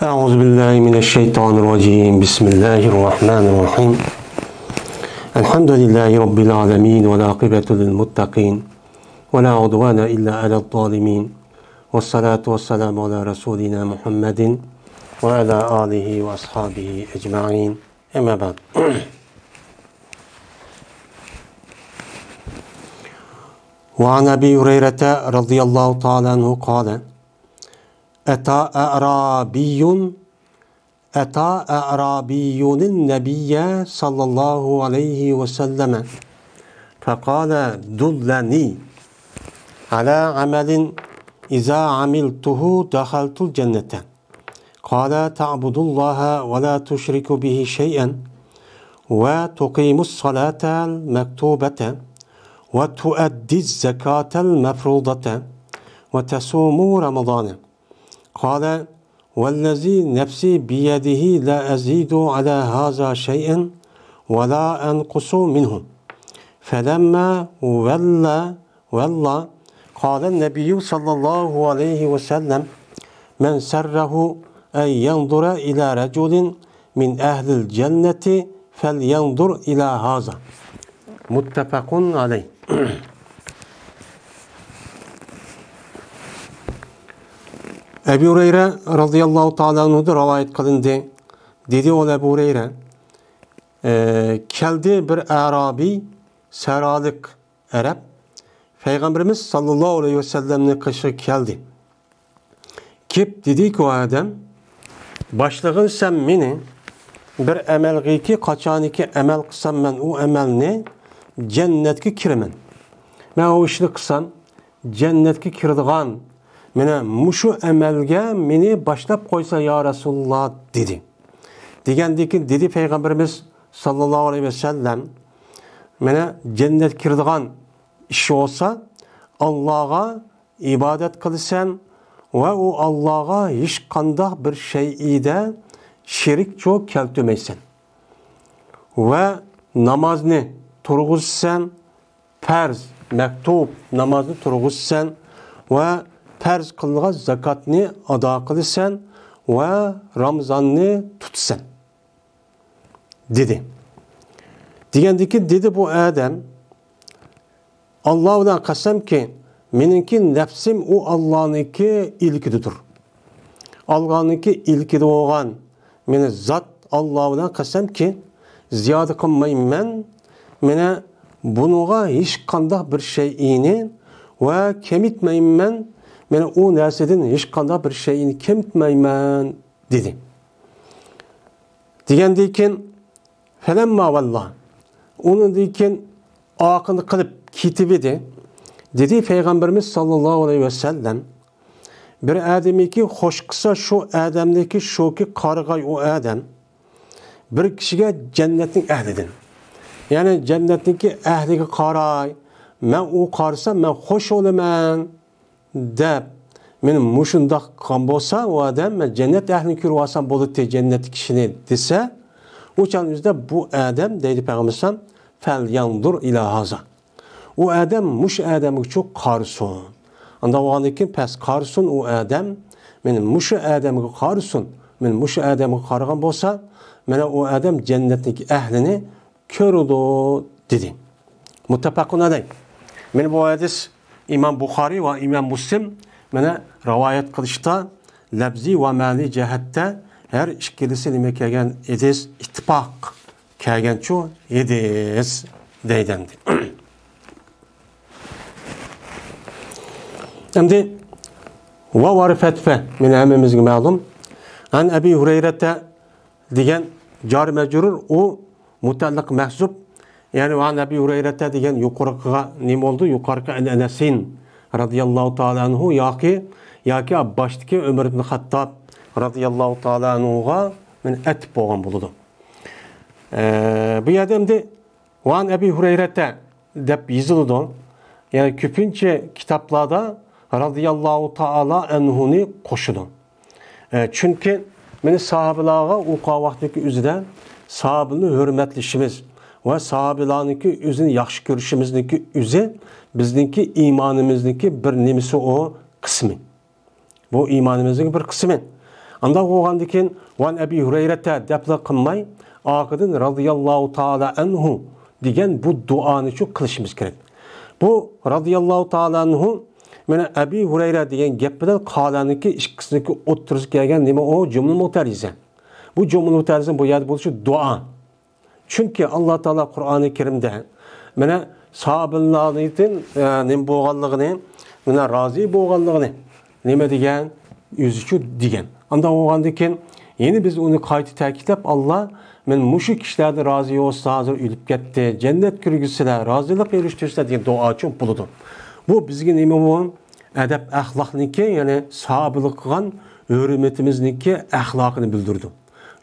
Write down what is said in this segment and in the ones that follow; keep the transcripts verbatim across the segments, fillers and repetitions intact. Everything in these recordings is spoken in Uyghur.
أعوذ بالله من الشيطان الرجيم. بسم الله الرحمن الرحيم. الحمد لله رب العالمين، والعاقبة للمتقين، ولا عدوان إلا على الظالمين، والصلاة والسلام على رسولنا محمد وعلى آله وأصحابه أجمعين. أما بعد. وعن أبي هريرة رضي الله تعالى عنه قال: أتى أعرابي، أتى أعرابي النبي صلى الله عليه وسلم فقال: دلني على عمل إذا عملته دخلت الجنة. قال: تعبد الله ولا تشرك به شيئا، وتقيم الصلاة المكتوبة، وتؤدي الزكاة المفروضة، وتصوم رمضان. قال: والذي نفسي بيده لا أزيد على هذا شيئا ولا أنقص منه. فلما ولى ۋەللا، قال النبي صلى الله عليه وسلم: من سره أن ينظر إلى رجل من أهل الجنة فلينظر إلى هذا. متفق عليه. ئەبۇ ھۇرەيرە رەزىياللاھۇ تائالا ئەنھۇدىن رىۋايەت قىلىندى. دېدى ئۇ ئەبۇ ھۇرەيرە، ئە، كەلدى بىر ئەرابىي، سەھرالىق ئەرەب پەيغەمبىرىمىز ساللاللاھۇ ئەلەيھى ۋەسەللەمنىڭ قېشىغا كەلدى. كېلىپ دېدىكى، ئۇ ئادەم، باشلىغىن سەن مېنى بىر ئەمەلگىكى، قاچانكى ئەمەل قىلسام مەن ئۇ ئەمەلنى، جەننەتكە كىرىمەن. مەن ئۇ ئىشنى قىلسام، جەننەتكە كىرىدىغان، مانا مۇشۇ ئەمەلگە مېنى باشلاپ قويسا يا رەسۇلۇللاھ، دېدى. دېگەندىن كېيىن دېدى پەيغەمبىرىمىز ساللاللاھۇ ئەلەيھى ۋەسەللەم، مانا جەننەتكە كىرىدىغان ئىش بولسا، ئاللاغا ئىبادەت قىلىسەن ۋە ئۇ ئاللاغا ھېچقانداق بىر شەيئىدە شېرىكچۇ كەلتۈرمەيسەن. ۋە نامازنى تۇرغۇزىسەن، پەرز، مەكتۇب نامازنى تۇرغۇزىسەن ۋە پەرز قىلىنغان زاكاتنى ئادا قىلىسەن ۋە رامىزاننى تۇتىسەن، دېدى. دېگەندىن كېيىن دېدى بۇ ئادەم، ئاللا بىلەن قەسەمكى، مېنىڭكى نەپسىم ئۇ ئاللانىڭكى ئىلكىدىدۇر. ئاللانىڭكى ئىلكىدە بولغان مېنى زات ئاللا بىلەن قەسەمكى، زىيادە قىلمايمەن. مېنى بۇنىڭغا ھېچقانداق بىر شەيئىنى ۋە كېمىتمەيمەن. مېنى ئۇ نەرسىدىن ھېچقانداق بىر شەيئىنى كېمىتمەيمەن، دېدى. دېگەندىن كېيىن، فەلەمما ۋەللا، ئۇنىڭدىن كېيىن ئارقىنى قىلىپ كېتىۋىدى. دېدى پەيغەمبىرىمىز ساللاللاھۇ ئەلەيھى ۋەسەللەم، بىر ئادەمنىكى خوش قىلسا، شۇ ئادەمنىكى شۇكى قارىغاي ئۇ ئادەم بىر كىشىگە جەننەتنىڭ ئەھلىدىن. يەنى جەننەتنىڭكى ئەھلىگە قاراي، مەن ئۇ قارىسام، مەن خوش بولىمەن، دەپ، مېنى مۇشۇنداق قىلغان بولسا، ئۇ ئادەم، مەن جەننەت ئەھلىنى كۆرۈۋالسام بولاتتى، جەننەتتىكى كىشىنى، دېسە، ئۇ چاغنىڭ ئۆزىدە بۇ ئادەم، دەيدۇ پەيغەمبىرىمىز، فەليەنزۇر ئىلا ھازا. ئۇ ئادەم مۇشۇ ئادەمگىچۇ قارىسۇن. ئانداق بولغاندىن كېيىن پەس قارىسۇن ئۇ ئادەم، مېنى مۇشۇ ئادەمگە قارىسۇن. مېنى مۇشۇ ئادەمگە قارىغان بولسا، مانا ئۇ ئادەم جەننەتنىڭكى ئەھلىنى كۆرىدۇ، دېدى. مۇتتەپەقۇن ئەلەيھ. مانا بۇ ھەدىس ئىمام بۇخارىي ۋە ئىمام مۇسلىم مانا رىۋايەت قىلىشتا لەپزىي ۋە مەنىي جەھەتتە ھەر ئىككىلىسى نېمە كەلگەن ھەدىس، ئىتتىپاق كەلگەنچۇ ھەدىس دەيدۇ ئەمدى. ئەمدى ۋاۋ ھەرپى ئەتفە، مانا ھەممىمىزگە مەلۇم. ئەن ئەبى ھۇرەيرەتە دېگەن جار مەجرۇر، ئۇ مۇتەئەللىق مەھزۇپ. يەنى ۋەن ئەبى ھۇرەيرەتە دېگەن يۇقىرىقىغا نېمە بولدى؟ يۇقىرىقى ئەن ئەنەسىن رەزىياللاھۇ تائالا ئەنھۇ ياكى، ياكى باشتىكى ئۆمەر ئىبن خەتتاب رەزىياللاھۇ تائالا ئەنھۇغا مانا ئەتىپ بولغان بولىدۇ. ئە، بۇ يەردە ئەمدى ۋەن ئەبى ھۇرەيرەتە دەپ يېزىلىدۇ. يەنى كۆپىنچە كىتابلاردا رەزىياللاھۇ تائالا ئەنھۇنى قوشىدۇ. ئە، چۈنكى مانا ساھابىلارغا ئۇ قاۋاقتىكى ئۆزىدە ساھابىلەرنى ھۆرمەتلىشىمىز ۋە ساھابىلارنىڭكى ئۆزىنى ياخشى كۆرۈشىمىزنىڭكى ئۆزى بىزنىڭكى ئىمانىمىزنىڭكى بىر نېمىسى، ئۇ قىسمى. بۇ ئىمانىمىزنىڭ بىر قىسمى. ئانداق بولغاندىكىن، ۋان ئەبى ھۇرەيرەتە دەپلا قىلماي، ئارقىدىن رازىياللاھۇ تائالا ئەنھۇ دېگەن بۇ دۇئانى شۇ قىلىشىمىز كېرەك. بۇ رازىياللاھۇ تائالا ئەنھۇ، مانا ئەبى ھۇرەيرە دېگەن گەپ بىلەن قالەنىڭكى ئىككىسىنىڭكى ئوتتۇرىسىدا كەلگەن نېمە ئۇ؟ جۈملە مۇتەرىزە. بۇ جۈملە مۇتەرىزە بۇ يەردە بولۇشى دۇئا. چۈنكى ئاللا تائالا قۇرئانى كەرىمدە مانا ساھابىلەردىن، ئە، نېمە بولغانلىقىنى، مانا رازى بولغانلىقىنى، نېمە دېگەن؟ ئۆزىچۇ دېگەن. ئانداق بولغاندىن كېيىن يەنە بىز ئۇنى قايتا تەكىتلەپ، ئاللا، مەن مۇشۇ كىشىلەردىن رازى بولسا ھازىر ئۆلۈپ كەتتى، جەننەت كىرگۈزسىلە، رازىلىق ئېرىشتۈرسىلە دېگەن دۇئاچۇ بولىدۇ. بۇ بىزگە نېمە بۇ؟ ئەدەپ ئەخلاقنىڭكى، يەنى ساھابىلەرگە قىلغان ھۆرمىتىمىزنىڭكى ئەخلاقىنى بىلدۈرىدۇ.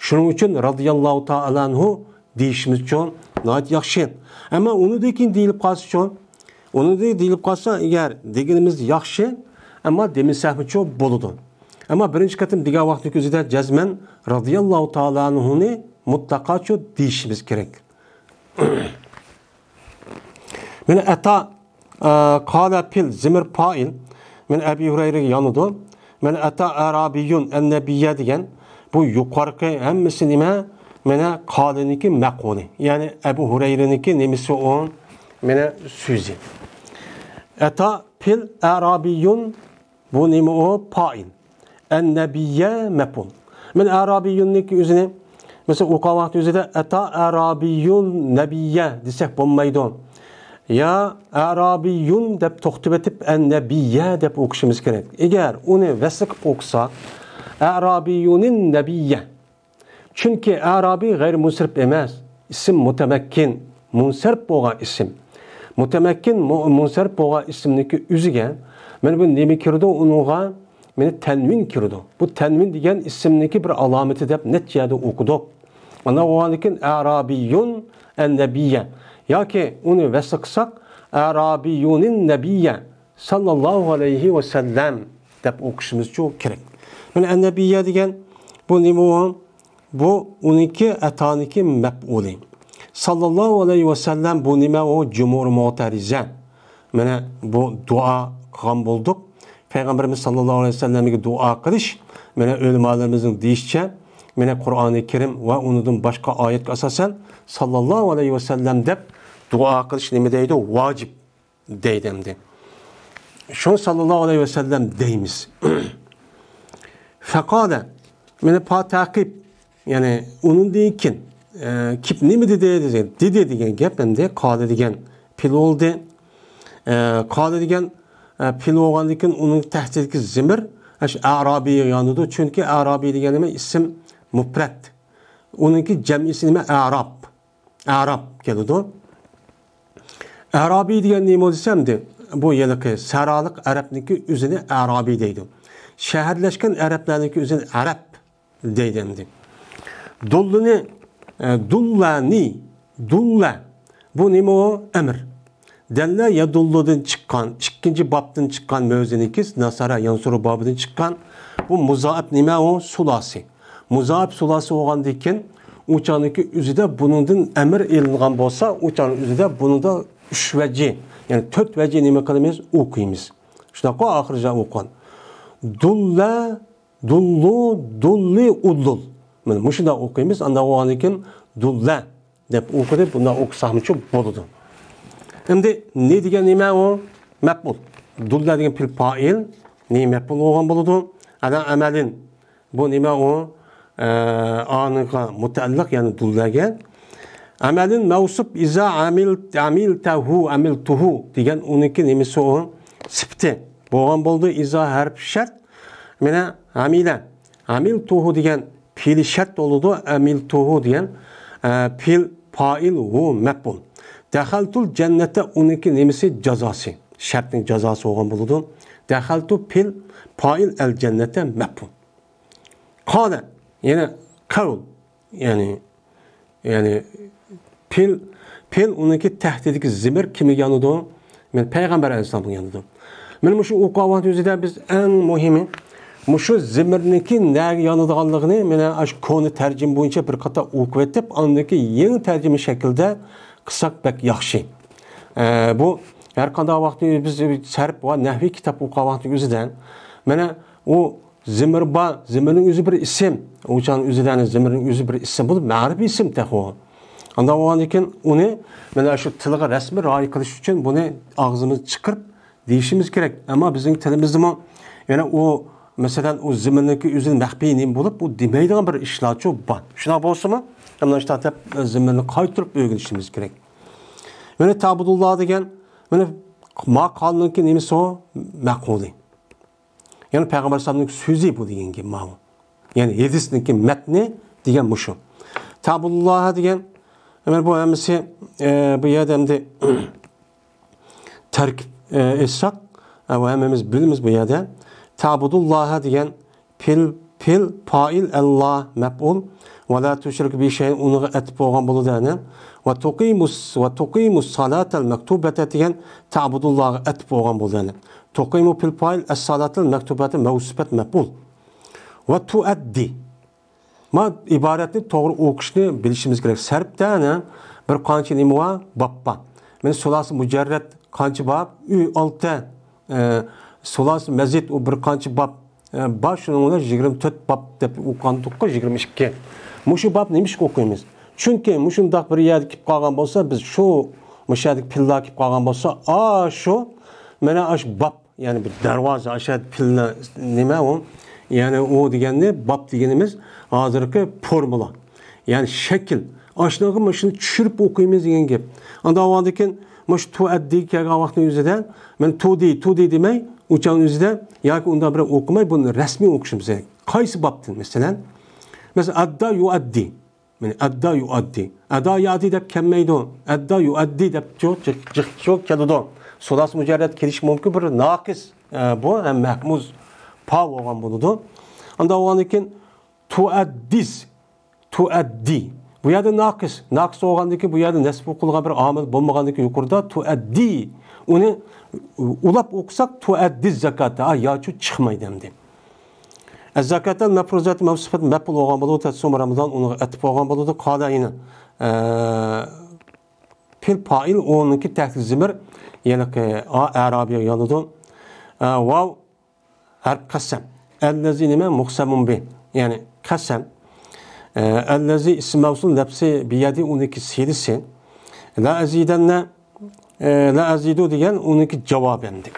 شۇنىڭ ئۈچۈن رازىياللاھۇ تائالا ئەنھۇ دېيىشىمىزچۇ ناھايىتى ياخشى. ئەمما ئۇنىڭدىن كېيىن دېيىلىپ قالسىچۇ، ئۇنىڭدىن دېيىلىپ قالسا، ئەگەر دېگىنىمىز ياخشى، ئەمما دېمىسەكمۇچۇ بولىدۇ. ئەمما بىرىنچى قېتىم دېگەن ۋاقىتنىڭ ئۆزىدە جەزمەن رازىياللاھۇ تائالا ئەنھۇنى مۇتلەقاچۇ دېيىشىمىز كېرەك. مانا ئەتا، ئە، قالە پىل زىمىر پائىل. مانا ئەبى ھۇرەيرىگە يانىدۇ. مانا ئەتا ئەرابىيۇن ئەننەبىيە دېگەن بۇ يۇقارقى ھەممىسى نېمە؟ مانا قالىنىڭكى مەپئۇلى. يەنى ئەبۇ ھۇرەيرىنىڭكى نېمىسى ئۇ؟ مانا سۆزى. ئەتا پىل ئەرابىيۇن بۇ نېمە ئۇ؟ پائىل. ئەننەبىيە مەپئۇل. مانا ئەرابىيۇننىڭكى ئۆزىنى، مەسىلەن، ئوقۇغان ۋاقىت ئۆزىدە ئەتا ئەرابىيۇن نەبىيە دېسەك بولمايدۇ. يا ئەرابىيۇن دەپ توختىۋېتىپ، ئەننەبىيە دەپ ئوقۇشىمىز كېرەك. ئەگەر ئۇنى ۋەسل قىلىپ ئوقۇساق، ئەرابىيۇنىن نەبىيە. چۈنكى ئەرابىي غەيرىي مۇنسەرىپ ئەمەس، ئىسىم مۇتەمەككىن، مۇنسەرىپ بولغان ئىسىم. مۇتەمەككىن، مۇ-، مۇنسەرىپ بولغان ئىسىمنىڭكى ئۆزىگە مانا بۇ نېمە كىرىدۇ؟ ئۇنىڭغا مانا تەنۋىن كىرىدۇ. بۇ تەنۋىن دېگەن ئىسىمنىڭكى بىر ئالامىتى دەپ نەچچە يەردە ئوقۇدۇق. ئانداق بولغاندىن كېيىن ئەرابىيۇن ئەننەبىيە ياكى ئۇنى ۋەسل قىلساق، ئەرابىيۇنىن نەبىيە ساللاللاھۇ ئەلەيھى ۋەسەللەم دەپ ئوقۇشىمىزچۇ كېرەك. مانا ئەننەبىيە دېگەن بۇ نېمە ئۇ؟ بۇ ئۇنىڭكى ئەتانىڭكى مەپئۇلى. ساللاللاھۇ ئەلەيھى ۋەسەللەم بۇ نېمە ئۇ؟ جۇمھۇر مۇتەرىزە. مانا بۇ دۇئا قىلغان بولدۇق. پەيغەمبىرىمىز ساللاللاھۇ ئەلەيھى ۋەسەللەمگە دۇئا قىلىش، مانا ئۆلىمالىرىمىزنىڭ دېيىشىچە، مانا قۇرئانى كەرىم ۋە ئۇنىڭدىن باشقا ئايەتكە ئاساسەن ساللاللاھۇ ئەلەيھى ۋەسەللەم دەپ دۇئا قىلىش نېمە دەيدۇ؟ ۋاجىپ. دەيدۇ ئەمدى. شۇڭا ساللاللاھۇ ئەلەيھى ۋەسەللەم دەيمىز. فەقالە، مانا پا تەقىب، يەنى ئۇنىڭدىن كېيىن، ئە، كېلىپ نېمە دېدى دېگەن، دېدى دېگەن گەپ ئەمدى قالە دېگەن پېئىل بولدى. ئە، قالە دېگەن، ئە، پېئىل بولغاندىن كېيىن ئۇنىڭ تەھتىدىكى زىمىر، ئە، شۇ ئەرابىيگە يانىدۇ. چۈنكى ئەرابىي دېگەن نېمە؟ ئىسىم مۇپرەت. ئۇنىڭكى جەمئىسى نېمە؟ ئەراب. ئەراب كېلىدۇ. ئەرابىي دېگەن نېمە دېسەم، دە-، بۇ ھېلىقى سەھرالىق ئەرەبنىڭكى ئۆزىنى ئەرابىي دەيدۇ. شەھەرلەشكەن ئەرەبلەرنىڭكى ئۆزىنى ئەرەب دەيدۇ ئەمدى. دۇللىنى، ئە، دۇللەنى، دۇللە. بۇ نېمە ئۇ؟ ئەمىر. دەللە يەدۇللۇدىن چىققان، ئىككىنچى بابتىن چىققان مۆزىنىكىس، ناسارا يانسۇرۇ بابىدىن چىققان. بۇ مۇزائىپ نېمە ئۇ؟ سۇلاسى. مۇزائىپ سۇلاسى بولغاندىن كېيىن، ئۇ چاغنىڭكى ئۆزىدە بۇنىڭدىن ئەمىر ئېلىنغان بولسا، ئۇ چاغنىڭ ئۆزىدە بۇنىڭدا ئۈچ ۋەجى، يەنى تۆت ۋەجى نېمە قىلىمىز؟ ئوقۇيمىز. شۇنداققۇ؟ ئاخىرىدا ئوقۇغان. دۇللە، دۇللۇ، دۇللى، ئۇللۇل. مانا مۇشۇنداق ئوقۇيمىز. ئانداق بولغاندىن كېيىن دۇللە دەپ ئوقۇدى. بۇنداق ئوقۇساقمۇچۇ بولىدۇ. ئەمدى نى دېگەن نېمە ئۇ؟ مەپئۇل. دۇللە دېگەن پېئىل پائىل. نى مەپئۇل بولغان بولىدۇ. ئەنە ئەمەلىن. بۇ نېمە ئۇ؟ ئە، ئانىڭغا مۇتەئەللىق، يەنى دۇللەگە. ئەمەلىن مەۋسۇپ ئىزا ئەمىل، ئەمىلتەھۇ، ئەمىلتۇھۇ دېگەن ئۇنىڭكى نېمىسى ئۇ؟ سۈپىتى. بولغان بولىدۇ. ئىزا ھەرپ شەرت. مانا ئەمىلە. ئەمىلتۇھۇ دېگەن پېئىل شەرت بولىدۇ. ئەمىلتۇھۇ دېگەن، ئە، پېئىل پائىل ھۇ مەپئۇل. دەخەلتۇل جەننەتە ئۇنىڭكى نېمىسى؟ جازاسى. شەرتنىڭ جازاسى بولغان بولىدۇ. دەخەلتۇ پېئىل پائىل ئەل جەننەتە مەپئۇل. قالە، يەنى قەۋل، يەنى، يەنى پېئىل، پېئىل ئۇنىڭكى تەھتىدىكى زىمىر كىمگە يانىدۇ؟ مانا پەيغەمبەر ئەلەيھىسسالامغا يانىدۇ. مانا مۇشۇ ئوقۇغان ۋاقىت ئۆزىدە بىز ئەڭ مۇھىمى، مۇشۇ زىمىرنىڭكى نەگە يانىدىغانلىقىنى مانا ئاشۇ كونا تەرجىمە بويىچە بىر قاتار ئوقۇۋېتىپ، ئاندىن كېيىن يېڭى تەرجىمە شەكلىدە قىلساق بەك ياخشى. ئە، بۇ ھەر قانداق ۋاقىتتا بىز سەرپ ۋە نەھۋىي كىتاب ئوقۇغان ۋاقىتنىڭ ئۆزىدە، مانا ئۇ زىمىر بار، زىمىرنىڭ ئۆزى بىر ئىسىم. ئۇ چاغنىڭ ئۆزىدە يەنە زىمىرنىڭ ئۆزى بىر ئىسىم بولۇپ، مەرىپىي ئىسىم تېخى ئۇ. ئانداق بولغاندىن كېيىن ئۇنى مانا شۇ تىلغا رەسمىي رىئايە قىلىش ئۈچۈن بۇنى ئاغزىمىزدىن چىقىرىپ دېيىشىمىز كېرەك. ئەمما بىزنىڭ تىلىمىزدىمۇ يەنە ئۇ، مەسىلەن، ئۇ زىمىرنىڭكى ئۆزىنى مەخپىي نېمە بولۇپ، ئۇ دېمەيدىغان بىر ئىشلارچۇ بار. شۇنداق بولسىمۇ، مانا شۇنداق دەپ زىمىرنى قايتۇرۇپ ئۆگىنىشىمىز كېرەك. يەنە تەبۇدۇللا دېگەن، مانا ما قالنىڭكى نېمىسى ئۇ؟ مەقۇلى. يەنى پەيغەمبەر ئەلەيھىسسالامنىڭ سۆزى بۇ دېگەن گەپ ماۋۇ. يەنى ھەدىسنىڭكى مەتنى دېگەن مۇشۇ. تەبۇدۇللاھە دېگەن، مانا بۇ ھەممىسى، ئە، بۇ يەردە ئەمدى تەركىب، ئە، ئېيتساق، ئە، بۇ ھەممىمىز بىلىمىز بۇ يەردە. تەبۇدۇللاھە دېگەن پېئىل، پېئىل، پائىل، ئەللا، مەپئۇل. ۋە لا تۇشرىكۇ بىھى شەيئەن، ئۇنىڭغا ئەتىپ بولغان بولىدۇ، يەنى. ۋە تۇقىمۇس، ۋە تۇقىمۇس سالاتەل مەكتۇبەتە دېگەن تەبۇدۇللاغا ئەتىپ بولغان بولىدۇ، يەنى. تۇقىمۇ پېئىل پائىل، ئەس سالاتەل مەكتۇبەتە مەۋسۇپەت مەپئۇل. ۋە تۇئەددى. ما ئىبارەتنى توغرا ئوقۇشنى بىلىشىمىز كېرەك. سەرپتە يەنە بىر قانچە نېمە بار؟ باب بار. مانا سۇلاسى مۇجەررەد قانچە باب؟ ئۈ، ئالتە. ئە، سۇلاسى مەزىد ئۇ بىر قانچە باب؟ ئە، بار، شۇنىڭ بىلەن يىگىرمە تۆت باب دەپ ئوقۇغانتۇققۇ، يىگىرمە ئىككى. مۇشۇ باب نېمىشقا ئوقۇيمىز؟ چۈنكى مۇشۇنداق بىر يەرگە كېلىپ قالغان بولسا، بىز شۇ، مۇشۇ يەردىكى پېئىللار كېلىپ قالغان بولسا، ئا، شۇ، مانا ئاشۇ باب، يەنى بىر دەرۋازا، ئاشۇ يەردە پېئىلنى نېمە ئۇ؟ يەنى ئۇ دېگەننى باب دېگىنىمىز ھازىرقى فورمۇلا. يەنى شەكىل. ئاشۇنىڭغا مۇشۇنى چۈشۈرۈپ ئوقۇيمىز دېگەن گەپ. ئاندىن ئاۋۋالدىن كېيىن مۇشۇ تۇئەددىگە كەلگەن ۋاقىتنىڭ ئۆزىدە، مەن تۇدى، تۇدى دېمەي، ئۇ چاغنىڭ ئۆزىدە ياكى ئۇنداق بىر ئوقۇماي، بۇنى رەسمىي ئوقۇشىمىز كېرەك. قايسى بابتىن، مەسىلەن؟ مەسىلەن، ئەددا يۇئەددى. مانا ئەددا يۇئەددى. ئەدا يەئدى دەپ كەلمەيدۇ. ئەددا يۇئەددى دەپ جىق، جىق، جىق، جىق كېلىدۇ. سۇلاسى مۇجەررەد كېلىشى مۇمكىن، بىر ناقىس، ئە، بۇ ھەم مەھمۇز پا بولغان بولىدۇ. ئانداق بولغاندىن كېيىن تۇئەددىز. تۇئەددى. بۇ يەردە ناقىس. ناقىس بولغاندىن كېيىن بۇ يەردە نەسب قىلغان بىر ئامىل بولمىغاندىن كېيىن يۇقىرىدا تۇئەددى. ئۇنى ئۇلاپ ئوقۇساق تۇئەددىز زاكاتە. ھا، ياچۇ چىقمايدۇ ئەمدى. ئەززاكاتەل مەپرۇزاتى مەۋسۇپەت مەپئۇل بولغان بولىدۇ، تەتسۇم رامىزان ئۇنىڭغا ئەتىپ بولغان بولىدۇ. قالە يەنە، ئە، پېئىل پائىل، ئۇنىڭكى تەھت زىمىر، يەنى، ئە، ئەرابىيغا يانىدۇ. ئە، ۋاۋ ھەرپ قەسەم. ئەللەزى نېمە؟ مۇقسەمۇن بى. يەنى قەسەم. ئە، ئەللەزى ئىسم مەۋسۇل لەپسى بىيەدى ئۇنىڭكى سىلىسى. لا ئەزىدەننە، ئە، لا ئەزىدۇ دېگەن ئۇنىڭكى جاۋابى ئەمدى.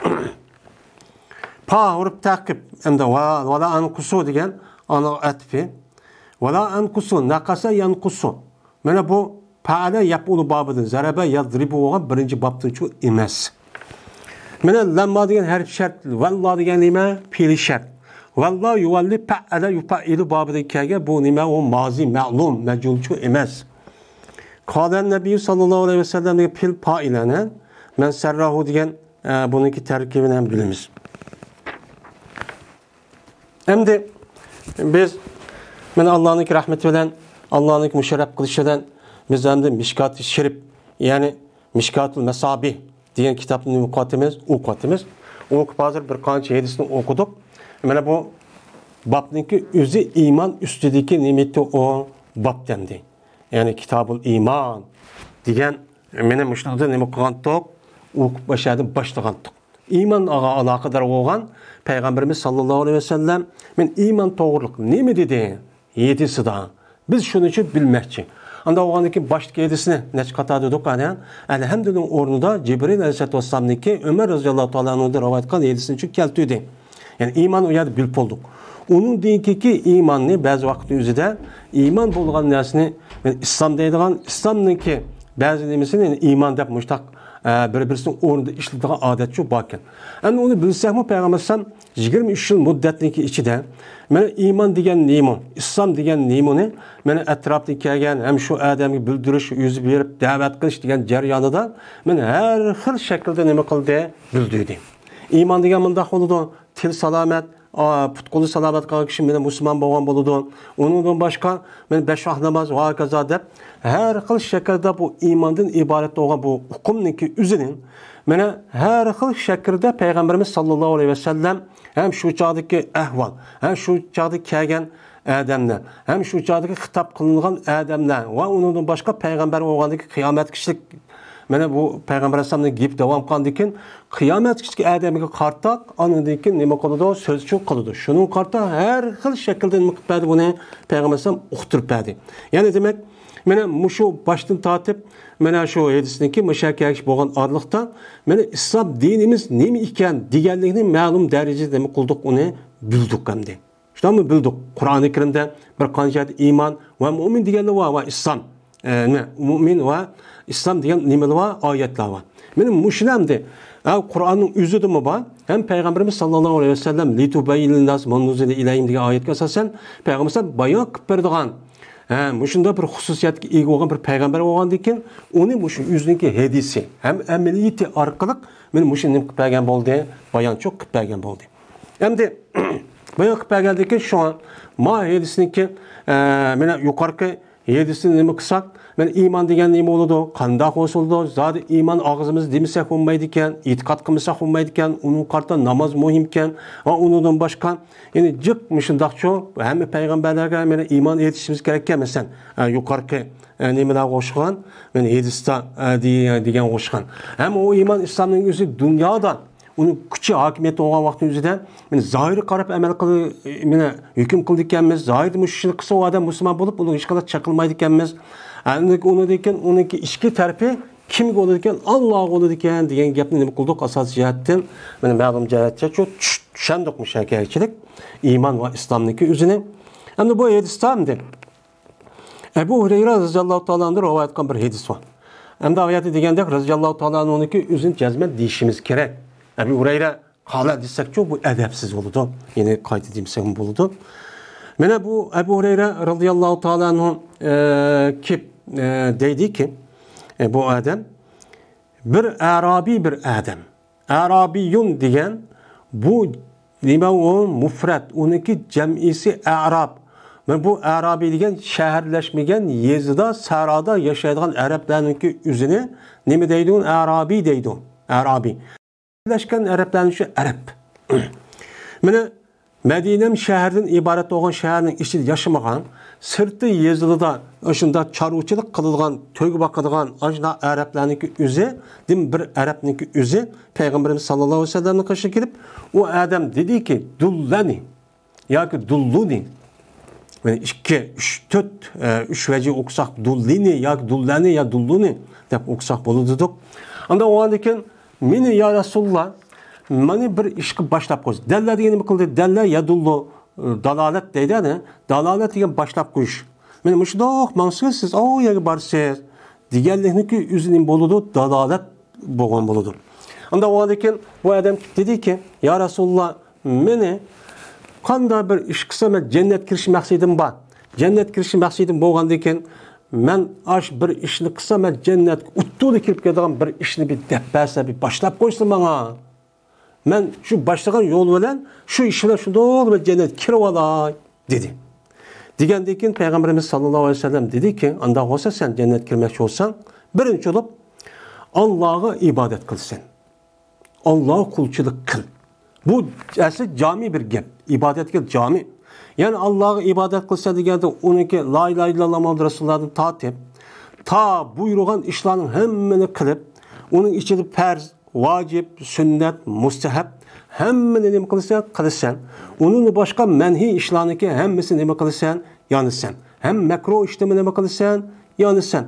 پا ھۇرۇپ تەقىب ئەمدى ۋە، ۋە لا ئەنقۇسۇ دېگەن ئانىڭ ئەتپى. ۋە لا ئەنقۇسۇ، نەقەسە يەنقۇسۇ. مانا بۇ پەئەلە يەپئۇلۇ بابىدىن، زەرەبە يەزرىبۇ بولغان بىرىنچى بابتىنچۇ ئەمەس. مانا لەمما دېگەن ھەرپ شەرت، ۋەللا دېگەن نېمە؟ پېئىل شەرت. ۋەللا يۇۋەللى پەئەلە يۇپەئىلۇ بابىدىن كەلگەن بۇ نېمە؟ ئۇ مازى مەلۇم، مەجھۇلچۇ ئەمەس. قالە نەبىييۇ ساللاللاھۇ ئەلەيھى ۋەسەللەم دېگەن پېئىل پائىلەنى مەن سەرراھۇ دېگەن، ئە، بۇنىڭكى تەركىبىنى ھەم بىلىمىز. ئەمدى بىز مانا ئاللانىڭكى رەھمىتى بىلەن، ئاللانىڭكى مۇشەررەپ قىلىشى بىلەن بىز ئەمدى مىشكاتى شېرىپ، يەنى مىشكاتۇل مەسابىھ دېگەن كىتابنى ئوقۇۋاتىمىز، ئوقۇۋاتىمىز. ئوقۇپ ھازىر بىر قانچە ھەدىسنى ئوقۇدۇق. مانا بۇ بابنىڭكى ئۆزى ئىمان ئۈستىدىكى نېمە ئىدى ئۇ باب دەمدى. يەنى كىتابۇل ئىمان دېگەن، مانا مۇشۇنىڭدا نېمە قىلغانتۇق؟ ئوقۇپ ئاشۇ يەردىن باشلىغانتۇق. ئىمانغا ئالاقىدار بولغان پەيغەمبىرىمىز ساللاللاھۇ ئەلەيھى ۋەسەللەم، مەن ئىمان توغرۇلۇق نېمە دېدى؟ ھەدىسىدا. بىز شۇنى شۇ بىلمەكچى. ئانداق بولغاندىن كېيىن باشتىكى ھەدىسنى نەچچە قاتار دېدۇق، ئەنە، ئەلھەمدۇنىڭ ئورنىدا جىبرىل ئەلەيھىسسالاتۇ ۋەسسالامنىڭكى ئۆمەر رەزىياللاھۇ تائالا ئەنھۇدىن رىۋايەت قىلغان ھەدىسىنى شۇ كەلتۈردى. يەنى ئىمان ئۇ يەردە بىلىپ بولدۇق. ئۇنىڭدىن كېيىنكى ئىماننى بەزى ۋاقىتنىڭ ئۆزىدە ئىمان بولغان نەرسىنى، يەنى ئىسلام دەيدىغان، ئىسلامنىڭكى بەزى نېمىسىنى، يەنى ئىمان دەپ مۇشتاق، ئە، بىر-بىرسىنىڭ ئورنىدا ئىشلىتىدىغان ئادەتچۇ باركەن. ئەمدى ئۇنى بىلسەكمۇ پەيغەمبەر ئەلەيھىسسالام يىگىرمە ئۈچ يىل مۇددەتنىڭكى ئىچىدە، مانا ئىمان دېگەن نېمە، ئىسلام دېگەن نېمىنى، مانا ئەتراپتىن كەلگەن ھەم شۇ ئادەمگە بىلدۈرۈش، يۈز بېرىپ دەۋەت قىلىش دېگەن جەريانىدا، مانا ھەر خىل شەكىلدە نېمە قىلدى، بىلدۈردى. ئىمان دېگەن مۇنداق بولىدۇ، تىل سالامەت، ئا، پۇت-قولى سالامەت قالغان كىشى مانا مۇسۇلمان بولغان بولىدۇ. ئۇنىڭدىن باشقا مانا بەش ۋاق ناماز ۋە ھاكازا دەپ ھەر خىل شەكىلدە بۇ ئىماندىن ئىبارەت بولغان بۇ ئۇقۇمنىڭكى ئۆزىنىڭ مانا ھەر خىل شەكىلدە پەيغەمبىرىمىز ساللاللاھۇ ئەلەيھى ۋەسەللەم ھەم شۇ چاغدىكى ئەھۋال، ھەم شۇ چاغدا كەلگەن ئادەملەر، ھەم شۇ چاغدىكى خىتاب قىلىنغان ئادەملەر ۋە ئۇنىڭدىن باشقا پەيغەمبەر بولغاندىكى قىيامەت كىشىلىك مانا بۇ پەيغەمبەر ئەلەيھىسسالامنىڭ گېپى داۋام قىلغاندىن كېيىن، قىيامەتكىچە ئادەمگە قارىتا ئاندىن كېيىن نېمە قىلىدۇ؟ سۆزچۇ قىلىدۇ. شۇنىڭغا قارىتا ھەر خىل شەكىلدە نېمە قىلىپ بەردى بۇنى؟ پەيغەمبەر ئەلەيھىسسالام ئۇقتۇرۇپ بەردى. يەنى دېمەك، مانا مۇشۇ باشتىن تارتىپ، مانا شۇ ھەدىسنىڭكى مۇشۇ كەلگۈچ بولغان ئارىلىقتا، مانا ئىسلام دىنىمىز نېمە ئىكەن دېگەنلىكنى مەلۇم دەرىجىدە نېمە قىلدۇق، ئۇنى بىلدۇق ئەمدى. شۇنداقمۇ بىلدۇق؟ قۇرئانى كەرىمدە بىر قانچە ئىمان ۋە مۆمىن دېگەنلەر بار ۋە ئىسلام. ئە، نېمە؟ مۆمىن ۋە ئىسلام دېگەن نېمىلەر بار؟ ئايەتلەر بار. مانا مۇشۇنى ئەمدى، ھە، قۇرئاننىڭ ئۆزىدىمۇ بار. ھەم پەيغەمبىرىمىز ساللاللاھۇ ئەلەيھى ۋەسەللەم، لىتۇبەييىنە لىنناسى ما نۇززىلە ئىلەيھىم دېگەن ئايەتكە ئاساسەن، پەيغەمبىرىمىز بايان قىلىپ بېرىدىغان، ھە، مۇشۇنداق بىر خۇسۇسىيەتكە ئىگە بولغان بىر پەيغەمبەر بولغاندىن كېيىن، ئۇنى مۇشۇ ئۆزىنىڭكى ھەدىسى ھەم ئەمەلىيىتى ئارقىلىق مانا مۇشۇنى نېمە قىلىپ بەرگەن بولدى؟ بايانچۇق قىلىپ بەرگەن بولدى. ئەمدى بايان قىلىپ بەرگەندىن كېيىن شۇڭا ما ھەدىسنىڭكى، ئە، مانا يۇقىرىقى ھەدىسنى نېمە قىلساق، مانا ئىمان دېگەن نېمە بولىدۇ؟ قانداق بولىدۇ؟ زادى ئىمان ئاغزىمىزدا دېمىسەك بولمايدىكەن، ئېتىقاد قىلمىساق بولمايدىكەن، ئۇنىڭغا قارىتا ناماز مۇھىمكەن ۋە ئۇنىڭدىن باشقا، يەنى جىق مۇشۇنداقچۇ ھەممە پەيغەمبەرلەرگە مانا ئىمان ئېيتىشىمىز كېرەككەن، مەسىلەن، ئە، يۇقىرىقى، ئە، نېمىلەرگە ئوخشىغان، مانا ھەدىستە، ئە، دېگەن، دېگەنگە ئوخشىغان. ھەم ئۇ ئىمان ئىسلامنىڭ ئۆزى دۇنيادا ئۇنىڭ كۈچى ھاكىمىيەتتە بولغان ۋاقتىنىڭ ئۆزىدە، مانا زاھىرغا قاراپ ئەمەل قىل-، مانا ھۆكۈم قىلىدىكەنمىز، زاھىردا مۇشۇ ئىشنى قىلسا ئۇ ئادەم مۇسۇلمان بولۇپ، ئۇنىڭغا ھېچقانداق چېقىلمايدىكەنمىز. ئاندىن كېيىن ئۇنىڭدىن كېيىن ئۇنىڭكى ئىچكى تەرىپى كىمگە بولىدىكەن؟ ئاللاغا بولىدىكەن دېگەن گەپنى نېمە قىلدۇق؟ ئاساسىي جەھەتتىن، مانا مەلۇم جەھەتچە شۇ چۈش-، چۈشەندۇق مۇشۇ ھېكايىچىلىك ئىمان ۋە ئىسلامنىڭكى ئۆزىنى. ئەمدى بۇ ھەدىستە ئەمدى ئەبۇ ھۇرەيرە رەزىياللاھۇ تائالا ئەنھۇ رىۋايەت قىلغان بىر ھەدىس بار. ئەمدى ئايەتتە دېگەندەك رەزىياللاھۇ تائالا ئەنھۇنىڭكى ئۆزىنى جەزمەن دېيىشىمىز كېرەك. ئەبۇ ھۇرەيرە قالە دېسەكچۇ، بۇ ئەدەپسىز بولىدۇ. يەنى قايتا دېمىسەكمۇ بولىدۇ. مانا بۇ ئەبۇ ھۇرەيرە رەزىياللاھۇ تائالا ئەنھۇ، ئە، كېلىپ، ئە، دەيدىكى، ئە، بۇ ئادەم بىر ئەرابىي بىر ئادەم. ئەرابىيۇن دېگەن بۇ نېمە ئۇ؟ مۇفرەت، ئۇنىڭكى جەمئىسى ئەراب. مانا بۇ ئەرابىي دېگەن شەھەرلەشمىگەن يېزىدا، سەھرادا ياشايدىغان ئەرەبلەرنىڭكى ئۆزىنى نېمە دەيدۇ؟ ئەرابىي دەيدۇ. ئەرابىي. شەھەرلەشكەن ئەرەبلەرنىڭ شۇ ئەرەب. مانا مەدىنەم شەھەردىن ئىبارەت بولغان شەھەرنىڭ ئىچىدە ياشىمىغان، سىرتى يېزىلىدا ئاشۇنداق چارۋىچىلىق قىلىدىغان، تۆگە باقىدىغان ئاشۇنداق ئەرەبلەرنىڭكى ئۆزى، دىم بىر ئەرەبنىڭكى ئۆزى پەيغەمبىرىمىز ساللاللاھۇ ئەلەيھى ۋەسەللەمنىڭ قېشىغا كېلىپ، ئۇ ئادەم دېدىكى، دۇللەنى ياكى دۇللۇنى. يەنى ئىككى، ئۈچ، تۆت، ئە، ئۈچ ۋەجە ئوقۇساق، دۇللىنى ياكى دۇللەنى يا دۇللۇنى دەپ ئوقۇساق بولىدۇ دېدۇق. ئاندىن ئۇنىڭدىن كېيىن، مېنى يا رەسۇلاللا، مېنى بىر ئىشقا باشلاپ قويسا. دەللە دېگەن نېمە قىلدى؟ دەللە يا دۇللۇ، ئە، دالالەت دەيدۇ، يەنى دالالەت دېگەن باشلاپ قويۇش. مېنى مۇشۇنداق ماڭسىز، سىز ئاۋۇ يەرگە بارىسىز دېگەنلىكنىڭكى ئۆزى نېمە بولىدۇ؟ دالالەت بولغان بولىدۇ. ئاندىن ئۇنىڭدىن كېيىن بۇ ئادەم دېدىكى، يا رەسۇلاللا، مېنى قانداق بىر ئىش قىلسا مەن جەننەتكە كىرىش مەقسىتىم بار. جەننەتكە كىرىش مەقسىتىم بولغاندىن كېيىن مەن ئاش بىر ئىشنى قىلسا مەن جەننەتكە ئۇتتۇرىلا كىرىپ كېتىدىغان بىر ئىشنى بىر دەپ بەرسە، بىر باشلاپ قويسا ماڭا. مەن شۇ باشلىغان يول بىلەن، شۇ ئىش بىلەن شۇنداق بىر جەننەتكە كىرىۋالاي، دېدى. دېگەندىن كېيىن پەيغەمبىرىمىز ساللاللاھۇ ئەلەيھى ۋەسەللەم دېدىكى، ئانداق بولسا سەن جەننەتكە كىرمەكچى بولساڭ، بىرىنچى بولۇپ ئاللاغا ئىبادەت قىلىسەن. ئاللاغا قۇلچىلىق قىل. بۇ ئەسلى جامى بىر گەپ. ئىبادەتكە جامى. يەنى ئاللاغا ئىبادەت قىلىسەن دېگەندە ئۇنىڭكى لا ئىلاھە ئىللاللا مۇھەممەد رەسۇلۇللاھدىن تارتىپ، تا بۇيرۇغان ئىشلارنىڭ ھەممىنى قىلىپ، ئۇنىڭ ئىچىدە پەرز، ۋاجىپ، سۈننەت، مۇستەھەب، ھەممىنى نېمە قىلىسەن؟ قىلىسەن. ئۇنىڭدىن باشقا مەنھىي ئىشلارنىڭكى ھەممىسىنى نېمە قىلىسەن؟ يانىسەن. ھەم مەكرۇ ئىشنىمۇ نېمە قىلىسەن؟ يانىسەن.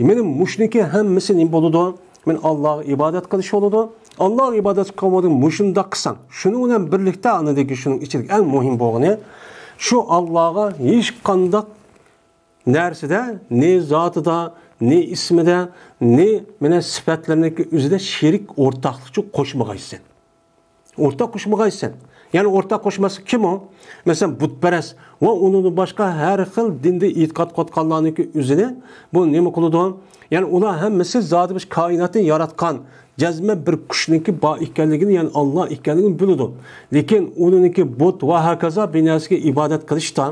مېنىڭ مۇشۇنىڭكى ھەممىسى نېمە بولىدۇ؟ مەن ئاللاغا ئىبادەت قىلىش بولىدۇ. ئاللاغا ئىبادەت قىلغاندىن مۇشۇنداق قىلساڭ، شۇنىڭ بىلەن بىرلىكتە ئاندىن كېيىن شۇنىڭ ئىچىدىكى ئەڭ مۇھىم بولغىنى، شۇ ئاللاغا ھېچقانداق نەرسىدە، نى زاتىدا، نى ئىسمىدە، نى مانا سۈپەتلىرىنىڭكى ئۆزىدە شېرىك، ئورتاقلىقچە قوشمىغايسەن. ئورتاق قوشمىغايسەن. يەنى ئورتاق قوشماسلىق كىم ئۇ؟ مەسىلەن، بۇتپەرەس ۋە ئۇنىڭدىن باشقا ھەر خىل دىندا ئېتىقاد قىلىۋاتقانلارنىڭكى ئۆزىنى بۇ نېمە قىلىدۇ؟ يەنى ئۇلار ھەممىسى زادى مۇشۇ كائىناتنى ياراتقان جەزمەن بىر كۈچنىڭكى بار ئىكەنلىكىنى، يەنى ئاللا ئىكەنلىكىنى بىلىدۇ. لېكىن ئۇنىڭكى بۇت ۋە ھاكازا بىر نەرسىگە ئىبادەت قىلىشتا،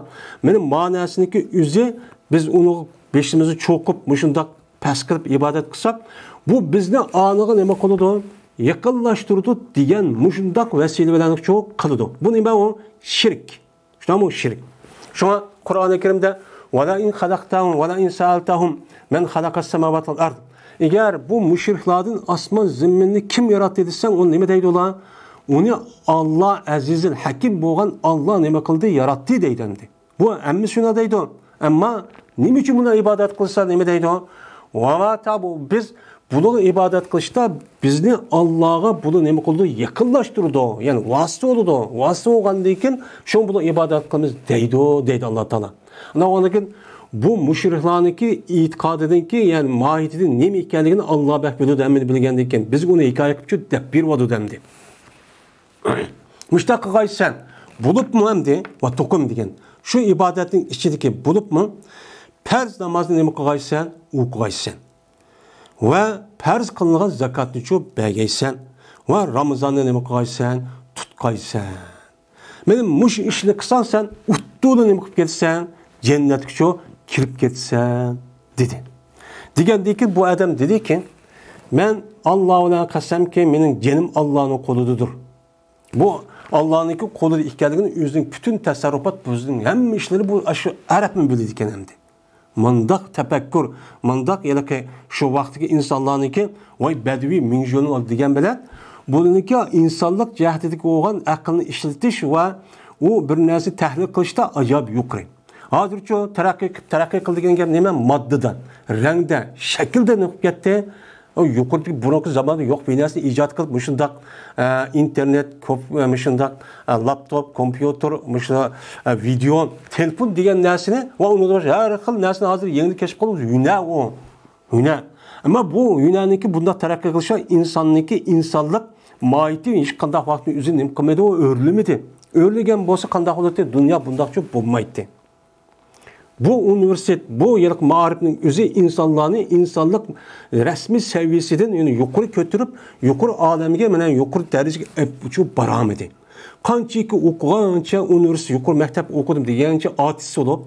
مانا ما نەرسىنىڭكى ئۆزى، بىز ئۇنى بېشىمىزنى چوقۇپ مۇشۇنداق پەس قىلىپ ئىبادەت قىلساق، بۇ بىزنى ئانىغا نېمە قىلىدۇ؟ يېقىنلاشتۇرىدۇ دېگەن مۇشۇنداق ۋەسىلە بىلەن شۇ قىلىدۇ. بۇ نېمە ئۇ؟ شىرك. شۇنداقمۇ؟ شىرك. شۇڭا قۇرئانى كەرىمدە، ولئن خلقتهم ولئن سألتهم من خلق السماوات والأرض ئەگەر بۇ مۇشرىكلاردىن ئاسمان زېمىننى كىم ياراتتى دېسەڭ، ئۇ نېمە دەيدۇ ئۇلار؟ ئۇنى ئاللا ئەزىزىل ھەكىم بولغان ئاللا نېمە قىلدى؟ ياراتتى دەيدۇ ئەمدى. بۇ ھەممىسى شۇنداق دەيدۇ. ئەمما نېمە ئۈچۈن بۇنى ئىبادەت قىلسا نېمە دەيدۇ؟ ۋەما تابۇ، بىز بۇنىڭغا ئىبادەت قىلىشتا بىزنى ئاللاغا بۇنى نېمە قىلىدۇ؟ يېقىنلاشتۇرىدۇ. يەنى ۋاسىتە بولىدۇ. ۋاسىتە بولغاندىن كېيىن شۇڭا بۇنى ئىبادەت قىلىمىز دەيدۇ، دەيدۇ ئاللا تائالا. ئاندىن كېيىن بۇ مۇشرىكلارنىڭكى ئېتىقادىدىنكى، يەنى ماھىيىتىدىن نېمە ئىكەنلىكىنى ئاللا بەك بىلىدۇ، ھەممىنى بىلگەندىن كېيىن بىزگە ئۇنى ھېكايە قىلىپچۇ دەپ بېرىۋاتىدۇ ئەمدى. مۇشۇنداق قىلغايسەن، بولۇپمۇ ئەمدى، ۋە توقۇم دېگەن شۇ ئىبادەتنىڭ ئىچىدىكى بولۇپمۇ پەرز نامازنى نېمە قىلغايسەن؟ ئوقۇغايسەن. ۋە پەرز قىلىنغان زاكاتنىچۇ بەرگەيسەن. ۋە رامىزاننى نېمە قىلغايسەن؟ تۇتقايسەن. مانا مۇشۇ ئىشنى قىلساڭ سەن ئۇتتۇرلا نېمە قىلىپ كېتىسەن؟ جەننەتكىچۇ كىرىپ كېتىسەن، دېدى. دېگەندىن كېيىن بۇ ئادەم دېدىكى، مەن ئاللا بىلەن قەسەمكى، مېنىڭ جېنىم ئاللانىڭ قولىدىدۇر. بۇ ئاللانىڭكى قولىدا ئىكەنلىكىنى ئۆزىنىڭ پۈتۈن تەسەررۇپات، ئۆزىنىڭ ھەممە ئىشلىرى بۇ ئاشۇ ئەرەبمۇ بىلىدىكەن ئەمدى. مۇنداق تەپەككۇر، مۇنداق ھېلىقى شۇ ۋاقىتتىكى ئىنسانلارنىڭكى، ۋاي بەدىۋى مىڭ يۈەن دېگەن بىلەن، بۇنىڭكى ئىنسانلىق جەھەتتىكى بولغان ئەقىلنى ئىشلىتىش ۋە ئۇ بىر نەرسە تەھلىل قىلىشتا ئاجايىپ يۇقىرى. ھازىرچۇ تەرەققىي قىلىپ، تەرەققىي قىلدى دېگەن گەپ نېمە؟ ماددىدا، رەڭدە، شەكىلدە نېمە قىلىپ كەتتى؟ ئۇ يۇقىرىدىكى بۇرۇنقى زاماندا يوق بىر نەرسىنى ئىجاد قىلىپ، مۇشۇنداق، ئە، ئىنتېرنېت، كوپ-، ئە، مۇشۇنداق، ئە، لاپتوپ، كومپيۇتېر، مۇشۇ، ئە، ۋىدېئو، تېلېفون دېگەن نەرسىنى ۋە ئۇنىڭدىن باشقا ھەر خىل نەرسىنى ھازىر يېڭىدىن كەشىپ قىلىۋاتىدۇ. ھۈنەر ئۇ. ھۈنەر. ئەمما بۇ ھۈنەرنىڭكى بۇنداق تەرەققىي قىلىشى ئىنساننىڭكى ئىنسانلىق ماھىيىتى ھېچقانداق ۋاقىتتا ئۆزىنى نېمە قىلمىدى، ئۇ ئۆرلىمىدى. ئۆرلىگەن بولسا قانداق بولاتتى؟ دۇنيا بۇنداقچە بولمايتتى. بۇ ئۇنىۋېرسىتېت، بۇ يىلقى مائارىپنىڭ ئۆزى ئىنسانلارنى، ئىنسانلىق رەسمىي سەۋىيەسىدىن يەنە يۇقىرى كۆتۈرۈپ، يۇقىرى ئالەمگە، مانا يۇقىرى دەرىجىگە ئېلىپ چىقىپ بارالمىدى. قانچىكى ئوقۇغانچە، ئۇنىۋېرسىتېت، يۇقىرى مەكتەپ ئوقۇدۇم دېگەنچە ئارتىس بولۇپ،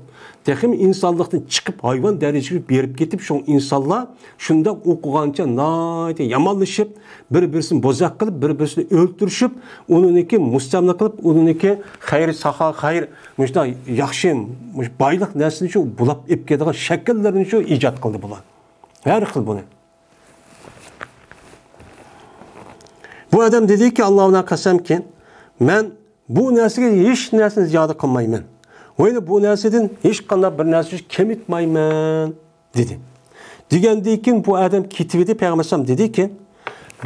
تېخىمۇ ئىنسانلىقتىن چىقىپ، ھايۋان دەرىجىگە بېرىپ كېتىپ، شۇ ئىنسانلار شۇنداق ئوقۇغانچە ناھايىتى يامانلىشىپ، بىر-بىرسىنى بوزەك قىلىپ، بىر-بىرسىنى ئۆلتۈرۈشۈپ، ئۇنىڭكى مۇستەملىكە قىلىپ، ئۇنىڭكى خەير، ساخا، خەير، مۇشۇنداق ياخشى، مۇشۇ بايلىق نەرسىنى شۇ بۇلاپ ئېلىپ كېلىدىغان شەكىللىرىنى شۇ ئىجاد قىلدى بۇلار. ھەر خىل بۇنى. بۇ ئادەم دېدىكى، ئاللا بىلەن قەسەمكى، مەن بۇ نەرسىگە ھېچ نەرسىنى زىيادە قىلمايمەن. ۋە يەنە بۇ نەرسىدىن ھېچقانداق بىر نەرسە كېمىتمەيمەن، دېدى. دېگەندىن كېيىن بۇ ئادەم كېتىۋىدى، پەيغەمبەر ئەلەيھىسسالام دېدىكى،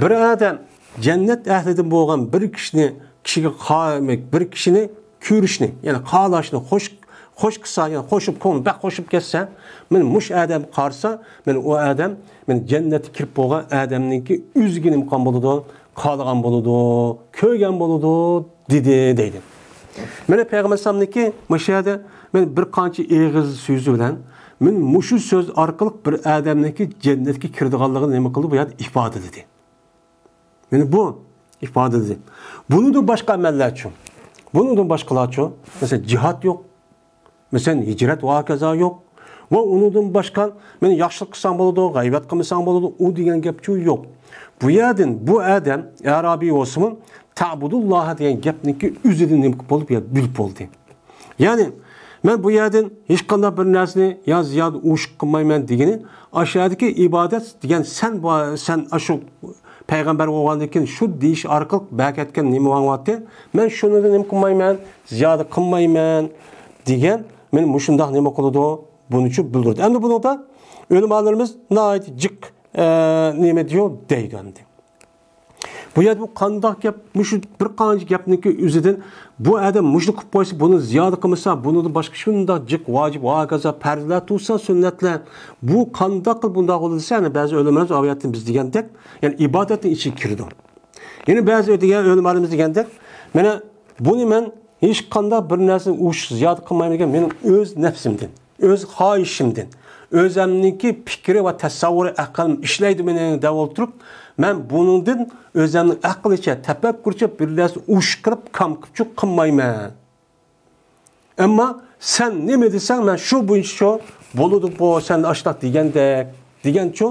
بىر ئادەم جەننەت ئەھلىدىن بولغان بىر كىشىنى، كىشىگە قا-، بىر كىشىنى كۆرۈشنى، يەنى قالاشنى خوش، خوش قىلسا، يەنى قوشۇپ، كۆڭلى بەك قوشۇپ كەتسە، مانا مۇشۇ ئادەم قارىسا، مانا ئۇ ئادەم، مانا جەننەتكە كىرىپ بولغان ئادەمنىڭكى ئۆزىگە نېمە قىلغان بولىدۇ؟ قالىغان بولىدۇ، كۆرگەن بولىدۇ، دېدى، دەيدۇ. مانا پەيغەمبەر ئەلەيھىسسالامنىڭكى مۇشۇ يەردە مانا بىر قانچە ئېغىز سۆزى بىلەن، مانا مۇشۇ سۆز ئارقىلىق بىر ئادەمنىڭكى جەننەتكە كىرىدىغانلىقىنى نېمە قىلدى؟ بۇ يەردە ئىپادىلىدى. مانا بۇ ئىپادىلىدى. بۇنىڭدىن باشقا ئەمەللەرچۇ؟ بۇنىڭدىن باشقىلارچۇ؟ مەسىلەن، جىھاد يوق. مەسىلەن، ھىجرەت ۋە ھاكازا يوق. ۋە ئۇنىڭدىن باشقا، مانا ياخشىلىق قىلساڭ بولىدۇ، غەيۋەت قىلمىساڭ بولىدۇ، ئۇ دېگەن گەپچۇ يوق. بۇ يەردىن بۇ ئادەم، ئەرابىي بولسىمۇ، تەبۇدۇللاھە دېگەن گەپنىڭكى ئۆزىدىن نېمە قىلىپ بولدى؟ بۇ يەردە بىلىپ بولدى. يەنى، مەن بۇ يەردىن ھېچقانداق بىر نەرسىنى يا زىيادە ئوشۇق قىلمايمەن دېگىنى، ئاشۇ يەردىكى ئىبادەت دېگەن سەن بار، سەن ئاشۇ پەيغەمبەر بولغاندىن كېيىن شۇ دېيىش ئارقىلىق بەركەتكەن نېمە ئاڭلاۋاتتى؟ مەن شۇنىڭدىن نېمە قىلمايمەن؟ زىيادە قىلمايمەن دېگەن، مانا مۇشۇنداق نېمە قىلىدۇ؟ بۇنىچۇ بىلدۈردى. ئەمدى بۇنىڭدا ئۆلىمالىرىمىز ناھايىتى جىق، ئە، نېمە دېيو دەيدۇ ئەمدى. بۇ يەردە بۇ قانداق گەپ؟ مۇشۇ بىر قانچە گەپنىڭكى ئۆزىدىن بۇ ئادەم مۇشۇنى قىلىپ قويسا، بۇنى زىيادە قىلمىسا، بۇنىڭدىن باشقا شۇنداق جىق ۋاجىپ، ۋاھاكازا پەرزلەر تۇرسا، سۈننەتلەر، بۇ قانداق قىلىپ بۇنداق بولىدۇ دېسە، يەنى بەزى ئۆلىمالىرىمىز ئايەتتىن بىز دېگەندەك، يەنى ئىبادەتنىڭ ئىچىگە كىرىدۇ. يەنى بەزى دېگەن ئۆلىمالىرىمىز دېگەندەك، مانا بۇنى مەن ھېچقانداق بىر نەرسىنى ئوشۇق زىيادە قىلمايمەن دېگەن مېنىڭ ئۆز نەپسىمدىن، ئۆز خاھىشىمدىن، ئۆزەمنىڭكى پىكرى ۋە تەسەۋۋۇرى، ئەقلىم ئىشلەيدۇ مېنىڭ دەپ ئولتۇرۇپ، مەن بۇنىڭدىن ئۆزەمنىڭ ئەقلىچە، تەپەككۇرچە بىر نەرسە ئوشۇق قىلىپ، كامكىپچۇ قىلمايمەن. ئەمما سەن نېمە دېسەڭ، مەن شۇ بويىچە شۇ بولىدۇ، بۇ سەن ئاشۇنداق دېگەندەك، دېگەنچۇ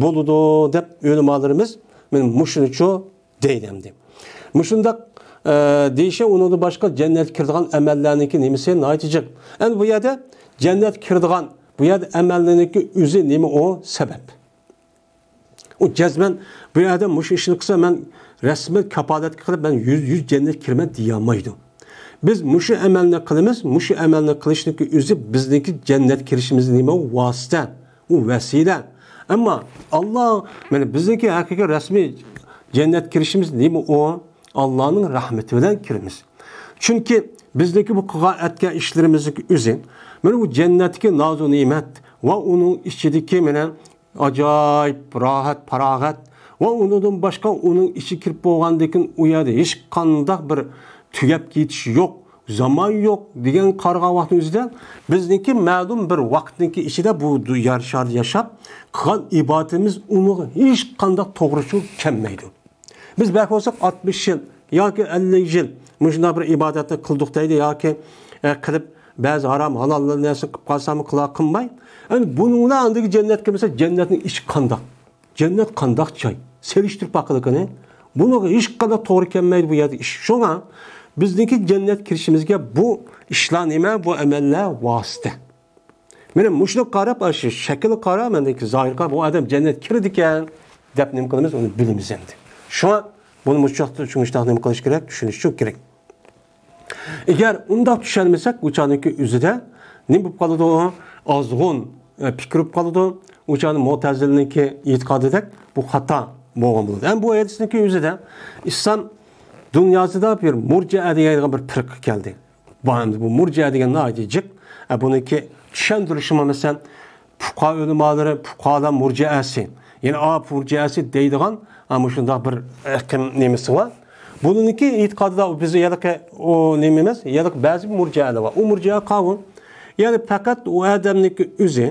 بولىدۇ دەپ ئۆلىمالىرىمىز مانا مۇشۇنىچۇ دەيدۇ ئەمدى. مۇشۇنداق، ئە، دېيىشى ئۇنىڭدىن باشقا جەننەتكە كىرىدىغان ئەمەللەرنىڭكى نېمىسى ناھايىتى جىق. ئەمدى بۇ يەردە جەننەتكە كىرىدىغان، بۇ يەردە ئەمەللەرنىڭكى ئۆزى نېمە ئۇ؟ سەۋەب. ئۇ جەزمەن بۇ ئادەم مۇشۇ ئىشنى قىلسا، مەن رەسمەن كاپالەتكە قىلىپ، مەن يۈز، يۈز جەننەت كىرىمەن دېيەلمەيدۇ. بىز مۇشۇ ئەمەلنى قىلىمىز، مۇشۇ ئەمەلنى قىلىشنىڭكى ئۆزى بىزنىڭكى جەننەت كىرىشىمىز نېمە؟ ۋاسىتە، ئۇ ۋەسىلە. ئەمما ئاللا، مانا بىزنىڭكى ھەقىقىي رەسمىي جەننەت كىرىشىمىز نېمە؟ ئۇ ئاللانىڭ رەھمىتى بىلەن كىرىمىز. چۈنكى بىزنىڭكى بۇ قىلغان ئەتكەن ئىشلىرىمىزنىڭكى ئۆزى، مانا بۇ جەننەتتىكى نازۇ نېمەت ۋە ئۇنىڭ ئىچىدىكى مانا ئاجايىپ راھەت، پاراغەت ۋە ئۇنىڭدىن باشقا ئۇنىڭ ئىچىگە كىرىپ بولغاندىن كېيىن ئۇ يەردە ھېچقانداق بىر تۈگەپ كېتىش يوق، زامان يوق دېگەن قارىغان ۋاقىتنىڭ ئۆزىدە بىزنىڭكى مەلۇم بىر ۋاقىتنىڭكى ئىچىدە بۇ يەر شاردا ياشاپ قىلغان ئىبادىتىمىز ئۇنىڭغا ھېچقانداق توغرا چۈشۈپ كەلمەيدۇ. بىز بەك بولساق ئاتمىش يىل ياكى ئەللىك يىل مۇشۇنداق بىر ئىبادەتنى قىلدۇق دەيدۇ ياكى، ئە، قىلىپ بەزى ھارام، ھالال نەرسىنى قىلىپ قالساممۇ قىلا قىلماي. ئەمدى بۇنىڭ بىلەن ئاندىكى جەننەتكە كىرمىسە، جەننەتنىڭ ئىچى قانداق؟ جەننەت قانداق جاي؟ سېلىشتۇرۇپ باقىلى قېنى. بۇنىڭغا ھېچقانداق توغرا كەلمەيدۇ بۇ يەردە ئىش. شۇڭا بىزنىڭكى جەننەت كىرىشىمىزگە بۇ ئىشلار نېمە؟ بۇ ئەمەللەر ۋاسىتە. مانا مۇشۇنى قاراپ، ئاشۇ شەكىلگە قاراپ، مەندىكى زاھىرغا بۇ ئادەم جەننەتكە كىرىدىكەن دەپ نېمە قىلىمىز؟ ئۇنى بىلىمىز ئەمدى. شۇڭا بۇنى مۇشۇنداق، شۇنداق نېمە قىلىش كېرەك؟ چۈشىنىش كېرەك. ئەگەر ئۇنداق چۈشەنمىسەك، ئۇ چاغنىڭكى ئۆزىدە نېمە بولۇپ قالىدۇ؟ ئازغۇن، ئە، پىكىر بولۇپ قالىدۇ. ئۇ چاغنى مۇتەزىلىنىڭكى ئېتىقادىدەك بۇ خاتا بولغان بولىدۇ. ھەم بۇ ھەدىسنىڭكى ئۆزىدە ئىسلام دۇنياسىدا بىر مۇرجىئە دېگەن بىر پىرقە كەلدى. بۇ ئەمدى بۇ مۇرجىئە دېگەن ناھايىتى جىق. ئە، بۇنىڭكى چۈشەندۈرۈشىمۇ، مەسىلەن، پۇقھا ئۆلىمالىرى، پۇقھالار مۇرجىئەسى، يەنى ئا مۇرجىئەسى دەيدىغان، ئە، مۇشۇنداق بىر ئېقىم نېمىسى بار. بۇنىڭكى ئېتىقادىدا بىز ھېلىقى ئۇ نېمە ئەمەس، ھېلىقى بەزى مۇرجىئەلەر بار. ئۇ مۇرجىئە قاۋۇل. يەنى پەقەت ئۇ ئادەمنىڭكى ئۆزى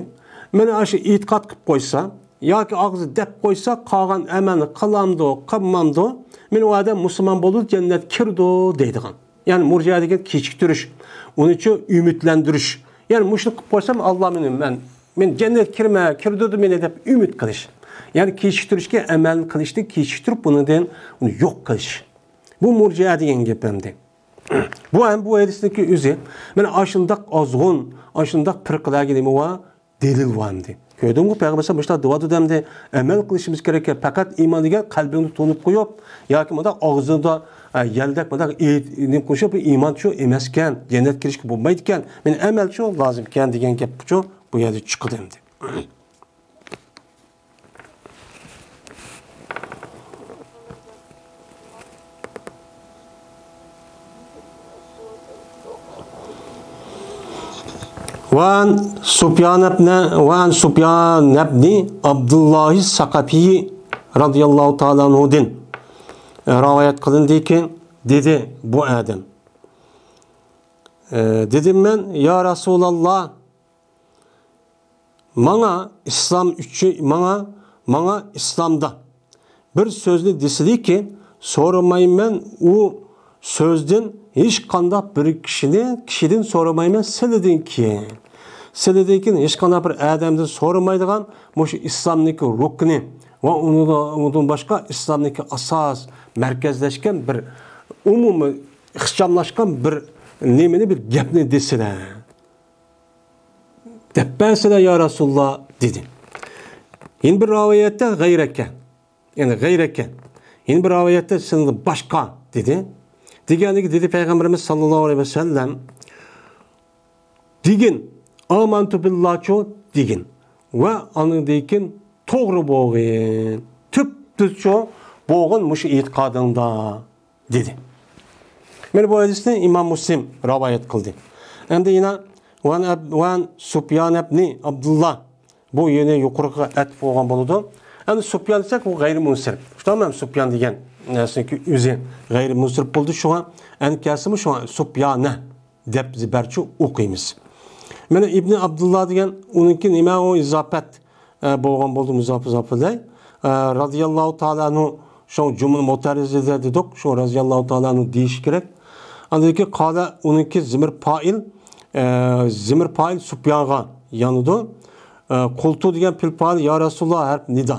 مانا ئاشۇ ئېتىقاد قىلىپ قويسا ياكى ئاغزى دەپ قويسا، قالغان ئەمەلنى قىلامدۇ، قىلمامدۇ، مانا ئۇ ئادەم مۇسۇلمان بولىدۇ، جەننەتكە كىرىدۇ دەيدىغان. يەنى مۇرجىئە دېگەن كېچىكتۈرۈش، ئۇنىڭ ئۈچۈن ئۈمىدلەندۈرۈش. يەنى مۇشۇنى قىلىپ قويسام، ئاللا مېنى، مەن، مەن جەننەتكە كىرىمەن، كىردۈردى مېنى دەپ ئۈمىد قىلىش. يەنى كېچىكتۈرۈشكە، ئەمەلنى قىلىشنى كېچىكتۈرۈپ، بۇنىڭدىن ئۇنى يوق قىلىش. بۇ مۇرجىئە دېگەن گەپ ئەمدى. بۇ ھەم بۇ ھەدىسنىڭكى ئۆزى. مانا ئاشۇنداق ئازغۇن، ئاشۇنداق پىرقىلەرگە نېمە بار؟ دەلىل بار ئەمدى. كۆردۈڭمۇ، پەيغەمبەر مۇشۇنداق دەۋاتىدۇ ئەمدى. ئەمەل قىلىشىمىز كېرەككەن. پەقەت ئىمان دېگەن قەلبىڭنى تونۇپ قويۇپ ياكى مۇنداق ئاغزىڭدا، ئە، يەلدەك مۇنداق ئېيت-، نېمە قوشۇپ، بۇ ئىمانچۇ ئەمەسكەن، جەننەتكە كىرىشكە بولمايدىكەن، مېنى ئەمەلچۇ لازىمكەن دېگەن گەپچۇ بۇ يەردە چىقىدۇ ئەمدى. وعن سفيان بن، وعن سفيان بن عبد الله الثقفي رضي الله تعالى عنه دىن رىۋايەت قىلىندىكى، دېدى بۇ ئادەم. ئە، دېدىم مەن، يا رسول الله، ماڭا ئىسلام ئۈچۈن، ماڭا، ماڭا ئىسلامدا بىر سۆزنى دېسىلىكى، سورىمايمەن، ئۇ سۆزدىن ھېچقانداق بىر كىشىنى، كىشىدىن سورىمايمەن، سىلىدىن كېيىن. سىلىدىن كېيىن ھېچقانداق بىر ئادەمدىن سورىمايدىغان مۇشۇ ئىسلامنىڭكى رۇكنى ۋە ئۇنىڭ، ئۇنىڭدىن باشقا ئىسلامنىڭكى ئاساس، مەركەزلەشكەن بىر ئومۇمىي ئىخچاملاشقان بىر نېمىنى، بىر گەپنى دېسىلە. دەپ بەرسىلە يا رەسۇلاللا، دېدى. يەنە بىر رىۋايەتتە غەيرەكە، يەنى غەيرەكە. يەنە بىر رىۋايەتتە سېنىڭدىن باشقا، دېدى. دېگەندىكى دېدى پەيغەمبىرىمىز ساللاللاھۇ ئەلەيھى ۋەسەللەم، دېگىن، ئامەنتۇ بىللاچۇ دېگىن. ۋە ئاندىن كېيىن توغرا بولغىن. تۈپتۈزچۇ بولغىن مۇشۇ ئېتىقادىڭدا. دېدى. مانا بۇ ھەدىسنى ئىمام مۇسلىم رىۋايەت قىلدى. ئەمدى يەنە ۋەن ئەب-، ۋەن سۇپيان ئەبنى ئابدۇللا. بۇ يەنە يۇقىرىقىغا ئەتىپ بولغان بولىدۇ. ئەمدى سۇپيان دېسەك، بۇ غەيرىي مۇنسىرىپ. شۇنداقمۇ؟ سۇپيان دېگەن نەرسىنىڭكى ئۆزى غەيرىي مۇنسىرىپ بولدى. شۇڭا ئەنكەسىمۇ شۇڭا سۇپيانە دەپ زىبەرچۇ ئوقۇيمىز. مانا ئىبنى ئابدۇللا دېگەن ئۇنىڭكى نېمە ئۇ ئىزاپەت، ئە، بولغان بولدى مۇزاپ ئىزاپىدە. ئە، رازىياللاھۇ تائالا ئەنھۇ شۇ جۇملە مۇتەرىزىدە دېدۇق، شۇ رازىياللاھۇ تائالا ئەنھۇ دېيىشى كېرەك. ئاندىن كېيىن قالە ئۇنىڭكى زىمىر پائىل، ئە، زىمىر پائىل سۇپيانغا يانىدۇ. ئە، قۇلتۇ دېگەن پېئىل پائىل يا رەسۇلاللا ھەرپ نىدا.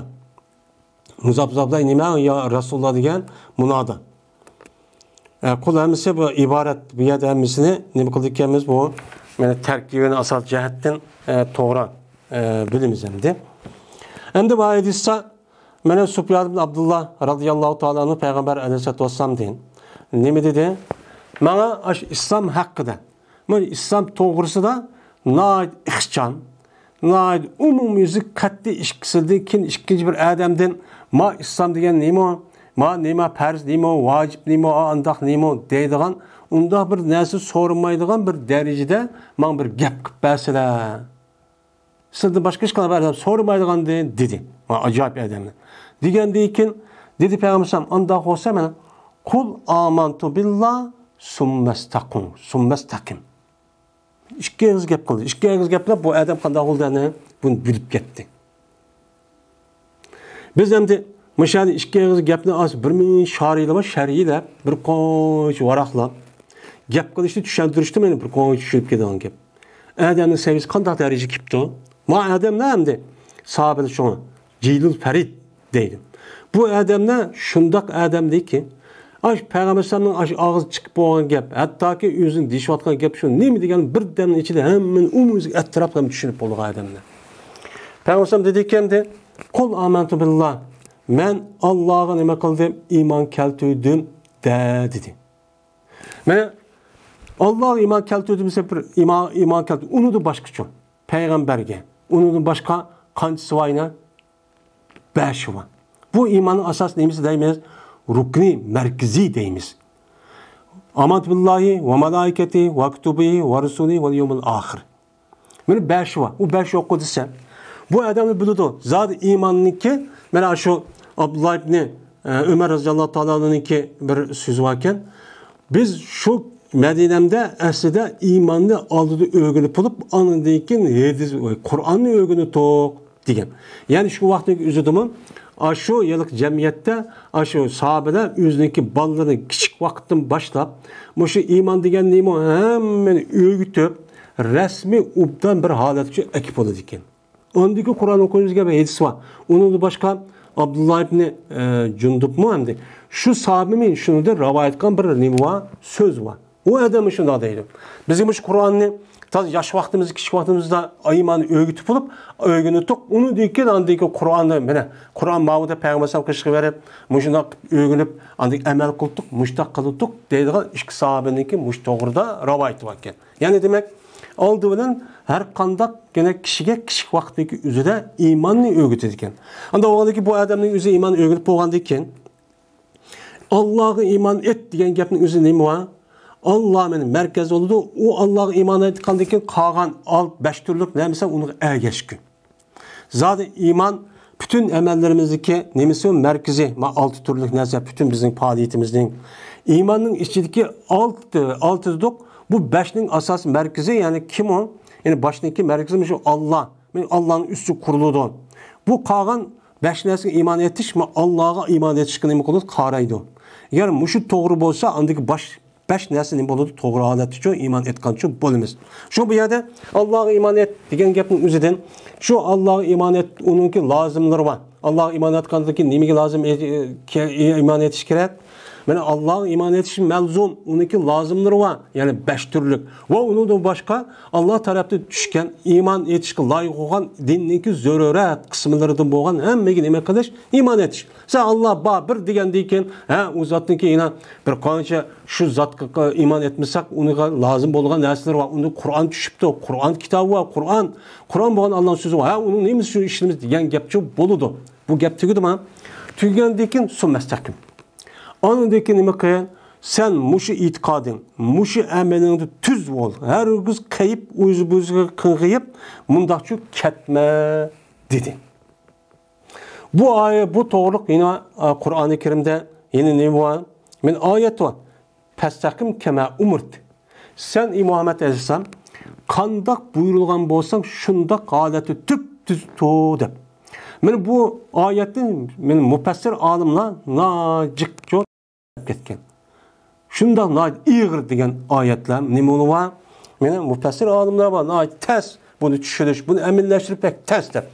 مۇزاپ ئىزاپىدە نېمە يا رەسۇلاللا دېگەن مۇنادا. ئە، قۇل ھەممىسى بۇ ئىبارەت، بۇ يەردە ھەممىسىنى نېمە قىلىدىكەنمىز؟ بۇ، يەنى تەركىبىنى ئاساس جەھەتتىن، ئە، توغرا، ئە، بىلىمىز ئەمدى. ئەمدى بۇ ھەدىستە مانا سۇپيان ئىبن ئابدۇللا رازىياللاھۇ تائالا ئەنھۇ پەيغەمبەر ئەلەيھىسسالاتۇ ۋەسسالامدىن نېمە دېدى؟ ماڭا ئاشۇ ئىسلام ھەققىدە، مانا ئىسلام توغرىسىدا ناھايىتى ئىخچام، ناھايىتى ئومۇميۈزلۈك قەتئىي ئىككىسىدىن كېيىن ئىككىنچى بىر ئادەمدىن ما ئىسلام دېگەن نېمە؟ ما نېمە پەرز نېمە؟ ۋاجىپ نېمە؟ ئانداق نېمە؟ دەيدىغان، ئۇنداق بىر نەرسە سورىمايدىغان بىر دەرىجىدە ماڭا بىر گەپ قىلىپ بەرسىلە. سىزدىن باشقا ھېچقانداق بىر ئادەم سورىمايدىغاندىن دېدى. ۋە ئاجايىپ ئادەمنى. دېگەندىن كېيىن دېدى پەيغەمبەر ئەلەيھىسسالام، ئانداق بولسا مانا، قۇل ئامەنتۇ بىللا سۇممەستەقىم، سۇممەستەقىم. ئىككى ئېغىز گەپ قىلدى. ئىككى ئېغىز گەپلەپ بۇ ئادەم قانداق بولدى ئەنە؟ بۇنى بىلىپ كەتتى. بىز ئەمدى مۇشۇ يەردە ئىككى ئېغىز گەپنى ئاز بىر مىڭ شارىيلىما شەرھلەپ، بىر قانچە ۋاراقلاپ، گەپ قىلىشنى، چۈشەندۈرۈشنى مانا بىر قانچە چۈشىنىپ كېتىدىغان گەپ. ئادەمنىڭ سەۋىيىسى قانداق دەرىجىگە كېپتۇ؟ ما ئادەملەر ئەمدى ساھابىلەر شۇڭا جىلۇل پەرىد دەيدۇ. بۇ ئادەملەر شۇنداق ئادەمدىكى، ئاش پەيغەمبەر ئەلەيھىسسالامنىڭ ئاش ئاغزى چىقىپ بولغان گەپ، ھەتتاكى ئۆزىنىڭ دېيىشىۋاتقان گەپ شۇ نېمە دېگەن بىر دەمنىڭ ئىچىدە ھەممىنى ئومۇميۈزلۈك ئەتراپ ھەم چۈشىنىپ بولىدىغان ئادەملەر. پەيغەمبەر ئەلەيھىسسالام دېدىكەن، قۇل ئامەنتۇ بىللا، مەن ئاللاغا نېمە قىلدىم؟ ئىمان كەلتۈردۈم دە، دېدى. مانا، ئاللاغا ئىمان كەلتۈردۈم دېسە، بىر ئىمان، ئىمان كەلتۈردۈم. ئۇنىڭدىن باشقىچۇ؟ پەيغەمبەرگە. ئۇنىڭدىن باشقا قانچىسى بار يەنە؟ بەشى بار. بۇ ئىماننىڭ ئاساسىي نېمىسى دەيمىز؟ رۇكنى مەركىزىي دەيمىز. ئامانتۇ بىللاھى ۋە مالائىكەتى ۋە كۇتۇبى ۋە رۇسۇلى ۋەل يەۋمىل ئاخىر. مانا بەشى بار. ئۇ بەش يوققۇ دېسە، بۇ ئادەمنى بىلىدۇ. زادى ئىماننىڭكى، مانا شۇ ئابدۇللا ئىبنى، ئە، ئۆمەر رازىياللاھۇ تائالا ئەنھۇنىڭكى بىر سۆزى باركەن. بىز شۇ مەدىنەمدە ئەسلىدە ئىماننى ئالدىدا ئۆگىنىپ بولۇپ، ئاندىن كېيىن ھەدىس، قۇرئاننى ئۆگىنىتۇق دېگەن. يەنى شۇ ۋاقىتنىڭ ئۆزىدىمۇ ئاشۇ ھېلىقى جەمئىيەتتە ئاشۇ ساھابىلەر ئۆزىنىڭكى بالىلىرىنى كىچىك ۋاقىتتىن باشلاپ مۇشۇ ئىمان دېگەن نېمە ھەممىنى ئۆگىتىپ، رەسمىي ئوبدان بىر ھالەتكە ئەكىپ بولىدىكەن. ئاندىكى قۇرئان ئوقۇيمىز دېگەن بىر ھەدىس بار. ئۇنىڭدا باشقا ئابدۇللا ئىبنى، ئە، جۇندۇبمۇ ئەمدى شۇ ساھابىمۇ شۇنىڭدا رىۋايەت قىلغان بىر نېمە بار؟ سۆز بار. ئۇ ئادەم شۇنداق دەيدۇ. بىزگە مۇشۇ قۇرئاننى تازا ياش ۋاقتىمىزدا، كىچىك ۋاقتىمىزدا ئىماننى ئۆگىتىپ بولۇپ، ئۆگىنىتتۇق. ئۇنىڭدىن كېيىن ئاندىن كېيىن قۇرئاننى، مانا، قۇرئان ماۋۇدا پەيغەمبەر ئەلەيھىسسالام قىلىشقا بېرىپ، مۇشۇنداق ئۆگىنىپ، ئاندىن ئەمەل قىلدۇق، مۇشۇنداق قىلدۇق دەيدىغان ئىككى ساھابىنىڭكى مۇشۇ توغرىدا رىۋايىتى باركەن. يەنى دېمەك، ئالدى بىلەن ھەر قانداق يەنە كىشىگە كىچىك ۋاقىتتىكى ئۆزىدە ئىماننى ئۆگىتىدىكەن. ئاندىن ئۇنىڭدىن كېيىن بۇ ئادەمنىڭ ئۆزى ئىمان ئۆگىنىپ بولغاندىن كېيىن، ئاللاغا ئىمان ئېيت دېگەن گەپنىڭ ئۆزى نېمە بار؟ ئاللا مېنىڭ مەركەز بولىدۇ. ئۇ ئاللاغا ئىمان ئېيتقاندىن كېيىن قالغان ئالت، بەش تۈرلۈك نەرسە ئۇنىڭغا ئەگەشكۈ. زادى ئىمان پۈتۈن ئەمەللىرىمىزدىكى نېمىسى ئۇ؟ مەركىزى، ما ئالتە تۈرلۈك نەرسە پۈتۈن بىزنىڭ پائالىيىتىمىزنىڭ. ئىماننىڭ ئىچىدىكى ئالتە، ئالتە دېدۇق. بۇ بەشنىڭ ئاساسىي مەركىزى، يەنى كىم ئۇ؟ يەنى باشنىڭكى مەركىزى شۇ ئاللا. مەن ئاللانىڭ ئۈستى قۇرۇلىدۇ. بۇ قالغان بەش نەرسىگە ئىمان ئېتىش، ما ئاللاغا ئىمان ئېتىشكە نېمە قىلىدۇ؟ قارايدۇ. ئەگەر مۇشۇ توغرا بولسا، ئاندىكى باش بەش نەرسە نېمە بولىدۇ؟ توغرا ھالەتتىچۇ، ئىمان ئېيتقانچۇ بولىمىز. شۇ بۇ يەردە ئاللاغا ئىمان ئېيت دېگەن گەپنىڭ ئۆزىدىن، شۇ ئاللاغا ئىمان ئېيت، ئۇنىڭكى لازىملىرى بار. ئاللاغا ئىمان ئېيتقاندىن كېيىن نېمىگە لازىم ئېيت-، ئىمان ئېيتىش كېرەك؟ مانا ئاللاغا ئىمان ئېيتىش مەلزۇم، ئۇنىڭكى لازىملىرى بار. يەنى بەش تۈرلۈك. ۋە ئۇنىڭدىن باشقا ئاللا تەرەپتىن چۈشكەن، ئىمان ئېيتىشقا لايىق بولغان دىننىڭكى زۆرۈرەت قىسىملىرىدىن بولغان ھەممىگە نېمە قىلىش؟ ئىمان ئېيتىش. سەن ئاللا بار بىر دېگەندىن كېيىن، ھە، ئۇ زاتنىڭكى يەنە بىر قانچە شۇ زاتقا ئىمان ئېيتمىساق، ئۇنىڭغا لازىم بولغان نەرسىلەر بار. ئۇنىڭ قۇرئان چۈشۈپتۇ، قۇرئان كىتابى بار، قۇرئان، قۇرئان بولغان ئاللانىڭ سۆزى بار. ھە، ئۇنىڭ نېمىسى شۇ ئىشلىرىمىز دېگەن گەپچۇ بولىدۇ. بۇ گەپ تۈگىدىما؟ تۈگىگەندىن كېيىن سۇممەستەقىم. ئاندىن كېيىن نېمە قىل؟ سەن مۇشۇ ئېتىقادىڭ، مۇشۇ ئەمىلىڭدە تۈز بول. ھەرگىز قېيىپ، ئۆزى-ئۆزىگە قىڭغىيىپ، مۇنداقچۇ كەتمە، دېدى. بۇ ئايە، بۇ توغرىلىق يەنە، ئا، قۇرئانى كەرىمدە يەنە نېمە بار؟ مەن ئايەت بار. پەستەقىم كەمە ئۇمۇرت. سەن، ئى مۇھەممەد ئەلەيھىسسالام، قانداق بۇيرۇلغان بولساڭ، شۇنداق ھالەتتە تۈپتۈز تۇر، دەپ. مانا بۇ ئايەتنى مانا مۇپەسسىر ئالىملار ناجىق جور كەتكەن. شۇنداق ناھايىتى ئېغىر دېگەن ئايەتلەر نېمە بولۇۋا؟ مانا مۇپەسسىر ئالىملار بار، ناھايىتى تەس، بۇنى چۈشىنىش، بۇنى ئەمەلىيلەشتۈرۈش بەك تەس دەپ.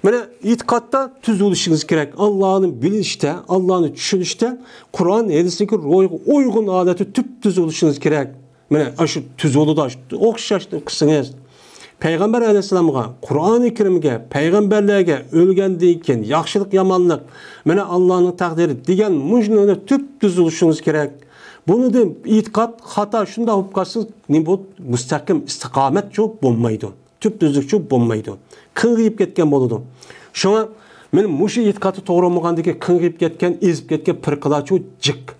مانا ئېتىقادتا تۈز بولۇشىڭىز كېرەك. ئاللانى بىلىشتە، ئاللانى چۈشىنىشتە، قۇرئان ھەدىسنىڭكى روھىغا ئۇيغۇن ھالەتتە تۈپتۈز بولۇشىڭىز كېرەك. مانا ئاشۇ تۈز بولىدۇ، ئاشۇ ئوخشاش قىلسىڭىز. پەيغەمبەر ئەلەيھىسسالامغا، قۇرئانى كەرىمگە، پەيغەمبەرلەرگە، ئۆلگەندىن كېيىن ياخشىلىق، يامانلىق، مانا ئاللانىڭ تەقدىرى دېگەن مۇشۇنى تۈپ تۈزۈلۈشىڭىز كېرەك. بۇنىڭدىن ئېتىقاد خاتا شۇنداق بولۇپ قالسىڭىز، نېمە بۇ؟ مۇستەقىم ئىستىقامەتچۇ بولمايدۇ. تۈپ تۈزۈكچۇ بولمايدۇ. قىڭغىيىپ كەتكەن بولىدۇ. شۇڭا مەن مۇشۇ ئېتىقادتا توغرا بولمىغاندىكىن قىڭغىيىپ كەتكەن، ئېزىپ كەتكەن پىرقىلارچۇ جىق.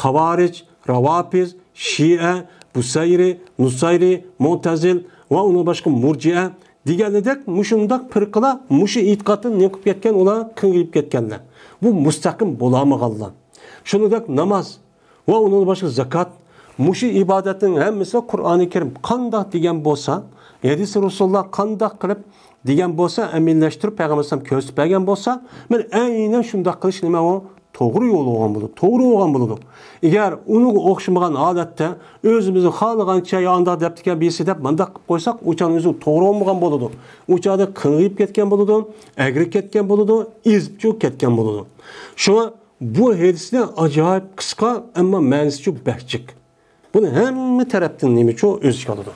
خاۋارىج، راۋاپىز، شىئە، بۇسەيرى، نۇسەيرى، مۇئتەزىل ۋە ئۇنىڭ باشقا مۇرجىئە دېگەنىدەك مۇشۇنداق پىرقىلار مۇشۇ ئېتىقادتىن نېمە قىلىپ كەتكەن، ئۇلار قىڭغىيىپ كەتكەنلەر. بۇ مۇستەقىم بولالمىغانلار. شۇنىڭدەك ناماز ۋە ئۇنىڭدىن باشقا زاكات، مۇشۇ ئىبادەتنىڭ ھەممىسى قۇرئانى كەرىم قانداق دېگەن بولسا، ھەدىسى رەسۇلۇللا قانداق قىلىپ دېگەن بولسا، ئەمەلىيلەشتۈرۈپ پەيغەمبەر ئەلەيھىسسالام كۆرسىتىپ بەرگەن بولسا، مەن ئەينەن شۇنداق قىلىش نېمە ئۇ؟ توغرا يول بولغان بولىدۇ، توغرا بولغان بولىدۇ. ئەگەر ئۇنىڭغا ئوخشىمىغان ھالەتتە ئۆزىمىزنىڭ خالىغانچە يا ئانداق دەپتىكەن بىرسى دەپ مانداق قىلىپ قويساق، ئۇ چاغدا ئۆزى توغرا بولمىغان بولىدۇ. ئۇ چاغدا قىڭغىيىپ كەتكەن بولىدۇ، ئەگرى كەتكەن بولىدۇ، ئېزىپچۇ كەتكەن بولىدۇ. شۇڭا بۇ ھەدىسنى ئاجايىپ قىسقا، ئەمما مەنىسىچۇ بەك جىق. بۇنى ھەممە تەرەپتىن نېمىچۇ ئۆز ئىچىگە ئالىدۇ.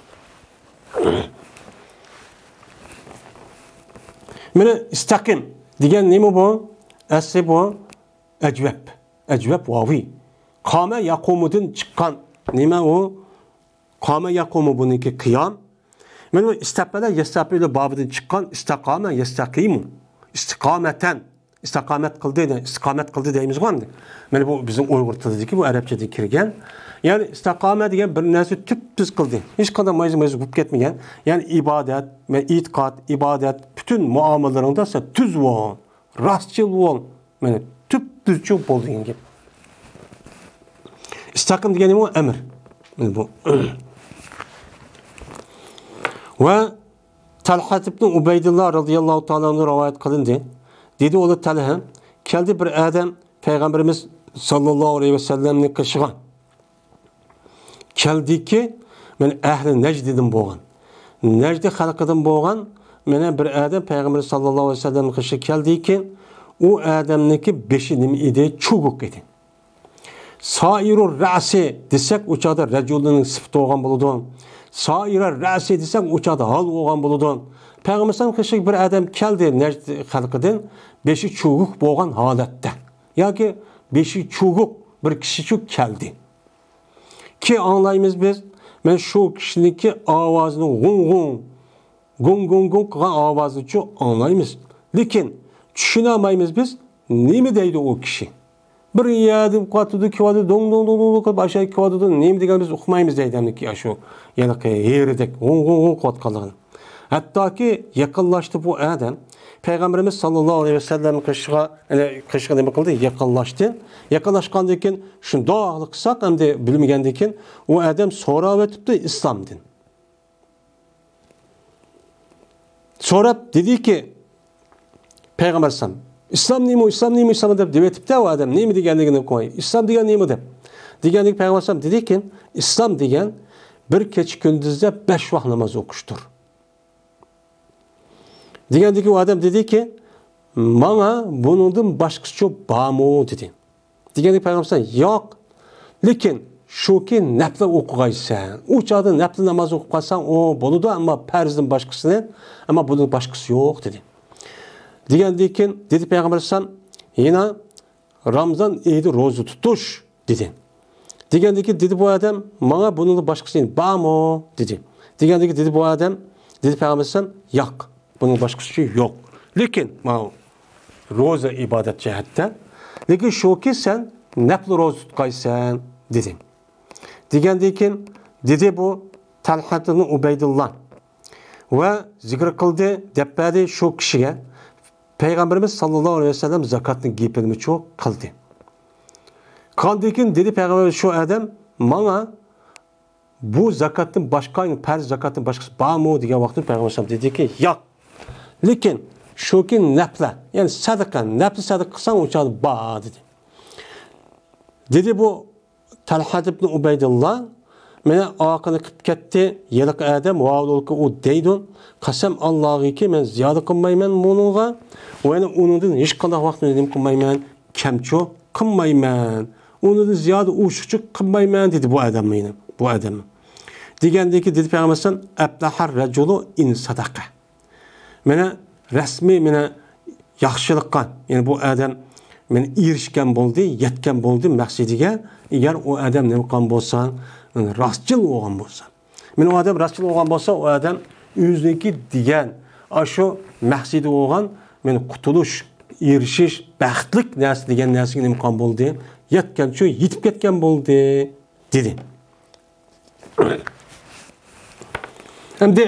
مانا ئىستەقىم دېگەن نېمە بۇ؟ ئەسلى بۇ ئەجۋەب. ئەجۋەب ۋاۋى. قامە يەقۇمۇدىن چىققان نېمە ئۇ؟ قامە يەقۇمۇ بۇنىڭكى قىيام. مانا بۇ ئىستەپەلە يەستەپىلۇ بابىدىن چىققان ئىستەقامە يەستەقىمۇ. ئىستىقامەتەن. ئىستىقامەت قىلدى، ئىستىقامەت قىلدى دەيمىزغۇ ئەمدى. مانا بۇ بىزنىڭ ئۇيغۇر تىلىدىكى بۇ ئەرەبچىدىن كىرگەن. يەنى ئىستىقامە دېگەن بىر نەرسە تۈپتۈز قىلدى. ھېچقانداق مايزا مايزا بولۇپ كەتمىگەن. يەنى ئىبادەت، مەن ئېتىقاد، ئىبادەت، پۈتۈن مۇئامىلىلىرىڭدا سەن تۈز بول، راستچىل بول. مانا تۈپتۈزچۇ بول دېگەن گەپ. ئىستەقىم دېگەن نېمە؟ ئەمر. مانا بۇ. ۋە تەلھەت ئىبنى ئۇبەيدۇللا رازىياللاھۇ تائالا ئەنھۇ رىۋايەت قىلىندى. دېدى ئۇلۇغ تەلھە، كەلدى بىر ئادەم پەيغەمبىرىمىز ساللاللاھۇ ئەلەيھى ۋەسەللەمنىڭ قېشىغا. كەلدىكى، مانا ئەھلى نەجدىدىن بولغان، نەجدى خەلقىدىن بولغان، مانا بىر ئادەم پەيغەمبەر ساللاللاھۇ ئەلەيھى ۋەسەللەمنىڭ قېشىغا كەلدىكى، ئۇ ئادەمنىڭكى بېشى نېمە ئىدى؟ چوۋۇق ئىدى. سائىرۇ رەسى دېسەك، ئۇ چاغدا رەجۇلنىڭ سۈپىتى بولغان بولىدۇ. سائىرە رەسى دېسەك، ئۇ چاغدا ھال بولغان بولىدۇ. پەيغەمبەر ئەلەيھىسسالام قېشىغا بىر ئادەم كەلدى، نەجد خەلقىدىن، بېشى چوۋۇق بولغان ھالەتتە. ياكى بېشى چوۋۇق بىر كىشىچۇ كەلدى. كېيىن ئاڭلايمىز بىز، مانا شۇ كىشىنىڭكى ئاۋازىنى غۇڭ غۇڭ، گۇڭ گۇڭ گۇڭ قىلغان ئاۋازنىچۇ ئاڭلايمىز. لېكىن چۈشىنەلمەيمىز بىز، نېمە دەيدۇ ئۇ كىشى. بىر يەردىن قىلىۋاتىدۇ، كېلىۋاتىدۇ، دۇڭ دۇڭ دۇڭ دۇڭ قىلىپ ئاشۇ كېلىۋاتىدۇ، نېمە دېگەننى بىز ئۇقمايمىز دەيدۇ، ھېلىقى ھېرىدەك غۇڭ غۇڭ غۇڭ قىلىۋاتقانلىقىنى. ھەتتاكى يېقىنلاشتى بۇ ئادەم. پەيغەمبىرىمىز ساللاللاھۇ ئەلەيھى ۋەسەللەم قېشىغا، يەنى قېشىغا نېمە قىلدى؟ يېقىنلاشتى. يېقىنلاشقاندىن كېيىن شۇنداقلا قىلساق، ئەمدى بىلمىگەندىن كېيىن ئۇ ئادەم سوراۋېتىپتۇ ئىسلامدىن. سوراپ دېدىكى، پەيغەمبەر ئەلەيھىسسالام، «ئىسلام نېمە، ئىسلام نېمە، ئىسلام؟» دەپ دېۋېتىپتۇ ئۇ ئادەم. «نېمە دېگەنلىكىنى قوي، ئىسلام دېگەن نېمە؟» دەپ. دېگەندىكى پەيغەمبەر ئەلەيھىسسالام دېدىكى، «ئىسلام دېگەن بىر كېچە كۈندۈزدە بەش ۋاق ناماز ئوقۇشتۇر.» دېگەندىكى ئۇ ئادەم دېدىكى، «ماڭا بۇنىڭدىن باشقىسىچۇ بارمۇ؟» دېدى. دېگەندىكى پەيغەمبەر ئەلەيھىسسالام، «ياق، لېكىن شۇكى نەپلە ئوقۇغايسەن. ئۇ چاغدا نەپلە ناماز ئوقۇپ قالساڭ، ئۇ بولىدۇ، ئەمما پەرزدىن باشقىسىنى، ئەمما بۇنىڭ باشقىسى يوق» دېدى. دېگەندىن كېيىن دېدى پەيغەمبەر ئەلەيھىسسالام، يەنە رامزان ئېيىدا روزا تۇتۇش دېدى. دېگەندىن كېيىن دېدى بۇ ئادەم، «ماڭا بۇنىڭدىن باشقىسى بارمۇ؟» دېدى. دېگەندىن كېيىن دېدى بۇ ئادەم، دېدى پەيغەمبەر ئەلەيھىسسالام، «ياق، بۇنىڭ باشقىسى يوق. لېكىن ماۋۇ روزا ئىبادەت جەھەتتە، لېكىن شۇكى سەن نەپلى روزا تۇتقايسەن» دېدى. دېگەندىن كېيىن دېدى بۇ تەلھەتىنى ئۇبەيدۇللا ۋە زىكىر قىلدى، دەپ بەردى شۇ كىشىگە. پەيغەمبىرىمىز ساللاللاھۇ ئەلەيھى ۋەسەللەم زاكاتنىڭ گېپىنىمۇچۇ قىلدى. قىلغاندىن كېيىن دېدى پەيغەمبەر، شۇ ئادەم، «ماڭا بۇ زاكاتتىن باشقا، پەرز زاكاتتىن باشقىسى بارمۇ؟» دېگەن ۋاقتىدا پەيغەمبەر ئەلەيھىسسالام دېدىكى، «ياق. لېكىن شۇكى نەپلە، يەنى سەدىقە، نەپلى سەدىقە قىلساڭ ئۇ چاغدا بار» دېدى. دېدى بۇ تەلھەت ئىبنى ئۇبەيدۇللا، مېنى ئارقىنى قىپ كەتتى، ھېلىقى ئادەم، ۋاۋۇلكى ئۇ دەيدۇ، قەسەم ئاللاغىكى، مەن زىيادە قىلمايمەن بۇنىڭغا، ۋە يەنە ئۇنىڭدىن ھېچقانداق ۋاقىتتا نېمە قىلمايمەن، كەمچۇ قىلمايمەن، ئۇنىڭدىن زىيادە ئوشۇقچە قىلمايمەن، دېدى بۇ ئادەم مېنى، بۇ ئادەم. دېگەندىكى دېدى پەيغەمبەر ئەپلەھەر رەجۇلۇ ئىن سەدەقە. مانا رەسمىي مانا ياخشىلىققا، يەنى بۇ ئادەم مانا ئېرىشكەن بولدى، يەتكەن بولدى مەقسىتىگە، ئەگەر ئۇ ئادەم نېمە قىلغان بولسا، راستچىل بولغان بولسا. مانا ئۇ ئادەم راستچىل بولغان بولسا، ئۇ ئادەم ئۆزىنىڭكى دېگەن ئاشۇ مەقسىتى بولغان مانا قۇتۇلۇش، ئېرىشىش، بەختلىك نەرسە دېگەن نەرسىگە نېمە قىلغان بولدى؟ يەتكەنچۇ يېتىپ كەتكەن بولدى، دېدى. ئەمدى،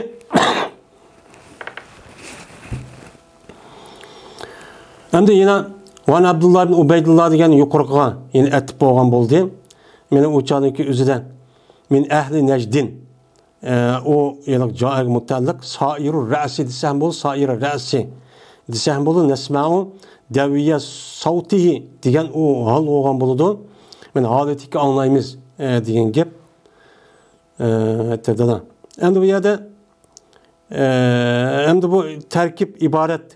ئەمدى يەنە ۋەن ئابدۇللا ئىبن ئۇبەيدۇللا دېگەن يۇقىرىقىغا يەنە ئەتىپ بولغان بولدى. مانا ئۇ چاغدىكى ئۆزىدە مىن ئەھلى نەجدىن. ئە، ئۇ يەنە جائىگە مۇتەئەللىق سائىرۇ رەسى دېسەم بولىدۇ، سائىرۇ رەسى دېسەم بولىدۇ، نەسمەئۇ دەۋىيە ساۋتىھى دېگەن ئۇ ھال بولغان بولىدۇ. مانا ھالىتىكى ئاڭلايمىز، ئە، دېگەن گەپ. ئە، ئەمدى بۇ يەردە، ئە، ئەمدى بۇ تەركىب ئىبارەت،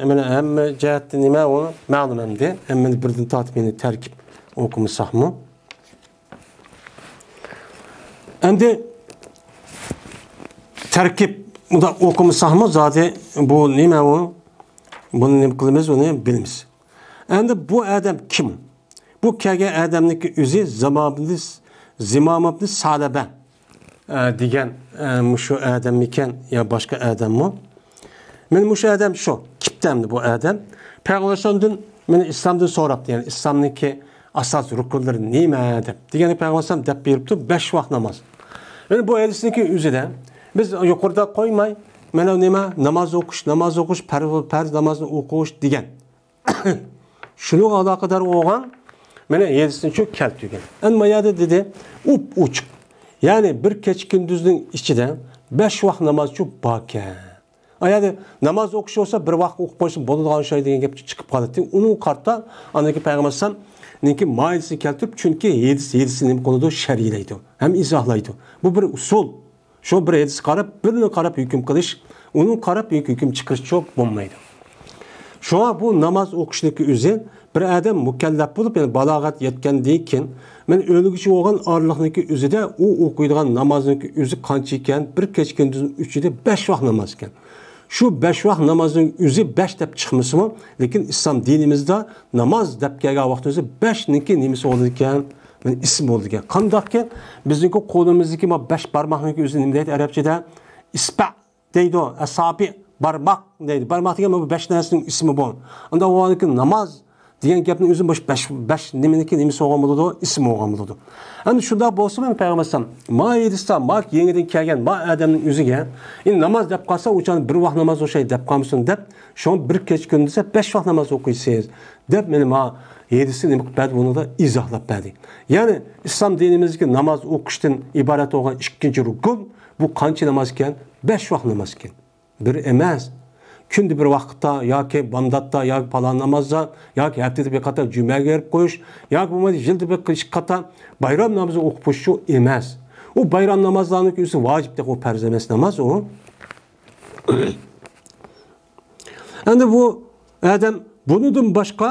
مانا ھەممە جەھەتتە نېمە ئۇ مەلۇم ئەمدى. ھەممىنى بىردىن تارتىپ يەنە تەركىب ئوقۇمىساقمۇ؟ ئەمدى تەركىب مۇنداق ئوقۇمىساقمۇ زادى بۇ نېمە ئۇ؟ بۇنى نېمە قىلىمىز، ئۇنى بىلىمىز. ئەمدى بۇ ئادەم كىم؟ بۇ كەلگەن ئادەمنىڭكى ئۆزى زىمام ئىبنى، زىمام ئىبنى سەلەبە، ئە، دېگەن، ئە، مۇشۇ ئادەممىكەن يا باشقا ئادەممۇ؟ مانا مۇشۇ ئادەم شۇ، كىپتەمدى بۇ ئادەم. پەيغەمبەر ئەلەيھىسسالامدىن مانا ئىسلامدىن سوراپتۇ، يەنى ئىسلامنىڭكى ئاساس رۇكۇنلىرى نېمە دەپ. دېگەندە پەيغەمبەر ئەلەيھىسسالام دەپ بېرىپتۇ، بەش ۋاق ناماز. يەنى بۇ ھەدىسنىڭكى ئۆزىدە بىز يۇقىرىدا قويماي، مانا نېمە، ناماز ئوقۇش، ناماز ئوقۇش، پەرز، پەرز نامازنى ئوقۇش دېگەن. شۇنىڭغا ئالاقىدار بولغان مانا ھەدىسنى شۇ كەلتۈرگەن. ئەمما يەردە دېدى، ئوپئوچۇق. يەنى بىر كېچە كۈندۈزنىڭ ئىچىدە بەش ۋاق ناماز شۇ باركەن. ئا يەردە ناماز ئوقۇش بولسا بىر ۋاق ئوقۇپ قويسا بولىدىغان شەي دېگەن گەپ چىقىپ قالاتتى. ئۇنىڭغا قارىتا ئاندىن كېيىن پەيغەمبەر ئەلەيھىسسالامنىڭكى ماھىيىتىنى كەلتۈرۈپ، چۈنكى ھەدىس، ھەدىسنى نېمە قىلىدۇ؟ شەرھلەيدۇ ھەم ئىزاھلايدۇ. بۇ بىر ئۇسۇل. شۇ بىر ھەدىسكە قاراپ، بىرىنى قاراپ ھۆكۈم قىلىش، ئۇنى قاراپ ھۆكۈم چىقىرىش چوق بولمايدۇ. شۇڭا بۇ ناماز ئوقۇشنىڭكى ئۆزى بىر ئادەم مۇكەللەپ بولۇپ، يەنى بالاغەت يەتكەندىن كېيىن، مەن ئۆلگۈچى بولغان ئارىلىقنىڭكى ئۆزىدە ئۇ ئوقۇيدىغان نامازنىڭكى ئۆزى قانچە ئىكەن؟ بىر كېچە كۈندۈزنىڭ ئىچىدە بەش ۋاق ناماز ئىكەن. شۇ بەش ۋاق نامازنىڭ ئۆزى بەش دەپ چىقمىسىمۇ، لېكىن ئىسلام دىنىمىزدا ناماز دەپ كەلگەن ۋاقتىمىزدا بەشنىڭكى نېمىسى بولىدىكەن؟ مانا ئىسمى بولىدىكەن. قانداقكەن؟ بىزنىڭكى قولىمىزدىكى ما بەش بارماقنىڭكى ئۆزى نېمە دەيدۇ ئەرەبچىدە؟ ئىسبە دەيدۇ، ئەسابى، بارماق دەيدۇ. بارماق دېگەن بۇ بەش نەرسىنىڭ ئىسمى بۇ. ئاندا ئۇنىڭكى ناماز دېگەن گەپنىڭ ئۆزى بۇ بەش، بەش نېمىنىڭكى نېمىسى بولغان بولىدۇ؟ ئىسمى بولغان بولىدۇ. ئەمدى شۇنداق بولسىمۇ، پەيغەمبەر ئەلەيھىسسالام، ما ھەدىستە، ما يېڭىدىن كەلگەن، ما ئادەمنىڭ ئۆزىگە، ئى، ناماز دەپ قالسا، ئۇ چاغدا بىر ۋاق ناماز ئوخشايدۇ دەپ قالمىسۇن دەپ، شۇڭا بىر كېچە كۈندۈز دەپ بەش ۋاق ناماز ئوقۇيسىز دەپ، مانا ما ھەدىسنى نېمە قىلىپ بەردى، بۇنى دا ئىزاھلاپ بەردى. يەنى ئىسلام دىنىمىزدىكى ناماز ئوقۇشتىن ئىبارەت بولغان ئىككىنچى رۇكۇن، بۇ قانچە ناماز ئىكەن؟ بەش ۋاق ناماز ئىكەن. بىر ئەمەس. كۈندە بىر ۋاقىتتا ياكى بامداتتا ياكى پالان نامازدا ياكى ھەپتىدە بىر قېتىم جۈمەگە بېرىپ قويۇش ياكى بولمىسا يىلدا بىر قېتىم بايرام نامىزى ئوقۇپ قويۇش شۇ ئەمەس. ئۇ بايرام نامازلارنىڭ ئۆزى ۋاجىپ دەپ، ئۇ پەرز ئەمەس ناماز ئۇ. ئەمدى بۇ ئادەم بۇنىڭدىن باشقا،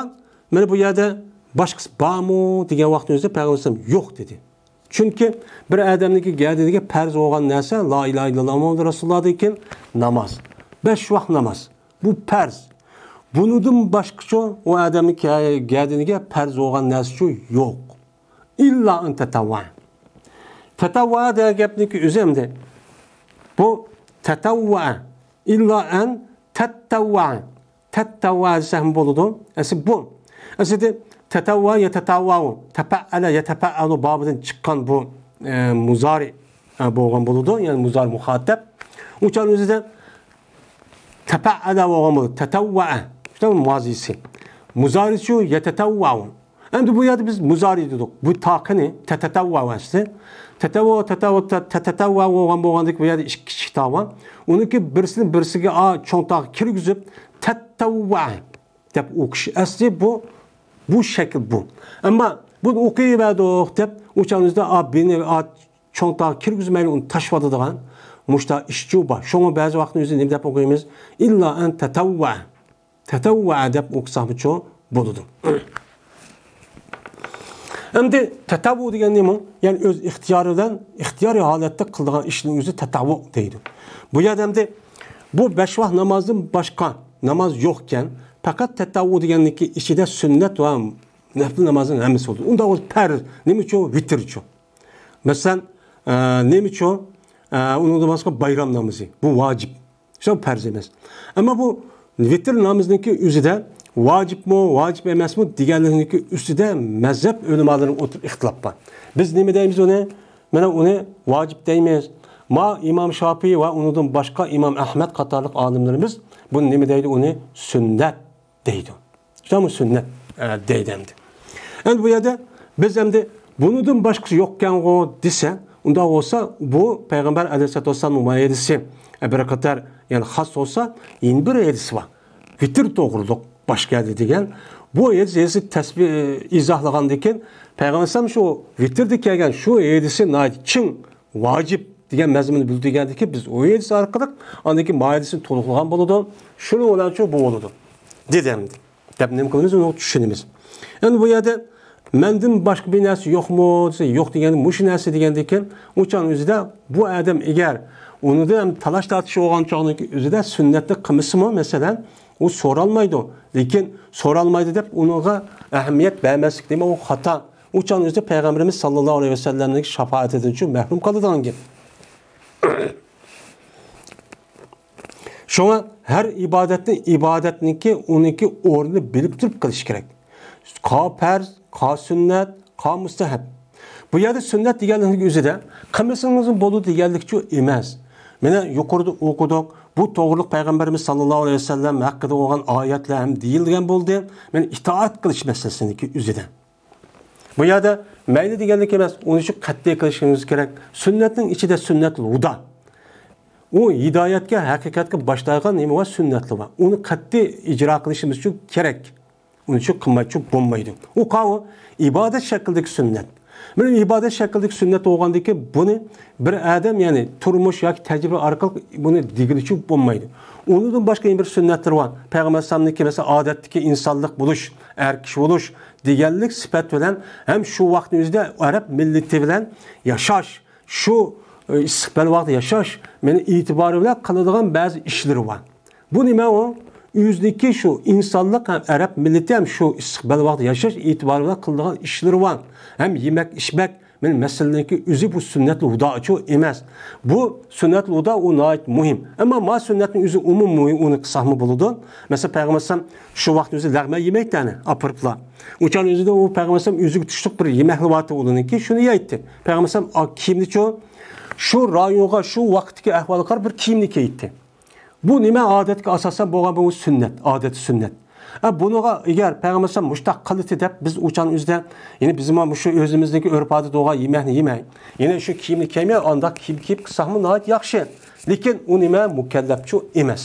مانا بۇ يەردە باشقىسى بارمۇ دېگەن ۋاقىتنىڭ ئۆزىدە پەيغەمبەر ئەلەيھىسسالام يوق دېدى. چۈنكى بىر ئادەمنىڭكى گەدىنىگە پەرز بولغان نەرسە لا ئىلاھە ئىللاللا مۇھەممەدۇر رەسۇلۇللاھتىن كېيىن ناماز. بەش ۋاق ناماز. بۇ پەرز. بۇنىڭدىن باشقىچۇ ئۇ ئادەمنىڭ گەدىنىگە پەرز بولغان نەرسىچۇ يوق. ئىللا ئەن تەتەۋۋە. تەتەۋۋە دېگەن گەپنىڭكى ئۆزى ئەمدى. بۇ تەتەۋۋە. ئىللا ئەن تەتەۋۋە. تەتەۋۋە دېسەكمۇ بولىدۇ. ئەسلى بۇ. ئەسلىدە تەتەۋۋە يەتەتەۋۋەئۇ، تەپەئەلە يەتەپەئەلۇ بابىدىن چىققان بۇ، ئە، مۇزارى، ئە، بولغان بولىدۇ. يەنى مۇزارى مۇخاتەب. ئۇ چاغنىڭ ئۆزىدە تەپەئەلە بولغان بولىدۇ. تەتەۋۋەئە. شۇ مازىسى. مۇزارىسى يەتەتەۋۋەئۇ. ئەمدى بۇ يەردە بىز مۇزارى دېدۇق. بۇ تاقىنى تەتەتەۋۋەئۇ ئەسلى. تەتەۋۋە، تەتەۋۋە، تە-، تەتەتەۋۋە بولغان بولغاندىكى بۇ يەردە ئىككى كىچىك تا بار. ئۇنىڭكى بىرسىنى بىرسىگە ئا، چوڭ تاغا كىرگۈزۈپ، تەتتەۋۋە دەپ ئوقۇش. ئەسلى بۇ، بۇ شەكىل بۇ. ئەمما بۇنى ئوقۇيۋەردۇق دەپ، ئۇ چاغىمىزدا ئا، بىنى ئا، چوڭ تاغا كىرگۈزمەيلا ئۇنى تاشلىۋاتىدىغان مۇشتا ئىشچۇ بار. شۇڭا بەزى ۋاقىتتا ئۆزى نېمە دەپ ئوقۇيمىز؟ ئىللا ئەن تەتەۋۋە. تەتەۋۋە دەپ ئوقۇساقمۇچۇ بولىدۇ. ئەمدى تەتەۋۋۇ دېگەن نېمە؟ يەنى ئۆز ئىختىيارى بىلەن ئىختىيارىي ھالەتتە قىلىدىغان ئىشنىڭ ئۆزى تەتەۋۋۇ دەيدۇ. بۇ يەردە ئەمدى بۇ بەش ۋاق نامازدىن باشقا ناماز يوقكەن، پەقەت تەتەۋۋۇ دېگەننىڭكى ئىچىدە سۈننەت ۋە نەپلى نامازنىڭ ھەممىسى بولىدۇ. ئۇنداق بولسا پەرز، نېمە ئۈچۈن؟ ۋىتىر ئۈچۈن. مەسىلەن، ئە، نېمە ئۈچۈن؟ ئە، ئۇنىڭدىن باشقا بايرام نامىزى. بۇ ۋاجىپ. شۇ پەرز ئەمەس. ئەمما بۇ ۋىتىر نامىزىنىڭكى ئۆزىدە ۋاجىپمۇ، ۋاجىپ ئەمەسمۇ دېگەنلىكنىڭكى ئۈستىدە مەزھەپ ئۆلىمالىرى ئوتتۇرىدا ئىختىلاپ بار. بىز نېمە دەيمىز ئۇنى؟ مانا ئۇنى ۋاجىپ دەيمىز. ما ئىمام شاپىي ۋە ئۇنىڭدىن باشقا ئىمام ئەھمەد قاتارلىق ئالىملىرىمىز بۇنى نېمە دەيدۇ؟ ئۇنى سۈننەت دەيدۇ. شۇنداقمۇ سۈننەت، ئە، دەيدۇ ئەمدى. ئەمدى بۇ يەردە بىز ئەمدى بۇنىڭدىن باشقىسى يوقكەنغۇ دېسە، ئۇنداق بولسا بۇ پەيغەمبەر ئەلەيھىسسالاتۇ ۋەسسالامنىڭ ھەدىسى، ئە، بىر قاتار، يەنى خاس بولسا، يەنە بىر ھەدىسى بار. ۋىتىر توغرۇلۇق باشقا يەردە دېگەن. بۇ ھەدىس، ھەدىسنى تەسبىھ، ئىزاھلىغاندىن كېيىن پەيغەمبەر ئەلەيھىسسالام شۇ ۋىتىردە كەلگەن شۇ ھەدىسى ناھايىتى چىڭ ۋاجىپ دېگەن مەزمۇننى بىلدۈرگەندىكىن، بىز ئۇ ھەدىس ئارقىلىق ئاندىن كېيىن ما ھەدىسنى تولۇقلىغان بولىدۇ. شۇنىڭ بىلەن شۇ بۇ بولىدۇ. دېدى ئەمدى. دەپ نېمە قىلىمىز؟ ئۇنى چۈشىنىمىز. ئەمدى بۇ يەردە مەندىن باشقا بىر نەرسە يوقمۇ دېسە، يوق دېگەندە مۇشۇ نەرسە دېگەندىكىن، ئۇ چاغنىڭ ئۆزىدە بۇ ئادەم ئەگەر ئۇنىڭدىن ھەم تالاش تارتىش بولغان چاغنىڭ ئۆزىدە سۈننەتنى قىلمىسىمۇ، مەسىلەن، ئۇ سورالمايدۇ. لېكىن سورالمايدۇ دەپ ئۇنىڭغا ئەھمىيەت بەرمەسلىك دېمەك، ئۇ خاتا. ئۇ چاغنىڭ ئۆزىدە پەيغەمبىرىمىز ساللاللاھۇ ئەلەيھى ۋەسەللەمنىڭ شاپائىتىدىن شۇ مەھرۇم قالىدىغان گەپ. شۇڭا ھەر ئىبادەتنى ئىبادەتنىڭكى ئۇنىڭكى ئورنىنى بىلىپ تۇرۇپ قىلىش كېرەك. قا پەرز، قا سۈننەت، قا مۇستەھەب. بۇ يەردە سۈننەت دېگەنلىكنىڭ ئۆزىدە قىلمىسىڭىزمۇ بولىدۇ دېگەنلىكچۇ ئەمەس. مانا يۇقىرىدا ئوقۇدۇق. بۇ توغرىلىق پەيغەمبىرىمىز ساللاللاھۇ ئەلەيھى ۋەسەللەم ھەققىدە بولغان ئايەتلەر ھەم دېيىلگەن بولدى. مانا ئىتائەت قىلىش مەسىلىسىنىڭكى ئۆزىدە. بۇ يەردە مەيلى دېگەنلىك ئەمەس، ئۇنى شۇ قەتئىي قىلىشىمىز كېرەك. سۈننەتنىڭ ئىچىدە سۈننەتۇل ھۇدا. ئۇ ھىدايەتكە، ھەقىقەتكە باشلايدىغان نېمە بار؟ سۈننەتلەر بار. ئۇنى قەتئىي ئىجرا قىلىشىمىز ئۈچۈن كېرەك. ئۇنى شۇ قىلمايچۇ بولمايدۇ. ئۇ قاۋۇ ئىبادەت شەكلىدىكى سۈننەت. مانا ئىبادەت شەكلىدىكى سۈننەت بولغاندىكىن بۇنى بىر ئادەم، يەنى تۇرمۇش ياكى تەجرىبە ئارقىلىق بۇنى دېگىلىچۇ بولمايدۇ. ئۇنىڭدىن باشقا يەنە بىر سۈننەتلىرى بار. پەيغەمبەر ئەلەيھىسسالامنىڭكى، مەسىلەن، ئادەتتىكى ئىنسانلىق بولۇش، ئەر كىشى بولۇش دېگەنلىك سۈپەت بىلەن ھەم شۇ ۋاقىتنىڭ ئۆزىدە ئەرەب مىللىتى بىلەن ياشاش، شۇ، ئى، ئىسسىق بەلباغدا ياشاش، مانا ئېتىبارى بىلەن قىلىدىغان بەزى ئىشلىرى بار. بۇ نېمە ئۇ؟ ئۆزىنىڭكى شۇ ئىنسانلىق ھەم ئەرەب مىللىتى ھەم شۇ ئىسسىق بەلباغدا ياشاش ئېتىبارى بىلەن قىلىدىغان ئىشلىرى بار. ھەم يېمەك، ئىچمەك، مانا مەسىلىنىڭكى ئۆزى بۇ سۈننەتۇل ھۇداچۇ ئەمەس. بۇ سۈننەتۇل ھۇدا ئۇ ناھايىتى مۇھىم. ئەمما ما سۈننەتنىڭ ئۆزى ئومۇمىي، ئۇنى قىلساقمۇ بولىدۇ. مەسىلەن، پەيغەمبەر ئەلەيھىسسالام شۇ ۋاقىتنىڭ ئۆزى لەغمەن يېمەيتتى ئەنە، ئاپىرىپلا. ئۇ چاغنىڭ ئۆزىدە ئۇ پەيغەمبەر ئەلەيھىسسالام ئۆزىگە تۇشلۇق بىر يېمەكلىك بارتى ئۇنىڭكى، شۇنى يەيتتى. پەيغەمبەر ئەلەيھىسسالام ئا-، كىيىمنىچۇ، شۇ رايونغا، شۇ ۋاقىتتىكى ئەھۋالغا قاراپ بىر كىيىمنى كىيەيتتى. بۇ نېمە؟ ئادەتكە ئاساسەن بولغان بۇ سۈننەت، ئادەتتە سۈننەت. ئە، بۇنىڭغا ئەگەر پەيغەمبەر ئەلەيھىسسالام مۇشۇنداق قىلدى دەپ، بىز ئۇ چاغنىڭ ئۆزىدە، يەنى بىزمۇ مۇشۇ ئۆزىمىزنىڭكى ئۆرپ-ئادەت بولغان يېمەكنى يېمەي، يەنە شۇ كىيىمنى كىيمەي، ئانداق كىيىم كىيىپ قىلساقمۇ ناھايىتى ياخشى. لېكىن ئۇ نېمە؟ مۇكەللەپچۇ ئەمەس.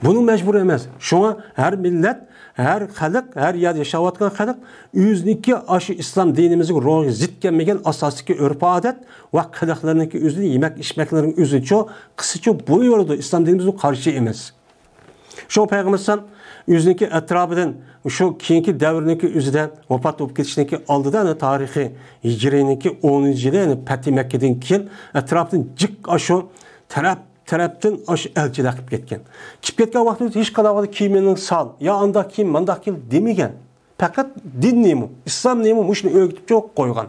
بۇنىڭ مەجبۇرى ئەمەس. شۇڭا ھەر مىللەت، ھەر خەلق، ھەر يەردە ياشاۋاتقان خەلق ئۆزىنىڭكى ئاشۇ ئىسلام دىنىمىزنىڭ روھىغا زىت كەلمىگەن ئاساسىي ئۆرپ-ئادەت ۋە قىلىقلىرىنىڭكى ئۆزىنى، يېمەك-ئىچمەكلىرىنىڭ ئۆزىچۇ، قىلسىچۇ بولۇۋېرىدۇ. ئىسلام دىنىمىزغا قارشى ئەمەس. شۇڭا پەيغەمبەر ئەلەيھىسسالام ئۆزىنىڭكى ئەتراپىدىن شۇ كېيىنكى دەۋرنىڭكى ئۆزىدە، ۋاپات بولۇپ كېتىشىنىڭكى ئالدىدا، يەنى تارىخىي ھىجرىينىڭكى ئونىنچى يىلى، يەنى پەتھى مەككىدىن كېيىن ئەتراپىدىن جىق ئاشۇ تەرەپ تەرەپتىن ئاشۇ ئەلچىلەر قىلىپ كەتكەن. كىرىپ كەتكەن ۋاقتىمىزدا ھېچقانداق ۋاقىتتا كىيىمىڭنى سال، يا ئانداق كىيىن، مانداق كىيىن دېمىگەن. پەقەت دىن نېمە، ئىسلام نېمە، مۇشۇنى ئۆگىتىپ چوق قويغان.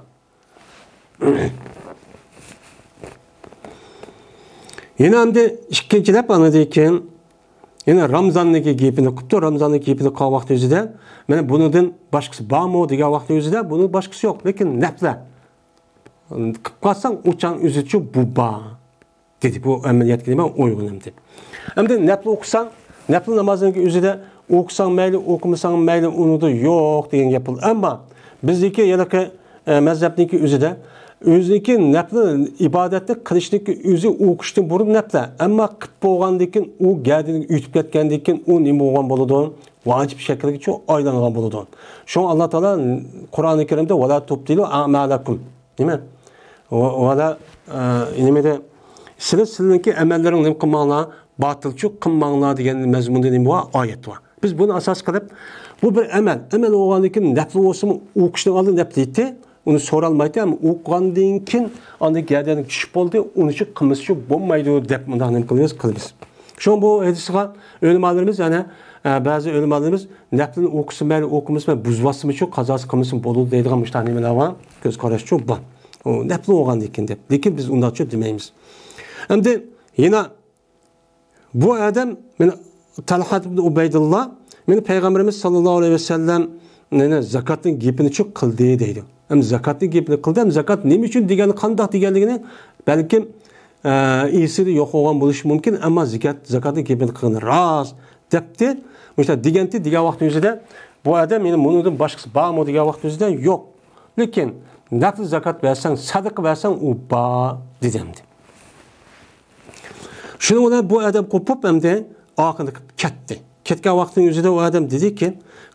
يەنە ئەمدى ئىككىنچىلەپ ئاندىن كېيىن يەنە رامزاننىڭكى گېپىنى قىپتۇ. رامزاننىڭ گېپىنى قىلغان ۋاقتى ئۆزىدە، مانا بۇنىڭدىن باشقىسى بارمۇ دېگەن ۋاقتى ئۆزىدە، بۇنىڭ باشقىسى يوق. لېكىن نەپلە قىلىپ قالساڭ، ئۇ چاغ ئۆزىچۇ بۇ بار. دېدى. بۇ ئەمەلىيەتكە نېمە ئۇيغۇن ئەمدى. ئەمدى نەپلى ئوقۇساڭ، نەپلى نامازنىڭكى ئۆزىدە ئوقۇساڭ مەيلى، ئوقۇمىساڭ مەيلى، ئۇنىڭدا يوق دېگەن گەپ بولدى. ئەمما بىزنىڭكى ھېلىقى، ئە، مەزھەپنىڭكى ئۆزىدە ئۆزىنىڭكى نەپلى ئىبادەتنى قىلىشنىڭكى ئۆزى ئوقۇشتىن بۇرۇن نەپلە. ئەمما قىلىپ بولغاندىن كېيىن، ئۇ گەدىنىگە ئۆتۈپ كەتكەندىن كېيىن ئۇ نېمە بولغان بولىدۇ؟ ۋاجىپ شەكىلگىچۇ ئايلانغان بولىدۇ. شۇڭا ئاللا تائالا قۇرئانى كەرىمدە ۋەلا تۇبتىلۇ ئەمالەكۇم. نېمە؟ ۋە، ۋەلا، ئە، نېمىدە؟ سىلەر سىلەرنىڭكى ئەمەللىرىڭ نېمە قىلماڭلار، باتىلچۇ قىلماڭلار دېگەن مەزمۇندا نېمە بار؟ ئايەت بار. بىز بۇنى ئاساس قىلىپ، بۇ بىر ئەمەل. ئەمەل بولغاندىن كېيىن نەپلى بولسىمۇ، ئوقۇشنىڭ ئالدىدا نەپلى ئېيتتى. ئۇنى سورالمايتتى، ئەمما ئوقۇغاندىن كېيىن ئاندىن گەدەنگە چۈشۈپ بولدى، ئۇنى ئۈچۈن قىلمىسا بولمايدۇ دەپ مۇنداق نېمە قىلىمىز، قىلىمىز. شۇڭا بۇ ھەدىسقا ئۆلىمالىرىمىز، يەنە، ئە، بەزى ئۆلىمالىرىمىز نەپلىنى ئوقۇسا مەيلى، ئوقۇمىسا مەيلى، بۇزۇۋاتسىمۇچۇ، قازاسى قىلمىسىمۇ بولىدۇ دەيدىغان مۇشۇنداق نېمىلەر بار، كۆز قاراشچۇ بار. ئۇ نەپلى بولغاندىن كېيىن دەپ. لېكىن بىز ئۇنداقچۇ دېمەيمىز. ئەمدى يەنە بۇ ئادەم، مانا، تەلھەت ئىبن ئۇبەيدۇللا، مانا، پەيغەمبىرىمىز ساللاللاھۇ ئەلەيھى ۋەسەللەم، مانا، زاكاتنىڭ گېپىنىچۇ قىلدى دەيدۇ. ھەم زاكاتنىڭ گېپىنى قىلدى، ھەم زاكات نېمە ئۈچۈن دېگەن، قانداق دېگەنلىكىنى بەلكىم، ئە، ئېسىدە يوق بولغان بولۇشى مۇمكىن، ئەمما زاكات، زاكاتنىڭ گېپىنى قىلغىنى راست دەپتى. مۇشۇنداق دېگەنتى، دېگەن ۋاقىت ئۆزىدە بۇ ئادەم، يەنە مۇنىڭدىن باشقىسى بارمۇ دېگەن ۋاقىت ئۆزىدە يوق. لېكىن نەپلى زاكات بەرسەڭ، سەدىقە بەرسەڭ، ئۇ بار دېدى ئەمدى. شۇنىڭ بىلەن بۇ ئادەم قوپۇپ ئەمدى ئارقىنى قىلىپ كەتتى. كەتكەن ۋاقتىنىڭ ئۆزىدە ئۇ ئادەم دېدىكى،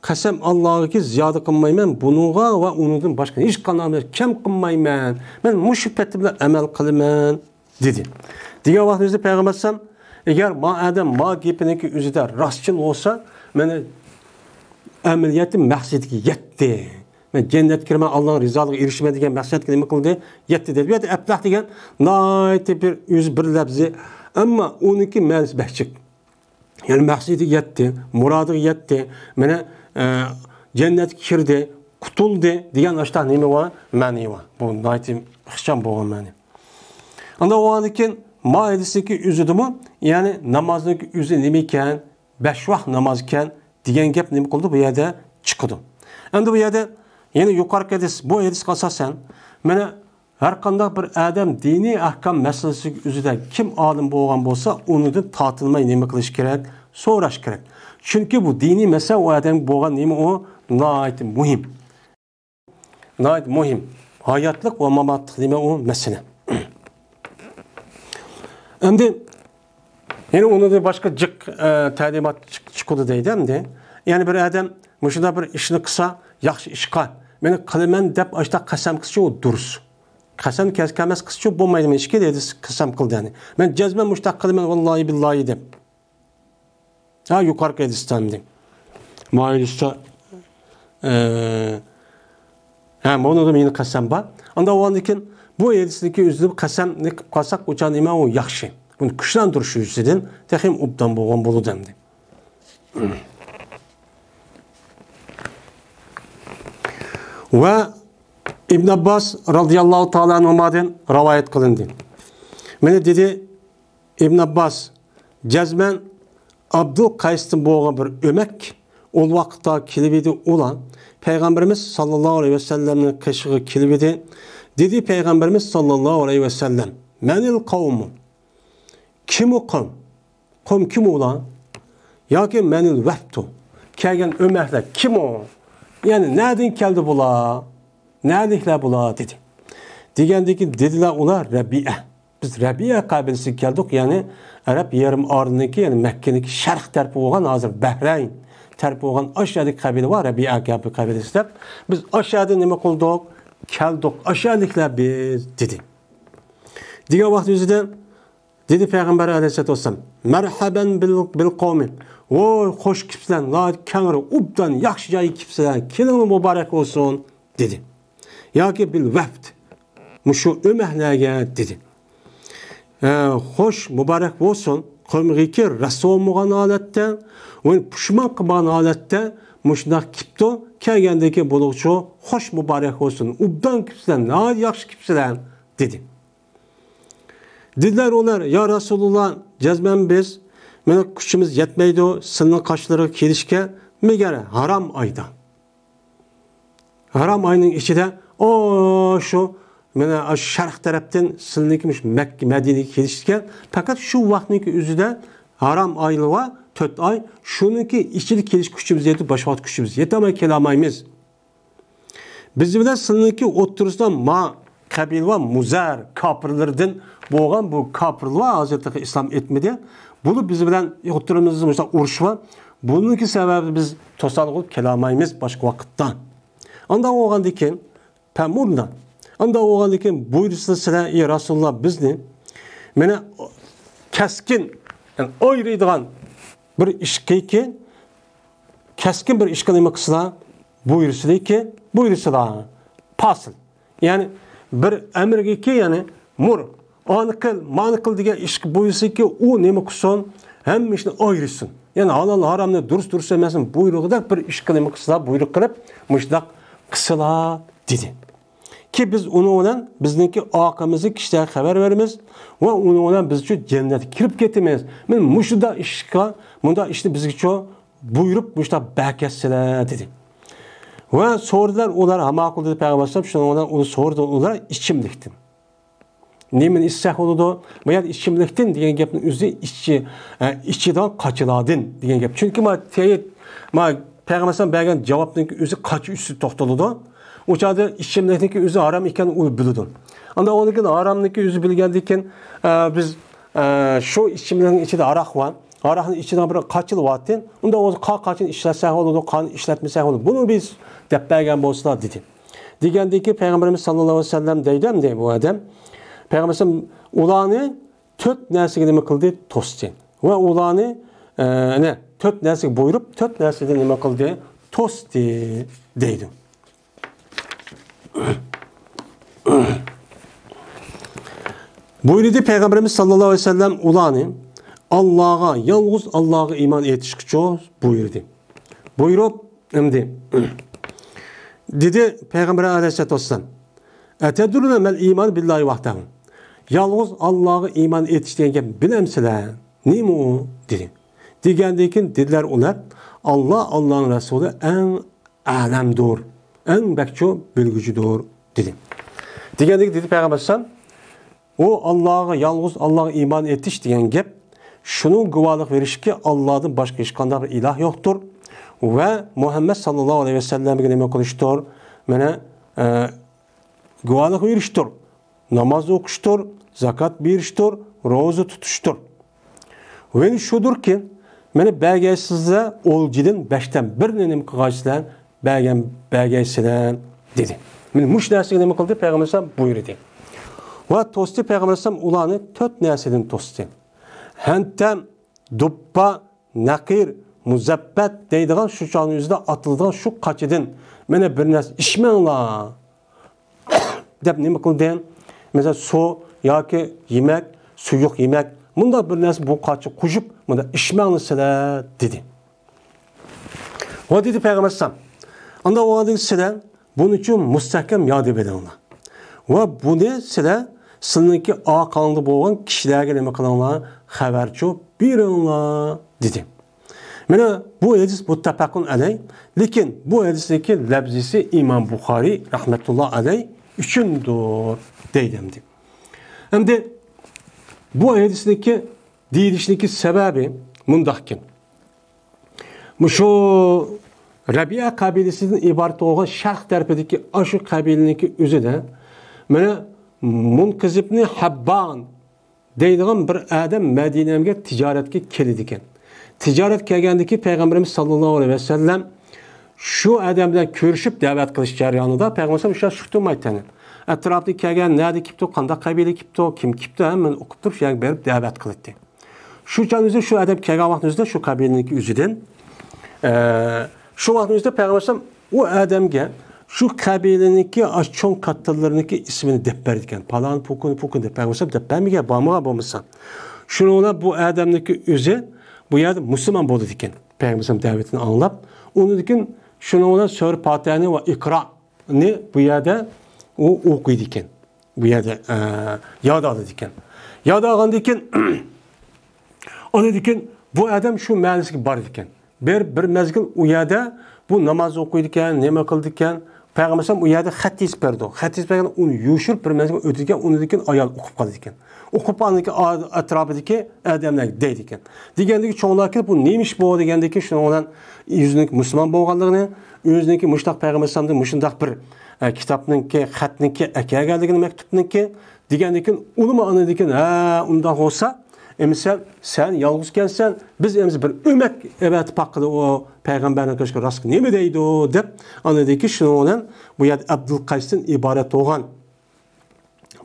قەسەم ئاللاغىكى، زىيادە قىلمايمەن بۇنىڭغا ۋە ئۇنىڭدىن باشقا ھېچقانداق ئەمەل كەم قىلمايمەن. مەن مۇشۇ پېتى بىلەن ئەمەل قىلىمەن دېدى. دېگەن ۋاقتىمىزدا پەيغەمبەر ئەلەيھىسسالام، ئەگەر ما ئادەم ما گېپىنىڭكى ئۆزىدە راستچىل بولسا، مانا ئەمەلىيەتتە مەقسىتىگە يەتتى. مەن جەننەتكە كىرىمەن، ئاللانىڭ رىزالىقىغا ئېرىشىمەن دېگەن مەقسەتكە نېمە قىلدى؟ يەتتى دېدى. بۇ يەردە ئەپلەھ دېگەن ناھايىتى بىر ئۆزى بىر لەپزى. ئەمما ئۇنىڭكى مەنىسى بەك جىق. يەنى مەقسىتىگە يەتتى، مۇرادىغا يەتتى، مانا، ئە، جەننەتكە كىردى، قۇتۇلدى دېگەن ئاشۇنداق نېمە بار؟ مەنى بار. بۇ ناھايىتى ئىخچام بولغان مەنى. ئاندىن ئۇنىڭدىن كېيىن ما ھەدىسنىڭكى ئۆزىدىمۇ، يەنى نامازنىڭكى ئۆزى نېمە ئىكەن، بەش ۋاق ناماز ئىكەن دېگەن گەپ نېمە قىلىدۇ؟ بۇ يەردە چىقىدۇ. ئەمدى بۇ يەردە يەنە يۇقىرىقى ھەدىس، بۇ ھەدىسكە ئاساسەن، مانا، ھەر قانداق بىر ئادەم دىنىي ئەھكام مەسىلىسىگە ئۆزىدە كىم ئالىم بولغان بولسا، ئۇنىڭدىن تارتىنماي نېمە قىلىش كېرەك؟ سوراش كېرەك. چۈنكى بۇ دىنىي مەسىلە ئۇ ئادەمگە بولغان نېمە ئۇ؟ ناھايىتى مۇھىم. ناھايىتى مۇھىم. ھاياتلىق ۋە ماماتلىق نېمە ئۇ؟ مەسىلە. ئەمدى يەنە ئۇنىڭدىن باشقا جىق، ئە، تەلىمات چىق-، چىقىدۇ دەيدۇ ئەمدى. يەنى بىر ئادەم مۇشۇنداق بىر ئىشنى قىلسا، ياخشى ئىشقا، مەن قىلىمەن دەپ ئاشۇنداق قەسەم قىلسىچۇ، ئۇ دۇرۇس. قەسەم كەس-، كەلمەس قىلسىچۇ بولمايدۇ، مەن ئىككى ھەدىس قەسەم قىلدى يەنى. مەن جەزمەن مۇشۇنداق قىلىمەن، ۋاللاھى بىللاھى دەپ. ھە، يۇقىرىقى ھەدىستە ئەمدى. مايىلىستا، ئە، ھە، مۇنىڭدا مېنىڭ قەسەم بار. ئاندىن ئۇنىڭدىن كېيىن بۇ ھەدىستىكى ئۆزىدە قەسەمنى قىلىپ قالساق، ئۇچان نېمە ئۇ ياخشى. بۇنى كۈچلەندۈرۈش يۈزىسىدىن تېخىمۇ ئوبدان بولغان بولىدۇ ئەمدى. ۋە ئىبن ئابباس رازىياللاھۇ تائالا ئەنھۇمادىن رىۋايەت قىلىندى. مانا دېدى ئىبن ئابباس، جەزمەن ئابدۇل قەيستىن بولغان بىر ئۆمەك ئۇ ۋاقىتتا كېلىۋىدى ئۇلار. پەيغەمبىرىمىز ساللاللاھۇ ئەلەيھى ۋەسەللەمنىڭ قېشىغا كېلىۋىدى. دېدى پەيغەمبىرىمىز ساللاللاھۇ ئەلەيھى ۋەسەللەم، مەنىل قەۋمۇ؟ كىم ئۇ قەۋم؟ قەۋم كىم ئۇلار؟ ياكى مەنىل ۋەفدۇ؟ كەلگەن ئۆمەكلەر كىم ئۇ؟ يەنى نەدىن كەلدى بۇلار؟ نەلىكلەر بۇلار؟ دېدى. دېگەندىن كېيىن دېدىلەر ئۇلار، رەبىئە. بىز رەبىئە قەبىلىسىگە كەلدۇق، يەنى ئەرەب يېرىم ئارىلىنىڭكى، يەنى مەككىنىڭكى شەرق تەرىپى بولغان، ھازىر بەھرەين تەرىپى بولغان ئاشۇ يەردىكى قەبىلە بار، رەبىئە قەبىلىسى دەپ. بىز ئاشۇ يەردىن نېمە قىلدۇق؟ كەلدۇق، ئاشۇ يەرلىكلەر بىز، دېدى. دېگەن ۋاقتى ئۆزىدە دېدى پەيغەمبەر ئەلەيھىسسالاتۇ ۋەسسالام، مەرھەبەن بىل، بىل قەۋمى. ۋوي، خوش كېپسىلەر، ناھايىتى كەڭرى، ئوبدان، ياخشى جايغا كېپسىلەر، كېلىڭلار، مۇبارەك بولسۇن، دېدى. ياكى بىل ۋەفد، مۇشۇ ئۆمەكلەرگە، دېدى. ئە، خوش، مۇبارەك بولسۇن، قەۋمىگىكى رەسۋا بولمىغان ھالەتتە، ۋە پۇشمان قىلمىغان ھالەتتە مۇشۇنداق كېپتۇ، كەلگەندىن كېيىن بولغۇچۇ، خوش، مۇبارەك بولسۇن، ئوبدان كېپسىلەر، ناھايىتى ياخشى كېپسىلەر، دېدى. دېدىلەر ئۇلار، يا رەسۇلۇللا، جەزمەن بىز، مېنىڭ كۈچىمىز يەتمەيدۇ سىلنىڭ قاشلىرىغا كېلىشكە، مەگەر ھارام ئايدا. ھارام ئاينىڭ ئىچىدە، ئو، شۇ، مانا، شەرق تەرەپتىن سىلنىڭكى مۇشۇ مەككە، مەدىنىگە كېلىشكە، پەقەت شۇ ۋاقىتنىڭكى ئۆزىدە ھارام ئايلىرى بار، تۆت ئاي، شۇنىڭكى ئىچىدە كېلىش كۈچىمىز يەتتى، باشقا ۋاقىت كۈچىمىز يەتەلمەي كېلەلمەيمىز. بىز بىلەن سىلىنىڭكى ئوتتۇرىسىدا ما قەبىلە ۋە مۇزەر كاپىرلىرىدىن بولغان بۇ كاپىرلار ھازىر تېخى ئىسلام ئېيتمىدى. بۇلار بىز بىلەن ئوتتۇرىمىزدا مۇشۇنداق ئۇرۇش بار. بۇنىڭكى سەۋەبى بىز توسالغۇ بولۇپ كېلەلمەيمىز باشقا ۋاقىتتا. ئانداق بولغاندىن كېيىن، پەمۇرنا. ئانداق بولغاندىن كېيىن بۇيرۇسىلا سىلەر، ئى رەسۇلۇللا، بىزنى، مېنى كەسكىن، يەنى ئايرىيدىغان بىر ئىشقىكى، كەسكىن بىر ئىشقا نېمە قىلسىلا، بۇيرۇسىلىكى، بۇيرۇسىلا، پاسىل. يەنى بىر ئەمىرگىكى، يەنى مۇر، ئانى قىل، مانى قىل دېگەن ئىشقا بۇيرۇسىكى، ئۇ نېمە قىلسۇن؟ ھەممە ئىشنى ئايرىسۇن. يەنى ھالال ھارامنى، دۇرۇس دۇرۇس ئەمەسنى بۇيرۇغۇدەك بىر ئىشقا نېمە قىلسىلا، بۇيرۇق قىلىپ، مۇشۇنداق قىلسىلا دېدى. كى بىز ئۇنىڭ بىلەن بىزنىڭكى ئاقىمىزنى كىشىلەرگە خەۋەر بېرىمىز ۋە ئۇنىڭ بىلەن بىزچۇ جەننەتكە كىرىپ كېتىمىز. مانا مۇشۇنداق ئىشقا، مۇنداق ئىشنى بىزگىچۇ بۇيرۇپ، مۇشۇنداق بەركەتسىلە دېدى. ۋە سورىدىلار ئۇلار، ھە ماقۇل دېدى پەيغەمبەر ئەلەيھىسسالام، شۇنىڭ بىلەن ئۇنى سورىدى ئۇلار ئىچىملىكتىن. نېمىنى ئىچسەك بولىدۇ؟ بۇ يەردە ئىچىملىكتىن دېگەن گەپنىڭ ئۆزى ئىچى، ئە، ئىچىدىغان قاچىلاردىن دېگەن گەپ. چۈنكى ما تېيىت، ما پەيغەمبەر ئەلەيھىسسالام بەرگەن جاۋابنىڭكى ئۆزى قاچا ئۈستىدە توختىلىدۇ. ئۇ چاغدا ئىچىملىكنىڭكى ئۆزى ھارام ئىكەنلىكىنى ئۇ بىلىدۇ. ئاندىن ئۇنىڭدىن كېيىن ھارامنىڭكى ئۆزى بىلگەندىن كېيىن، ئە، بىز، ئە، شۇ ئىچىملىكنىڭ ئىچىدە ھاراق بار. ھاراقنىڭ ئىچىدىغان بىر قاچىلى بارتى. ئۇندا ئۇ قا-، قاچىنى ئىشلەتسەك بولىدۇ، قانى ئىشلەتمىسەك بولىدۇ. بۇنى بىز دەپ بەرگەن بولسىلا دېدى. دېگەندىن كېيىن پەيغەمبىرىمىز ساللاللاھۇ ئەلەيھى ۋەسەللەم دەيدۇ ئەمدى بۇ ئادەم. پەيغەمبىرىمىز ئۇلارنى تۆت نەرسىگە نېمە قىلدى؟ توستى. ۋە ئۇلارنى، ئە، نە، تۆت نەرسىگە بۇيرۇپ، تۆت نەرسىدىن نېمە قىلدى؟ توستى دەيدۇ. بۇيرۇدى پەيغەمبىرىمىز ساللاللاھۇ ئەلەيھى ۋەسەللەم ئۇلارنى ئاللاغا، يالغۇز ئاللاغا ئىمان ئېيتىشقىچۇ بۇيرۇدى. بۇيرۇپ، ئەمدى دېدى پەيغەمبەر ئەلەيھىسسالاتۇ ۋەسسالام، «ئەتەدرۇنە مەل ئىمان بىللاھى ۋەھدەھۇ.» يالغۇز ئاللاغا ئىمان ئېيتىش دېگەن گەپ بىلەمسىلەر؟ نېمە ئۇ؟ دېدى. دېگەندىن كېيىن دېدىلەر ئۇلار، «ئاللا، ئاللانىڭ رەسۇلى ئەڭ ئەلەمدۇر، ئەڭ بەكچۇ بىلگۈچىدۇر» دېدى. دېگەندىن كېيىن دېدى پەيغەمبەر ئەلەيھىسسالام، ئۇ ئاللاغا، يالغۇز ئاللاغا ئىمان ئېيتىش دېگەن گەپ، شۇنىڭ گۇۋاھلىق بېرىشكى، ئاللادىن باشقا ھېچقانداق بىر ئىلاھ يوقتۇر ۋە مۇھەممەد ساللاللاھۇ ئەلەيھى ۋەسەللەمگە نېمە قىلىشتۇر؟ مانا، ئە، گۇۋاھلىق بېرىشتۇر، ناماز ئوقۇشتۇر، زاكات بېرىشتۇر، روزا تۇتۇشتۇر. ۋە شۇدۇركى، مانا بەرگەيسىزلەر ئولجىدىن بەشتىن بىرنى نېمە قىلغايسىلەر؟ بەرگەن، بەرگەيسىلەر، دېدى. مانا مۇشۇ نەرسىگە نېمە قىلدى؟ پەيغەمبەر ئەلەيھىسسالام بۇيرۇدى. ۋە توستى، پەيغەمبەر ئەلەيھىسسالام ئۇلارنى تۆت نەرسىدىن توستى. ھەنتەم، دۇپپا، نەقىر، مۇزەببەت دەيدىغان شۇ چاغنىڭ ئۆزىدە ئاتىلىدىغان شۇ قاچىدىن مانا بىر نەرسە ئىچمەڭلار دەپ نېمە قىلدى؟ مەسىلەن، سۇ ياكى يېمەك، سۇيۇق يېمەك، مۇنداق بىر نەرسە بۇ قاچا قوشۇپ، مۇنداق ئىچمەڭلار سىلەر دېدى. ۋە دېدى پەيغەمبەر ئەلەيھىسسالام، ئاندا ئۇ دېدى سىلەر بۇنى ئۈچۈن مۇستەھكەم ياد ئېلىڭلار. ۋە بۇنى سىلەر سىلىنىڭكى ئارقاڭدا بولغان كىشىلەرگە نېمە قىلىڭلار؟ خەۋەرچۇ بېرىڭلار دېدى. مانا بۇ ھەدىس مۇتتەپەقۇن ئەلەي، لېكىن بۇ ھەدىسنىڭكى لەپزىسى ئىمام بۇخارىي رەھمەتۇللا ئەلەي ئۈچۈندۇر دەيدۇ ئەمدى. ئەمدى بۇ ھەدىسنىڭكى دېيىلىشنىڭكى سەۋەبى مۇنداقكەن. مۇشۇ رەبىئە قەبىلىسىدىن ئىبارەت بولغان شەرق تەرىپىدىكى ئاشۇ قەبىلىنىڭكى ئۆزىدە مانا مۇنقىزىبنى ھەببان دەيدىغان بىر ئادەم مەدىنەگە تىجارەتكە كېلىدىكەن. تىجارەت كەلگەندىكى پەيغەمبىرىمىز ساللاللاھۇ ئەلەيھى ۋەسەللەم شۇ ئادەم بىلەن كۆرۈشۈپ دەۋەت قىلىش جەريانىدا پەيغەمبىرىمىز شۇ شۇ تۇرمايتتى. ئەتراپتىن كەلگەن، نەدە كېپتۇ، قانداق قەبىلە كېپتۇ، كىم كېپتۇ، ھەممىنى ئۇقۇپ تۇرۇپ، شۇ يەرگە بېرىپ دەۋەت قىلاتتى. شۇ چاغنىڭ ئۆزىدە شۇ ئادەم كەلگەن ۋاقىتنىڭ ئۆزىدە شۇ قەبىلىنىڭكى ئۆزىدىن، ئە، شۇ ۋاقىتنىڭ ئۆزىدە پەيغەمبەر ئەلەيھىسسالام ئۇ ئادەمگە شۇ قەبىلىنىڭكى ئاشۇ چوڭ كاتتىلىرىنىڭكى ئىسمىنى دەپ بەردىكەن. پالان، پۇكۇن، پۇكۇن دەپ پەيغەمبەر ئەلەيھىسسالام دەپ بەرمىگەن، بارمىغان بولمىسا. شۇنىڭ بىلەن بۇ ئادەمنىڭكى ئۆزى بۇ يەردە مۇسۇلمان بولىدىكەن. پەيغەمبەر ئەلەيھىسسالام دەۋىتىنى ئاڭلاپ، ئۇنىڭدىن كېيىن شۇنىڭ بىلەن سۈرە پاتىھەنى ۋە ئىقرا نى بۇ يەردە ئۇ ئوقۇيدىكەن. بۇ يەردە، ئە، ياد ئالىدىكەن. ياد ئالغاندىن كېيىن، ئاندىن كېيىن بۇ ئادەم شۇ مەھەللىسىگە بارىدىكەن. بىر، بىر مەزگىل ئۇ يەردە بۇ ناماز ئوقۇيدىكەن، نېمە قىلىدىكەن. پەيغەمبەر ئەلەيھىسسالام ئۇ يەردە خەت يېزىپ بەردى. خەت يېزىپ بەرگەندە ئۇنى يوشۇرۇپ بىر مەزگىل ئۆتىدىكەن، ئۇنىڭدىن كېيىن ئايال ئوقۇپ قالىدىكەن. ئوقۇپ ئاندىن كېيىن ئا-، ئەتراپىدىكى ئادەملەرگە دەيدىكەن. دېگەندىكى چوڭلار كېلىپ، بۇ نېمە ئىش بۇ دېگەندىكى شۇنىڭ بىلەن ئۆزىنىڭ مۇسۇلمان بولغانلىقىنى، ئۆزىنىڭكى مۇشۇنداق پەيغەمبەر ئەلەيھىسسالامدىن مۇشۇنداق بىر، ئە، كىتابنىڭكى، خەتنىڭكى ئەكەلگەنلىكىنى، مەكتۇپنىڭكى دېگەندىن كېيىن ئۇلىمۇ ئاندىن كېيىن، ھە، ئۇنداق بولسا، ئەمىسە سەن يالغۇز ئىكەنسەن، بىز ئەمىسە بىر ئۆمەك ئەۋەتىپ باققىلى ئۇ پەيغەمبەرنىڭ قىلىشىغا راست نېمە دەيدۇ دەپ، ئاندىن كېيىن شۇنىڭ بىلەن بۇ يەردە ئابدۇلقەيستىن ئىبارەت بولغان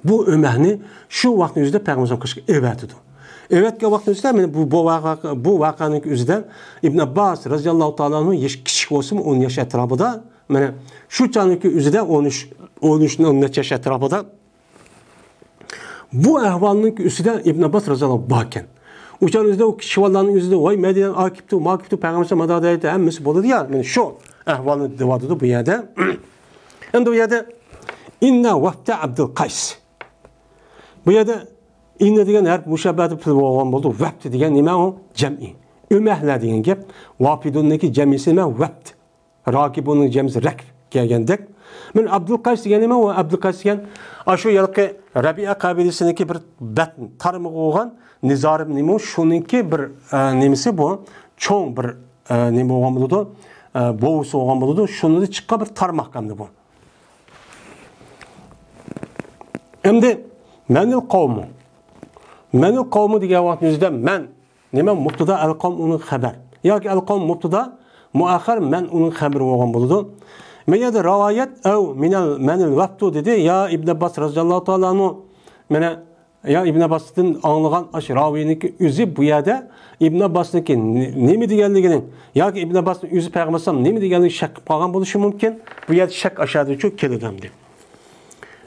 بۇ ئۆمەكنى شۇ ۋاقىتنىڭ ئۆزىدە پەيغەمبەر قىلىشقا ئەۋەتىدۇ. ئەۋەتكەن ۋاقتىنىڭ ئىچىدە مانا بۇ، بۇ ۋەقە، بۇ ۋەقەنىڭ ئۆزىدە ئىبن ئابباس رەزىياللاھۇ تائالا ئەنھۇ ياش، كىچىك بولسىمۇ، ئون ياش ئەتراپىدا، مانا شۇ چاغنىڭ ئۆزىدە، ئون ئۈچ، ئون ئۈچ، ئون نەچچە ياش ئەتراپىدا بۇ ئەھۋالنىڭ ئۈستىدە ئىبن ئابباس رەزىياللاھۇ باركەن. ئۇ چاغنىڭ ئۆزىدە ئۇ كىچىك بالىلارنىڭ ئۆزىدە، ۋاي مەدىنە ئا كېپتۇ، ما كېپتۇ، پەيغەمبەر مادا دەيدۇ، ھەممىسى بولىدۇ يا، مانا شۇ ئەھۋالنى دەۋاتىدۇ بۇ يەردە. ئەمدى بۇ يەردە ئىننا ۋەفدە ئابدۇل قەيس. بۇ يەردە ئىننا دېگەن ھەرپ مۇشەببەدە پېئىل بولغان بولىدۇ. ۋەفد دېگەن نېمە ئۇ؟ جەمئىي. ئۆمەكلەر دېگەن گەپ. ۋافىدۇننىڭكى جەمئىيسى نېمە؟ ۋەفد. راكىبۇننىڭ جەمئىيسى رەكب كەلگەندەك. مانا ئابدۇل قەيس دېگەن نېمە؟ ئۇ ئابدۇل قەيس دېگەن ئاشۇ ھېلىقى رەبىئە قەبىلىسىنىڭكى بىر بەت تارمىقى بولغان نىزارىم نېمە؟ شۇنىڭكى بىر، ئە، نېمىسى بۇ؟ چوڭ بىر، ئە، نېمە بولغان بولىدۇ؟ ئە، بوۋىسى بولغان بولىدۇ. شۇنىڭدىن چىققان بىر تارماق ئەمدى بۇ. ئەمدى مەنىل قەۋمۇ. مەنىل قەۋمۇ دېگەن ۋاقىتنىڭ ئۆزىدە مەن نېمە؟ مۇبتىدا، ئەل قەۋم ئۇنىڭ خەۋەر. ياكى ئەل قەۋم مۇبتىدا، مۇئەخخەر، مەن ئۇنىڭ خەۋىرى بولغان بولىدۇ. مەن يەردە راۋايەت ئەۋ مىنەل مەنىل ۋەپدۇ دېدى. يا ئىبن ئابباس رەزىياللاھۇ تائالا ئەنھۇ، مانا يا ئىبن ئابباستىن ئاڭلىغان ئاشۇ راۋىينىڭكى ئۆزى بۇ يەردە ئىبن ئابباسنىڭكى نې-، نېمە دېگەنلىكىنى ياكى ئىبن ئابباسنىڭ ئۆزى پەيغەمبەر ئەلەيھىسسالام نېمە دېگەنلىكىنى شەك قىلىپ قالغان بولۇشى مۇمكىن. بۇ يەردە شەك ئاشۇ يەردىن چۈشۈپ كېلىدۇ ئەمدى.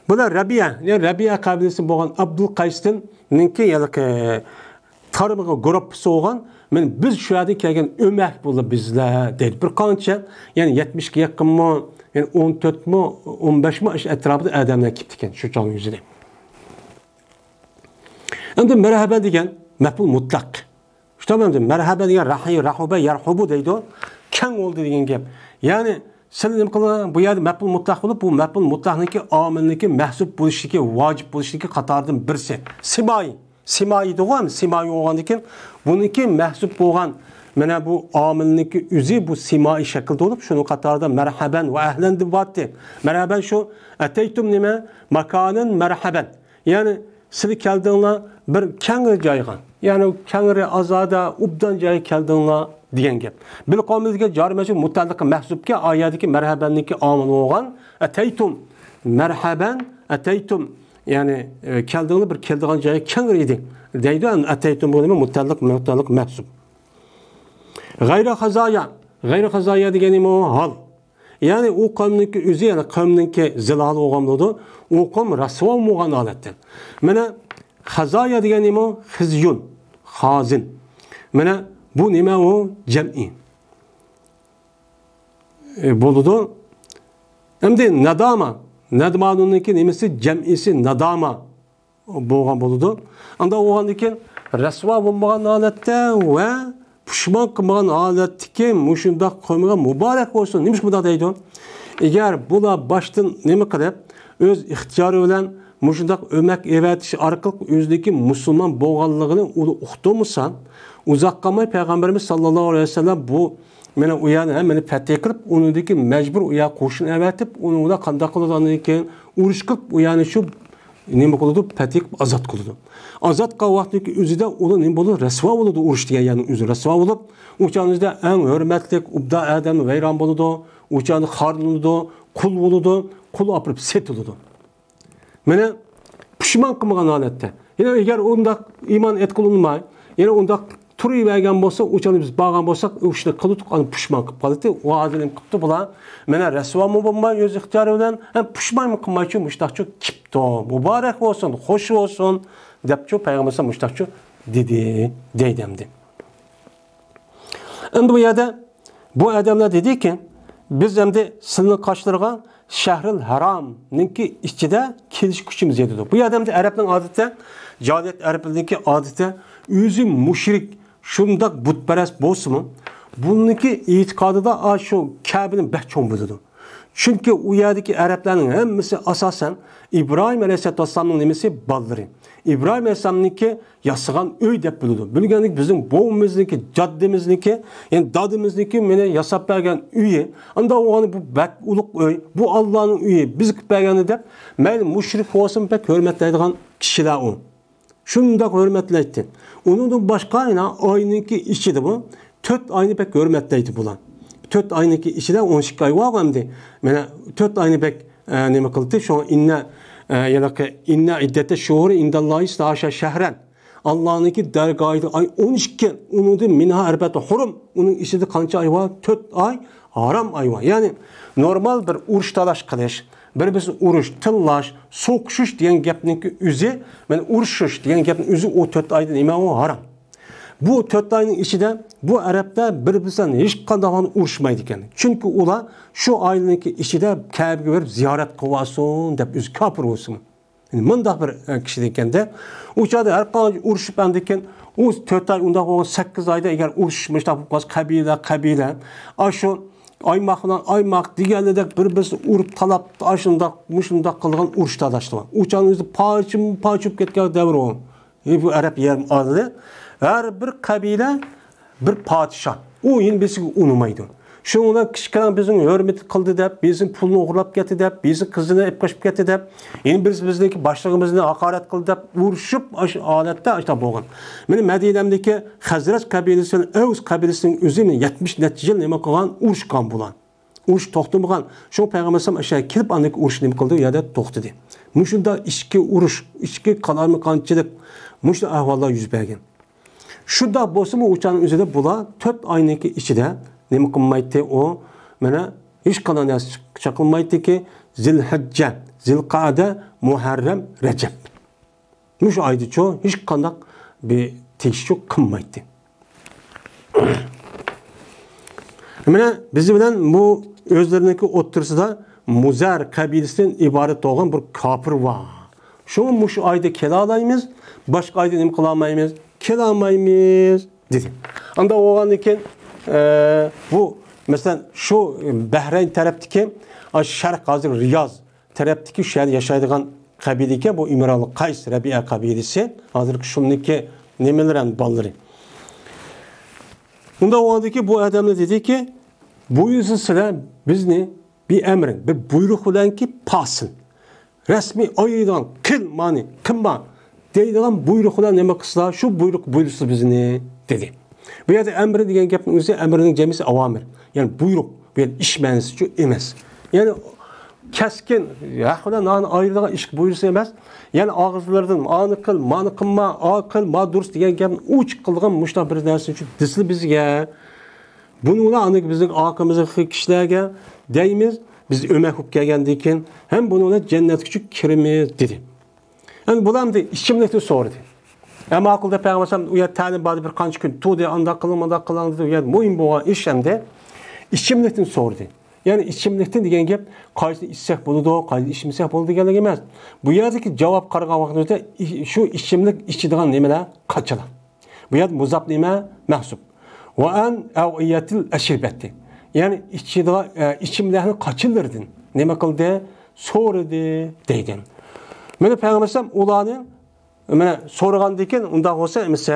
بۇلار رەبىئە، يەنى رەبىئە قەبىلىسى بولغان ئابدۇل قەيستىننىڭكى ھېلىقى تارمىقى، گۇرۇپپىسى بولغان، مانا بىز شۇ يەردىن كەلگەن ئۆمەك بولىدۇ بىزلەر دەيدۇ. بىر قانچە، يەنى يەتمىشكە يېقىنمۇ، يەنى ئون تۆتمۇ، ئون بەشمۇ، ئاشۇ ئەتراپىدا ئادەملەر كېپتىكەن شۇ چاغنىڭ ئۆزىدە. ئەمدى مەرھەبە دېگەن مەپئۇل مۇتلەق. شۇ تامامدا مەرھەبە دېگەن راھى، راھۇبە، يەرھۇبۇ دەيدۇ. كەڭ بولدى دېگەن گەپ. يەنى سىلى نېمە قىلىڭ، بۇ يەردە مەپئۇل مۇتلەق بولۇپ، بۇ مەپئۇل مۇتلەقنىڭكى ئامىلنىڭكى مەھزۇپ بولۇشلۇقى، ۋاجىپ بولۇشلۇقى قاتارىدىن بىرسى. سىمائى. سىمائى دېگەن، سىمائى بولغاندىن كېيىن بۇنىڭكى مەھزۇپ بولغان مانا بۇ ئامىلنىڭكى ئۆزى بۇ سىمائى شەكىلدە بولۇپ، شۇنىڭ قاتارىدا مەرھەبەن ۋە ئەھلەن دەپ بارتتى. مەرھەبەن شۇ، ئەتەيتۇم نېمە؟ ماكانەن مەرھەبەن. يەنى سىلى كەلدىڭلار بىر كەڭرى جايغا، يەنى كەڭرى، ئازادە، ئوبدان جايغا كەلدىڭلار دېگەن گەپ. بىل قەۋمى دېگەن جارى مەجرۇر مۇتەئەللىقى مەھزۇپكەن، ئايەتتىكى مەرھەبەننىڭكى ئامىلى بولغان ئەتەيتۇم، مەرھەبەن، ئەتەيتۇم، يەنى، ئە، كەلدىڭلار بىر كېلىدىغان جايغا كەڭرى ئىدى دەيدۇ. ئەتەيتۇم بۇ نېمە؟ مۇتەئەللىق، مۇتەئەللىق مەھزۇپ. غەيرە خازايا. غەيرە خازايا دېگەن نېمە؟ ھال. يەنى ئۇ قەۋمنىڭكى ئۆزى، يەنى قەۋمنىڭكى زىلالى بولغان بولىدۇ. ئۇ قەۋم رەسۋا بولغان ھالەتتە. مانا خازايا دېگەن نېمە؟ خىزيۇن، خازىن. مانا بۇ نېمە ئۇ؟ جەمئىي. ئى، بولىدۇ. ئەمدى ناداما. نادمانۇنىڭكى نېمىسى؟ جەمئىسى ناداما بولغان بولىدۇ. ئانداق بولغاندىن كېيىن رەسۋا بولمىغان ھالەتتە ۋە پۇشمان قىلمىغان ھالەتتىكى مۇشۇنداق قەۋمگە مۇبارەك بولسۇن. نېمىشقا بۇنداق دەيدۇ؟ ئەگەر بۇلار باشتىن نېمە قىلىپ، ئۆز ئىختىيارى بىلەن مۇشۇنداق ئۆمەك ئەۋەتىش ئارقىلىق ئۆزىنىڭكى مۇسۇلمان بولغانلىقىنى ئۇلار ئۇقتۇرمىسا، ئۇزاق قالماي پەيغەمبىرىمىز ساللاللاھۇ ئەلەيھى ۋەسەللەم بۇ مانا ئۇ يەرنى ھەممىنى پەتھى قىلىپ، ئۇنىڭدىن كېيىن مەجبۇر ئۇ يەرگە قوشۇن ئەۋەتىپ، ئۇنىڭ بىلەن قانداق قىلىدۇ؟ ئاندىن كېيىن ئۇرۇش قىلىپ، ئۇ يەرنى شۇ نېمە قىلىدۇ؟ پەتھى قىلىپ ئازاد قىلىدۇ. ئازاد قىلغان ۋاقتىدىكى ئۆزىدە ئۇلار نېمە بولىدۇ؟ رەسۋا بولىدۇ، ئۇرۇش دېگەن يەرنىڭ ئۆزى رەسۋا بولۇپ، ئۇ چاغنىڭ ئۆزىدە ئەڭ ھۆرمەتلىك، ئوبدان ئادەم ۋەيران بولىدۇ، ئۇ چاغدا خارلىنىدۇ، قۇل بولىدۇ، قۇل ئاپىرىپ سېتىلىدۇ. مانا پۇشمان قىلمىغان ھالەتتە. يەنە ئەگەر ئۇنداق ئىمان ئېتىقلانماي، يەنە ئۇنداق تۇرۇۋەرگەن بولسا، ئۇ چاغدا بىز بارغان بولساق، ئۇ ئىشنى قىلدۇق، ئاندىن پۇشمان قىلىپ قالاتتى. ئۇ ھازىر نېمە قىپتۇ بۇلار؟ مانا رەسۋامۇ بولماي ئۆز ئىختىيارى بىلەن، ھەم پۇشمانمۇ قىلمايچۇ، مۇشتاقچۇ كېپتۇ. مۇبارەك بولسۇن، خوش بولسۇن، دەپچۇ پەيغەمبەر مۇشتاقچۇ دېدى، دەيدۇ ئەمدى. ئەمدى بۇ يەردە بۇ ئادەملەر دېدىكى، بىز ئەمدى سىلىنىڭ قاشلىرىغا شەھرىل ھارامنىڭكى ئىچىدە كېلىشكۈچىمىز يېتىدۇ. بۇ يەردە ئەمدى ئەرەبنىڭ ئادىتى، جاھىلىيەت ئەرەبلىرىنىڭكى ئادىتى، ئۆزى مۇشرىك، شۇنداق بۇتپەرەس بولسىمۇ، بۇنىڭكى ئېتىقادىدا ئاشۇ كەبىنى بەك چوڭ بىلىدۇ. چۈنكى ئۇ يەردىكى ئەرەبلەرنىڭ ھەممىسى ئاساسەن ئىبراھىم ئەلەيھىسسالاتۇ ۋەسسالامنىڭ نېمىسى؟ بالىلىرى. ئىبراھىم ئەلەيھىسسالامنىڭكى ياسىغان ئۆي دەپ بىلىدۇ. بىلگەندىكى بىزنىڭ بوۋىمىزنىڭكى، جاددىمىزنىڭكى، يەنى دادىمىزنىڭكى مېنى ياساپ بەرگەن ئۆيى. ئانداق بولغاندا بۇ بەك ئۇلۇغ ئۆي، بۇ ئاللانىڭ ئۆيى، بىزگە بەرگەن دەپ، مەيلى مۇشرىك بولسۇن، بەك ھۆرمەتلەيدىغان كىشىلەر ئۇ. شۇنداق ھۆرمەتلەيتتى. ئۇنىڭدىن باشقا يەنە ئاينىڭكى ئىچىدىمۇ تۆت ئاينى بەك ھۆرمەتلەيتتى بۇلار. تۆت ئاينىڭكى ئىچىدە ئون ئىككى ئاي بار ئەمدى. مانا تۆت ئاينى بەك، ئە، نېمە قىلدى؟ شۇڭا ئىننە، ئە، يەنە ئىننە ئىددەتە شۇھۇرى ئىنداللاھى ئىسنا ئاشارا شەھرەن. ئاللانىڭكى دەرگاھىدا ئاي ئون ئىككى، ئۇنىڭدىن مىنھا ئەربەتۇن ھۇرۇم، ئۇنىڭ ئىچىدە قانچە ئاي بار؟ تۆت ئاي ھارام ئاي بار. يەنى نورمال بىر ئۇرۇش تالاش قىلىش، بىر بىرسىنى ئۇرۇش، تىللاش، سوقۇشۇش دېگەن گەپنىڭكى ئۆزى، مانا ئۇرۇشۇش دېگەن گەپنىڭ ئۆزى ئۇ تۆت ئايدا نېمە ئۇ؟ ھارام. بۇ تۆت ئاينىڭ ئىچىدە بۇ ئەرەبلەر بىر بىرسى بىلەن ھېچقانداق ھالدا ئۇرۇشمايدىكەن. چۈنكى ئۇلار شۇ ئايلارنىڭكى ئىچىدە كەبىگە بېرىپ زىيارەت قىلىۋالسۇن دەپ، ئۆزى كاپىر بولسىمۇ. يەنى مۇنداق بىر، ئە، كىشى ئىكەندە، ئۇ چاغدا ھەر قانچە ئۇرۇشۇپ ئاندىكىن، ئۇ تۆت ئاي ئۇنداق بولغان، سەككىز ئايدا ئەگەر ئۇرۇش مۇشۇنداق بولۇپ قالسا، قەبىلە، قەبىلە، ئاشۇ ئايماق بىلەن ئايماق دېگەنلىدەك بىر بىرسىنى ئۇرۇپ تالاپ، ئاشۇنداق مۇشۇنداق قىلغان ئۇرۇش تالاشلار. ئۇ چاغنىڭ ئۆزى پارچىمۇ پارچە بولۇپ كەتكەن دەۋر ئۇ. ئى، بۇ ئەرەب يەر ئالدى. ھەر بىر قەبىلە بىر پادىشاھ. ئۇ يەنە بىرسىگە ئۇنىمايدۇ. شۇنىڭ بىلەن كىچىككىنە بىزنىڭ ھۆرمىتى قىلدى دەپ، بىرسىنىڭ پۇلىنى ئوغرىلاپ كەتتى دەپ، بىرسىنىڭ قىزىنى ئېلىپ قېچىپ كەتتى دەپ، يەنە بىرسى بىزنىڭكى باشلىقىمىزنى ھاقارەت قىلدى دەپ ئۇرۇشۇپ، ئاشۇ ھالەتتە ئاشۇنداق بولغان. مانا مەدىنەمدىكى خەزرەج قەبىلىسى بىلەن ئەۋس قەبىلىسىنىڭ ئۆزى يەتمىش نەچچە يىل نېمە قىلغان، ئۇرۇشقان بۇلار. ئۇرۇش توختىمىغان. شۇ پەيغەمبەر ئەلەيھىسسالام ئاشۇ يەرگە كېلىپ، ئاندىن كېيىن ئۇرۇش نېمە قىلدى؟ ئۇ يەردە توختىدى. مۇشۇنداق ئىچكى ئۇرۇش، ئىچكى قالايمىقانچىلىق، مۇشۇنداق ئەھۋاللار يۈز بەرگەن. شۇنداق بولسىمۇ، ئۇ چاغنىڭ ئۆزىدە بۇلار تۆت ئاينىڭكى ئىچىدە نېمە قىلمايتتى؟ ئۇ مانا ھېچقانداق نەرسە چاقلىمايتتىكى، زىلھەججە، زىلقەدە، مۇھەررەم، رەجەب. مۇشۇ ئايدىچۇ ھېچقانداق بىر تېگىشچۇ قىلمايتتى. مانا بىز بىلەن بۇ ئۆزلىرىنىڭكى ئوتتۇرىسىدا مۇزەر قەبىلىسىدىن ئىبارەت بولغان بىر كاپىر بار. شۇڭا مۇشۇ ئايدا كېلەلايمىز، باشقا ئايدا نېمە قىلالمايمىز؟ كېلەلمەيمىز، دېدى. ئانداق بولغاندىن كېيىن، ئە، بۇ، مەسىلەن، شۇ بەھرەين تەرەپتىكى، ئاشۇ شەرق، ھازىر رىياز تەرەپتىكى، شۇ يەردە ياشايدىغان قەبىلە ئىكەن، بۇ ئىمرالىل قەيس، رەبىئە قەبىلىسى، ھازىرقى شۇمنىڭكى نېمىلىرى، ئەمدى بالىلىرى. ئۇنداق بولغاندىكى بۇ ئادەملەر دېدىكى، بۇيرۇسا سىلەر بىزنى بىر ئەمرىن، بىر بۇيرۇق بىلەنكى پاسىل، رەسمىي ئايرىيدىغان، قىل مانى، قىلما دەيدىغان بۇيرۇق بىلەن نېمە قىلسىلا، شۇ بۇيرۇق بۇيرۇسا بىزنى، دېدى. بۇ يەردە ئەمرى دېگەن گەپنىڭ ئۆزى ئەمرىنىڭ جەمئىسى ئاۋامىر. يەنى بۇيرۇق، بۇ يەردە ئىش مەنىسىچۇ ئەمەس. يەنى كەسكىن، ھەق بىلەن نانى ئايرىدىغان ئىش بۇيرۇسى ئەمەس. يەنى ئاغزىلىرىدىن، ئانى قىل، مانى قىلما، ئا قىل، ما دۇرۇس دېگەن گەپنى ئوچۇق قىلىدىغان مۇشۇنداق بىر نەرسىنى دېسىلا بىزگە. بۇنى ئاندىن بىزنىڭ ئارقىمىزدىكى كىشىلەرگە دەيمىز، بىز ئۆمەك بولۇپ كەلگەندىن كېيىن ھەم بۇنىڭ بىلەن جەننەتكىچۇ كىرىمىز، دېدى. ئەمدى بۇلار ئەمدى ئىچىملىكنى سورىدى. ئە، ماقۇل دەپ، پەيغەمبەر ئەلەيھىسسالام ئۇ يەردە تەلىم باردى، بىر قانچە كۈن تۇردى، ئانداق قىلىڭ، مانداق قىلىڭ دېدى. ئۇ يەردە مۇھىم بولغان ئىش ئەمدى ئىچىملىكتىن سورىدى. يەنى ئىچىملىكتىن دېگەن گەپ قايسىنى ئىچسەك بولىدۇ، قايسىنى ئىچمىسەك بولىدۇ دېگەنلىك ئەمەس. بۇ يەردىكى جاۋاب قارىغان ۋاقتىمىزدا ئى-، شۇ ئىچىملىك ئىچىدىغان نېمىلەر؟ قاچىلار. بۇ يەردە مۇزاپ نېمە؟ مەھسۇپ. ۋە ئەن ئەۋئىيەتىل ئەشرىبەتى. يەنى ئىچىدىغان، ئە، ئىچىملىكنىڭ قاچىلىرىدىن نېمە قىلدى؟ سورىدى دەيدۇ. مانا پەيغەمبەر ئەلەيھىسسالام ئۇلارنى مانا سورىغاندىن كېيىن، ئۇنداق بولسا ئەمىسە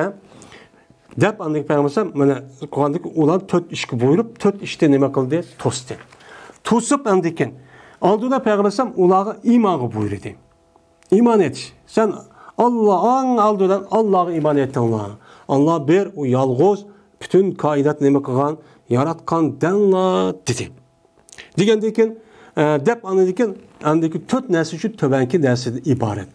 دەپ، ئاندىن كېيىن پەيغەمبەر ئەلەيھىسسالام مانا قىلغاندىن كېيىن ئۇلار تۆت ئىشقا بۇيرۇپ، تۆت ئىشتا نېمە قىلدى؟ توستى. توسۇپ ئاندىن كېيىن ئالدىدا پەيغەمبەر ئەلەيھىسسالام ئۇلارغا ئىمانغا بۇيرۇدى. ئىمان ئېيتىش. سەن ئاللا، ئەڭ ئالدى بىلەن ئاللاغا ئىمان ئېيتىڭلار. ئاللا بىر، ئۇ يالغۇز، پۈتۈن كائىناتنى نېمە قىلغان، ياراتقان دەڭلار، دېدى. دېگەندىن كېيىن، ئە، دەپ ئاندىن كېيىن، ئاندىن كېيىن تۆت نەرسە ئۈچۈن تۆۋەنكى نەرسىدىن ئىبارەت.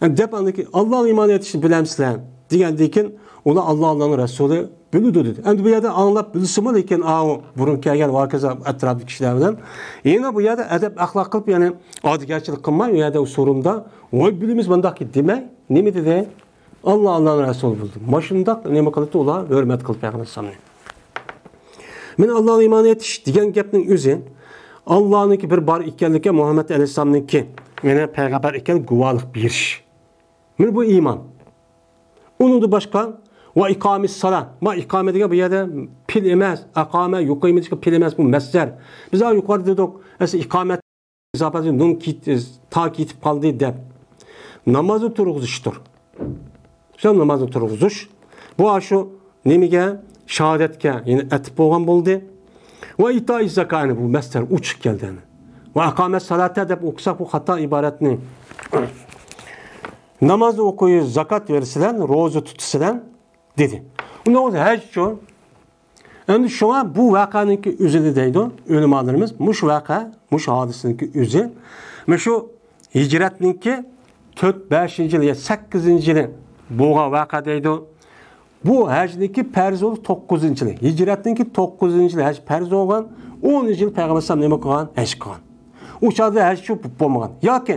ئە، دەپ ئاندىن كېيىن، ئاللاغا ئىمان ئېيتىشنى بىلەمسىلەر؟ دېگەندىن كېيىن، ئۇلار ئاللا، ئاللانىڭ رەسۇلى بىلىدۇ، دېدى. ئەمدى بۇ يەردە ئاڭلاپ بىلسىمۇ، لېكىن ئاۋۇ بۇرۇن كەلگەن ۋە ھاكازا ئەتراپتىكى كىشىلەر بىلەن يەنە بۇ يەردە ئەدەپ ئەخلاق قىلىپ، يەنى ئادىگەرچىلىك قىلماي، ئۇ يەردە ئۇ سورۇندا، ۋاي بىلىمىز مۇنداق دېمەي، نېمە دېدى؟ ئاللا، ئاللانىڭ رەسۇلى بولدى. ماشۇنداق نېمە قىلىپتۇ ئۇلار؟ ھۆرمەت قىلىپ پەيغەمبەر ئەلەيھىسسالامنى. مانا ئاللاغا ئىمان ئېيتىش دېگەن گەپنىڭ ئۆزى، ئاللانىڭكى بىر بار ئىكەنلىكى، مۇھەممەد ئەلەيھىسسالامنىڭكى مانا پەيغەمبەر ئىكەن گۇۋاھلىق بېرىش. مانا بۇ ئىمان. ئۇنىڭدىن باشقا، ۋە ئىقامىس سالا. ما ئىقامە دېگەن بۇ يەردە پېئىل ئەمەس، ئەقامە، يۇقىمۇ دېگەن پېئىل ئەمەس، بۇ مەسدەر. بىز ھە يۇقىرىدا دېدۇق، ئەسلى ئىقامەت ئىزاپەتى نۇن كېت-، تا كېتىپ قالدى دەپ. نامازنى تۇرغۇزۇشتۇر. شۇ نامازنى تۇرغۇزۇش. بۇ ئاشۇ نېمىگە؟ شاھادەتكە، يەنى ئەتىپ بولغان بولدى. ۋە ئىتائىز زاكانى، بۇ مەسدەر ئۇچۇپ كەلدى. ۋە ئەقامەس سالاتا دەپ ئوقۇساق، بۇ خاتا ئىبارەتنى. ناماز ئوقۇيۇش، زاكات بېرىسىلەر، روزا تۇتىسىلەر، دېدى. ئۇنىڭ ئۆزى ھەجچۇ. ئەمدى شۇڭا بۇ ۋەقەنىڭكى ئۆزىدە دەيدۇ ئۆلىمالىرىمىز، مۇشۇ ۋەقە، مۇشۇ ھادىسىنىڭكى ئۆزى، مۇشۇ ھىجرەتنىڭكى تۆت، بەشىنچى يىلى يا سەككىزىنچى يىلى بولغان ۋەقە دەيدۇ. بۇ ھەجنىڭكى پەرز بولۇپ توققۇزىنچى يىلى، ھىجرەتنىڭكى توققۇزىنچى يىلى ھەج پەرز بولغان، ئونىنچى يىلى پەيغەمبەر ئەلەيھىسسالام نېمە قىلغان؟ ھەج قىلغان. ئۇ چاغدا ھەج شۇ بولۇپ بولمىغان. ياكى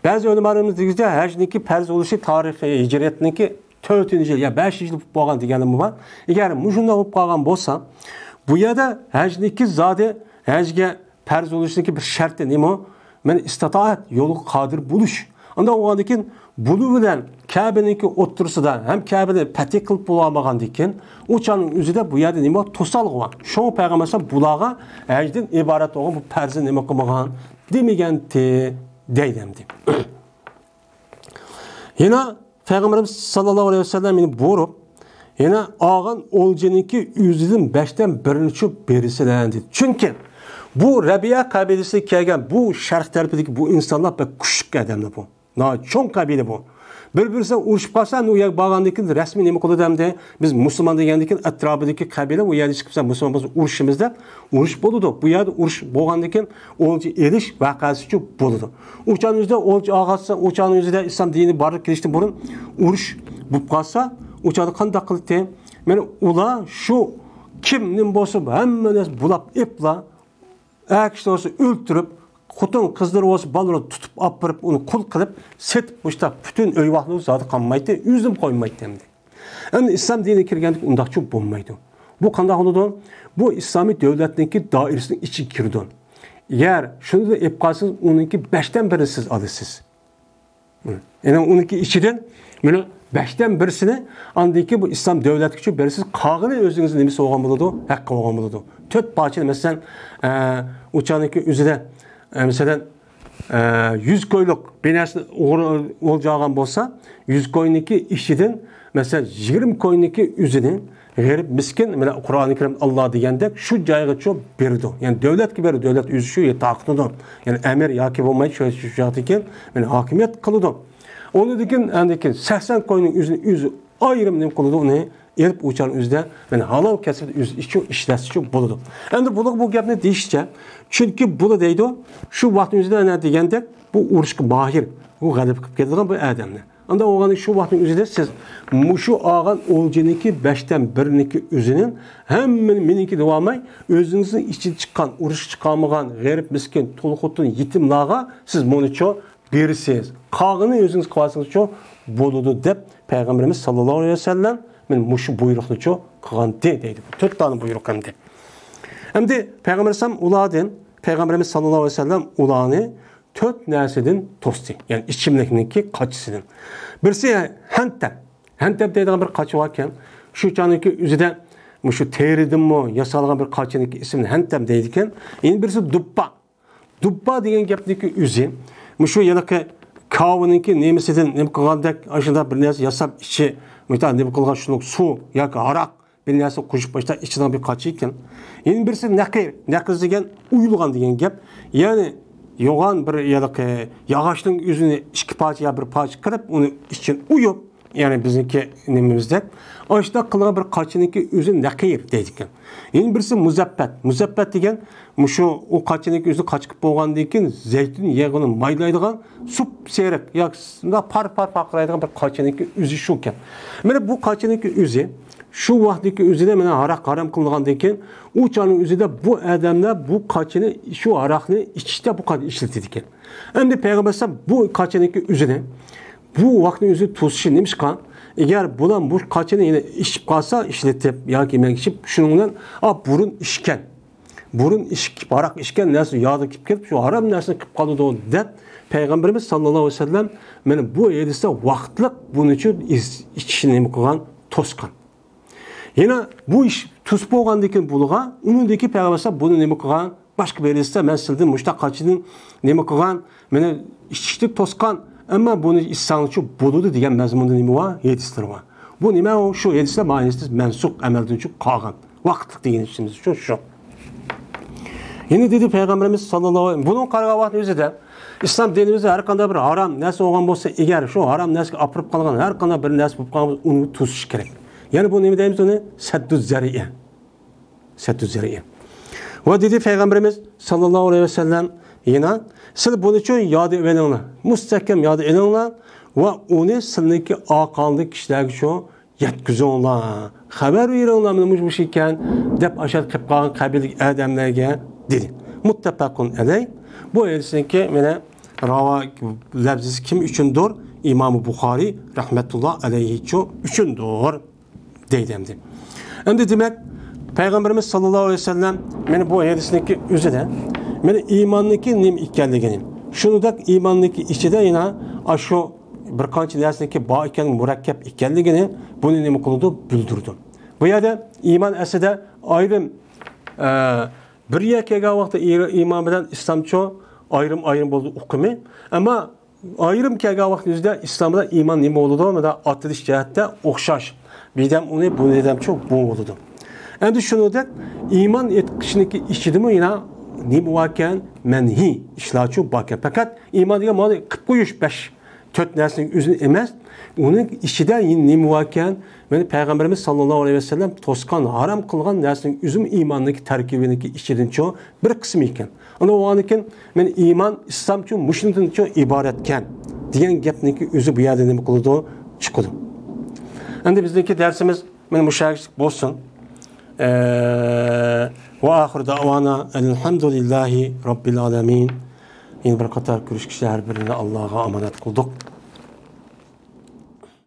بەزى ئۆلىمالىرىمىز دېگۈچە ھەجنىڭكى پەرز بولۇشى تارىخى ھىجرەتنىڭكى تۆتىنچى يىل يا بەشىنچى يىل بولۇپ بولغان دېگەنلىرىمۇ بار. ئەگەر مۇشۇنداق بولۇپ قالغان بولسا، بۇ يەردە ھەجنىڭكى زادى ھەجگە پەرز بولۇشنىڭكى بىر شەرتى نېمە؟ مەن ئىستىتائەت، يولغا قادىر بولۇش. ئانداق بولغاندىن كېيىن بۇنىڭ بىلەن كەبىنىڭكى ئوتتۇرىسىدا ھەم كەبىنى پەتھى قىلىپ بولالمىغاندىن كېيىن، ئۇ چاغنىڭ ئۆزىدە بۇ يەردە نېمە بار؟ توسالغۇ بار. شۇڭا پەيغەمبەر ئەلەيھىسسالام بۇلارغا ھەجدىن ئىبارەت بولغان بۇ پەرزنى نېمە قىلمىغان؟ دېمىگەنتى دەيدۇ ئەمدى. يەنە پەيغەمبىرىمىز ساللاللاھۇ ئەلەيھى ۋەسەللەم يەنە بۇيرۇپ، يەنە ئالغان ئولجىنىڭكى ئۆزىدىن بەشتىن بىرىنى چۈشۈرۈپ بېرىسىلەر دېدى. چۈنكى بۇ رەبىئە قەبىلىسىدىن كەلگەن بۇ شەرق تەرىپىدىكى بۇ ئىنسانلار بەك كۈچلۈك ئادەملەر بۇ. ناھايىتى چوڭ قەبىلە بۇ. بىر-بىرسى بىلەن ئۇرۇشۇپ قالسا، ئۇ يەرگە بارغاندىن كېيىن رەسمىي نېمە قىلىدۇ ئەمدى؟ بىز مۇسۇلمان دېگەندىن كېيىن ئەتراپىدىكى قەبىلە ئۇ يەردە چىقىپ، بىز مۇسۇلمان بولسا ئۇرۇشىمىز دەپ ئۇرۇش بولىدۇ. بۇ يەردە ئۇرۇش بولغاندىن كېيىن ئولجا ئېلىش ۋەقەسىچۇ بولىدۇ. ئۇ چاغنىڭ ئۆزىدە ئولجا ئالغانسا، ئۇ چاغنىڭ ئۆزىدە ئىسلام دىنى بارلىققا كېلىشتىن بۇرۇن ئۇرۇش بولۇپ قالسا، ئۇ چاغدا قانداق قىلدى؟ مانا ئۇلار شۇ كىم نېمە بولسا ھەممە نەرسە بۇلاپ ئېپلا، ئەر كىشىنى بولسا ئۆلتۈرۈپ، خوتۇن قىزلىرى بولسا بالىلىرىنى تۇتۇپ ئاپىرىپ، ئۇنى قۇل قىلىپ سېتىپ، مۇشۇنداق پۈتۈن ئۆي ۋاقلىرى زادى قالمايتتى، ئۆزىنىمۇ قويمايتتى ئەمدى. ئەمدى ئىسلام دىنىگە كىرگەندىكىن ئۇنداقچۇ بولمايدۇ. بۇ قانداق بولىدۇ؟ بۇ ئىسلامىي دۆلەتنىڭكى دائىرىسىنىڭ ئىچىگە كىرىدۇ. ئەگەر شۇنى ئېلىپ قالسىڭىز، ئۇنىڭكى بەشتىن بىرىنى سىز ئالىسىز. يەنى ئۇنىڭكى ئىچىدىن مانا بەشتىن بىرسىنى ئاندىن كېيىن بۇ ئىسلام دۆلەتكىچە بېرىسىز، قالغىنى ئۆزىڭىزنىڭ نېمىسى بولغان بولىدۇ؟ ھەققى بولغان بولىدۇ. تۆت پارچىنى مەسىلەن، ئە، ئۇ چاغنىڭكى ئۆزىدە، ئە، مەسىلەن، ئە، يۈز كويلۇق بىر نەرسىنى ئوغرى ئولجا ئالغان بولسا، يۈز كوينىڭكى ئىچىدىن مەسىلەن يىگىرمە كوينىڭكى ئۆزىنى غېرىب، مىسكىن، مانا قۇرئانى كەرىمدە ئاللا دېگەندەك شۇ جايغىچۇ بېرىدۇ. يەنى دۆلەتكە بېرىدۇ، دۆلەت ئۆزى شۇ تارقىتىدۇ. يەنى ئەمىر ياكى بولمايدۇ، شۇ، شۇ چاغدىكى مانا ھاكىمىيەت قىلىدۇ. ئۇنىڭدىن كېيىن، ئاندىن كېيىن سەكسەن كوينىڭ ئۆزىنى ئۆزى ئايرىم نېمە قىلىدۇ، ئۇنى ئېلىپ ئۇ چاغنىڭ ئۆزىدە مانا ھالال كەسىپتە ئۆزى ئىچىدۇ، ئىشلەتسىچۇ بولىدۇ. ئەمدى بۇلار بۇ گەپنى دېيىشىچە، چۈنكى بۇلار دەيدۇ، شۇ ۋاقىتنىڭ ئۆزىدە ئەنە دېگەندەك بۇ ئۇرۇشقا ماھىر، بۇ غەلىبە قىلىپ كېتىدىغان بۇ ئادەمنى. ئانداق بولغاندا شۇ ۋاقىتنىڭ ئۆزىدە سىز مۇشۇ ئالغان ئولجىنىڭكى بەشتىن بىرىنىڭكى ئۆزىنى ھەممىنى مېنىڭكى دېۋالماي، ئۆزىڭىزنىڭ ئىچىدىن چىققان، ئۇرۇشقا چىقالمىغان غېرىب، مىسكىن، تۇل خوتۇن، يېتىملارغا سىز مۇنىچۇ بېرىسىز. قالغىنىنى ئۆزىڭىز قىلىۋالسىڭىزچۇ بولىدۇ دەپ پەيغەمبىرىمىز ساللاللاھۇ ئەلەيھى ۋەسەللەم مانا مۇشۇ بۇيرۇقنىچۇ قىلغانتى دەيدۇ. تۆت دانە بۇيرۇق ئەمدى. ئەمدى پەيغەمبەر ئەلەيھىسسالام ئۇلاردىن، پەيغەمبىرىمىز ساللاللاھۇ ئەلەيھى ۋەسەللەم ئۇلارنى تۆت نەرسىدىن توستى. يەنى ئىچىملىكنىڭكى قاچىسىدىن. بىرسى ھەنتەم. ھەنتەم دەيدىغان بىر قاچا باركەن. شۇ چاغنىڭكى ئۆزىدە مۇشۇ تېرىدىنمۇ ياسالغان بىر قاچىنىڭكى ئىسمىنى ھەنتەم دەيدىكەن. يەنە بىرسى دۇپپا. دۇپپا دېگەن گەپنىڭكى ئۆزى مۇشۇ ھېلىقى كاۋىنىڭكى نېمىسىدىن نېمە قىلغاندەك، ئاشۇنداق بىر نەرسە ياساپ ئىچى، مۇشۇنداق نېمە قىلغان شۇنىڭ سۇ ياكى ھاراق بىر نەرسە قوشۇپ باشتا ئىچىدىغان بىر قاچا ئىكەن. يەنە بىرسى نەقىر. نەقىر دېگەن ئويۇلغان دېگەن گەپ. يەنى يوغان بىر ھېلىقى ياغاچنىڭ ئۆزىنى ئىككى پارچە يا بىر پارچە قىلىپ، ئۇنى ئىچىنى ئويۇپ، يەنى بىزنىڭكى نېمىمىزدەك ئاشۇنداق قىلغان بىر قاچىنىڭكى ئۆزى نەقىر دەيدىكەن. يەنە بىرسى مۇزەپپەت. مۇزەپپەت دېگەن مۇشۇ ئۇ قاچىنىڭكى ئۆزى قاچا قىلىپ بولغاندىن كېيىن زەيتۇن يېغىنى مايلايدىغان سۇپسېرىق ياكى شۇنداق پار-پار پارقىرايدىغان بىر قاچىنىڭكى ئۆزى شۇكەن. مانا بۇ قاچىنىڭكى ئۆزى شۇ ۋاقىتتىكى ئۆزىدە مانا ھاراق ھارام قىلىنغاندىن كېيىن ئۇ چاغنىڭ ئۆزىدە بۇ ئادەملەر بۇ قاچىنى، شۇ ھاراقنى ئىچىشتە بۇ قاچىنى ئىشلىتىدىكەن. ئەمدى پەيغەمبەر ئەلەيھىسسالام بۇ قاچىنىڭكى ئۆزىنى بۇ ۋاقىتنىڭ ئۆزى توسۇشى نېمىشقا؟ ئەگەر بۇلار بۇ قاچىنى يەنە ئىچىپ قالسا، ئىشلىتىپ ياكى مەن ئىچىپ، شۇنىڭ بىلەن، ئا، بۇرۇن ئىچكەن، بۇرۇن ئىچىپ، ھاراق ئىچكەن نەرسە يادىغا كېلىپ كېلىپ، شۇ ھارام نەرسىنى قىلىپ قالىدۇ دەپ، پەيغەمبىرىمىز ساللاللاھۇ ئەلەيھى ۋەسەللەم مانا بۇ ھەدىستە ۋاقىتلىق بۇنى ئۈچۈن ئىچىشنى نېمە قىلغان؟ توسقان. يەنە بۇ ئىش توسۇپ بولغاندىن كېيىن بۇلىغا، ئۇنىڭدىن كېيىن پەيغەمبەر ئەلەيھىسسالام بۇنى نېمە قىلغان؟ باشقا بىر ھەدىستە مەن سىلدىن مۇشۇنداق قاچىدىن نېمە قىلغان؟ مېنى ئىچىشتىن توسقان، ئەمما بۇنى ئىچسەڭلارچۇ بولىدۇ دېگەن مەزمۇندا نېمە بار؟ ھەدىسلىرى بار. بۇ نېمە ئۇ؟ شۇ ھەدىسلەر مانا ھەدىستە مەنسۇخ، ئەمەلدىن چۈشۈپ قالغان. ۋاقىتلىق دېگىنىمىز شۇ، شۇ. يەنە دېدى پەيغەمبىرىمىز ساللاللاھۇ ئەلەيھى ۋەسەللەم، بۇنىڭغا قارىغان ۋاقىتنىڭ ئۆزىدە ئىسلام دىنىمىزدا ھەر قانداق بىر ھارام نەرسە بولغان بولسا، ئەگەر شۇ ھارام نەرسىگە ئاپىرىپ قالغان ھەر قانداق بىر نەرسە بولۇپ قالغان بولسا، ئۇنى توسۇش كېرەك. يەنى بۇ نېمە دەيمىز ئۇنى؟ سەددۇ زەرىئە. سەددۇ زەرىئە. ۋە دېدى پەيغەمبىرىمىز ساللاللاھۇ ئەلەيھى ۋەسەللەم يەنە، سىلەر بۇنى ئۈچۈن ياد ئېلىڭلار. مۇستەھكەم ياد ئېلىڭلار. ۋە ئۇنى سىلىنىڭكى ئارقاڭدىكى كىشىلەرگە شۇ يەتكۈزۈڭلار، خەۋەر بېرىڭلار، مانا مۇشۇ، مۇشۇ ئىكەن، دەپ ئاشۇ قېلىپ قالغان قەبىلىدىكى ئادەملەرگە دېدى. مۇتتەپەقۇن ئەلەي. بۇ ھەدىسنىڭكى مانا راۋا لەپزىسى كىم ئۈچۈندۇر؟ ئىمام بۇخارىي رەھمەتۇللا ئەلەيھىچۇ ئۈچۈندۇر دەيدۇ ئەمدى. ئەمدى دېمەك، پەيغەمبىرىمىز ساللاللاھۇ ئەلەيھى ۋەسەللەم مانا بۇ ھەدىسنىڭكى ئۆزىدە مانا ئىماننىڭكى نېمە ئىكەنلىكىنى، شۇنىڭدەك ئىماننىڭكى ئىچىدە يەنە ئاشۇ بىر قانچە نەرسىنىڭكى بار ئىكەن، مۇرەككەپ ئىكەنلىكىنى بۇنى نېمە قىلىدۇ؟ بىلدۈرىدۇ. بۇ يەردە ئىمان ئەسلىدە ئايرىم، ئە، بىر يەرگە كەلگەن ۋاقىتتا ئىر-، ئىمان بىلەن ئىسلامچۇ ئايرىم-ئايرىم بولىدۇ ئۇقۇمى. ئەمما ئايرىم كەلگەن ۋاقىتنىڭ ئۆزىدە ئىسلام بىلەن ئىمان نېمە بولىدۇ؟ مانا ئاتىلىش جەھەتتە ئوخشاش. بىردەم ئۇنى، بۇنى دېدەمچۇ، بۇ بولىدۇ. ئەمدى شۇنىڭدەك ئىمان ئېيتقۇچىنىڭكى ئىچىدىمۇ يەنە نېمە باركەن؟ مەنھىي ئىشلارچۇ باركەن. پەقەت ئىمان دېگەن مانا قىلىپ قويۇش، بەش، تۆت نەرسىنىڭ ئۆزىنى ئەمەس، ئۇنىڭ ئىچىدە يەنە نېمە باركەن؟ مانا پەيغەمبىرىمىز ساللاللاھۇ ئەلەيھى ۋەسەللەم توسقان، ھارام قىلغان نەرسىنىڭ ئۆزىمۇ ئىماننىڭكى تەركىبىنىڭكى ئىچىدىنچۇ بىر قىسمى ئىكەن. ئۇنى بولغاندىكىن، مانا ئىمان، ئىسلامچۇ مۇشۇنىڭدىنچۇ ئىبارەتكەن دېگەن گەپنىڭكى ئۆزى بۇ يەردە نېمە قىلىدۇ؟ چىقىدۇ. ئەمدى بىزنىڭكى دەرسىمىز مانا مۇشۇ يەرگىچە بولسۇن. ئە، ۋە ئاخىر دەۋانا ئەلھەمدۇلىللاھى رەببىل ئالەمىن. يەنە بىر قاتار كۆرۈشكىچە ھەر بىرىنى ئاللاغا ئامانەت قىلدۇق.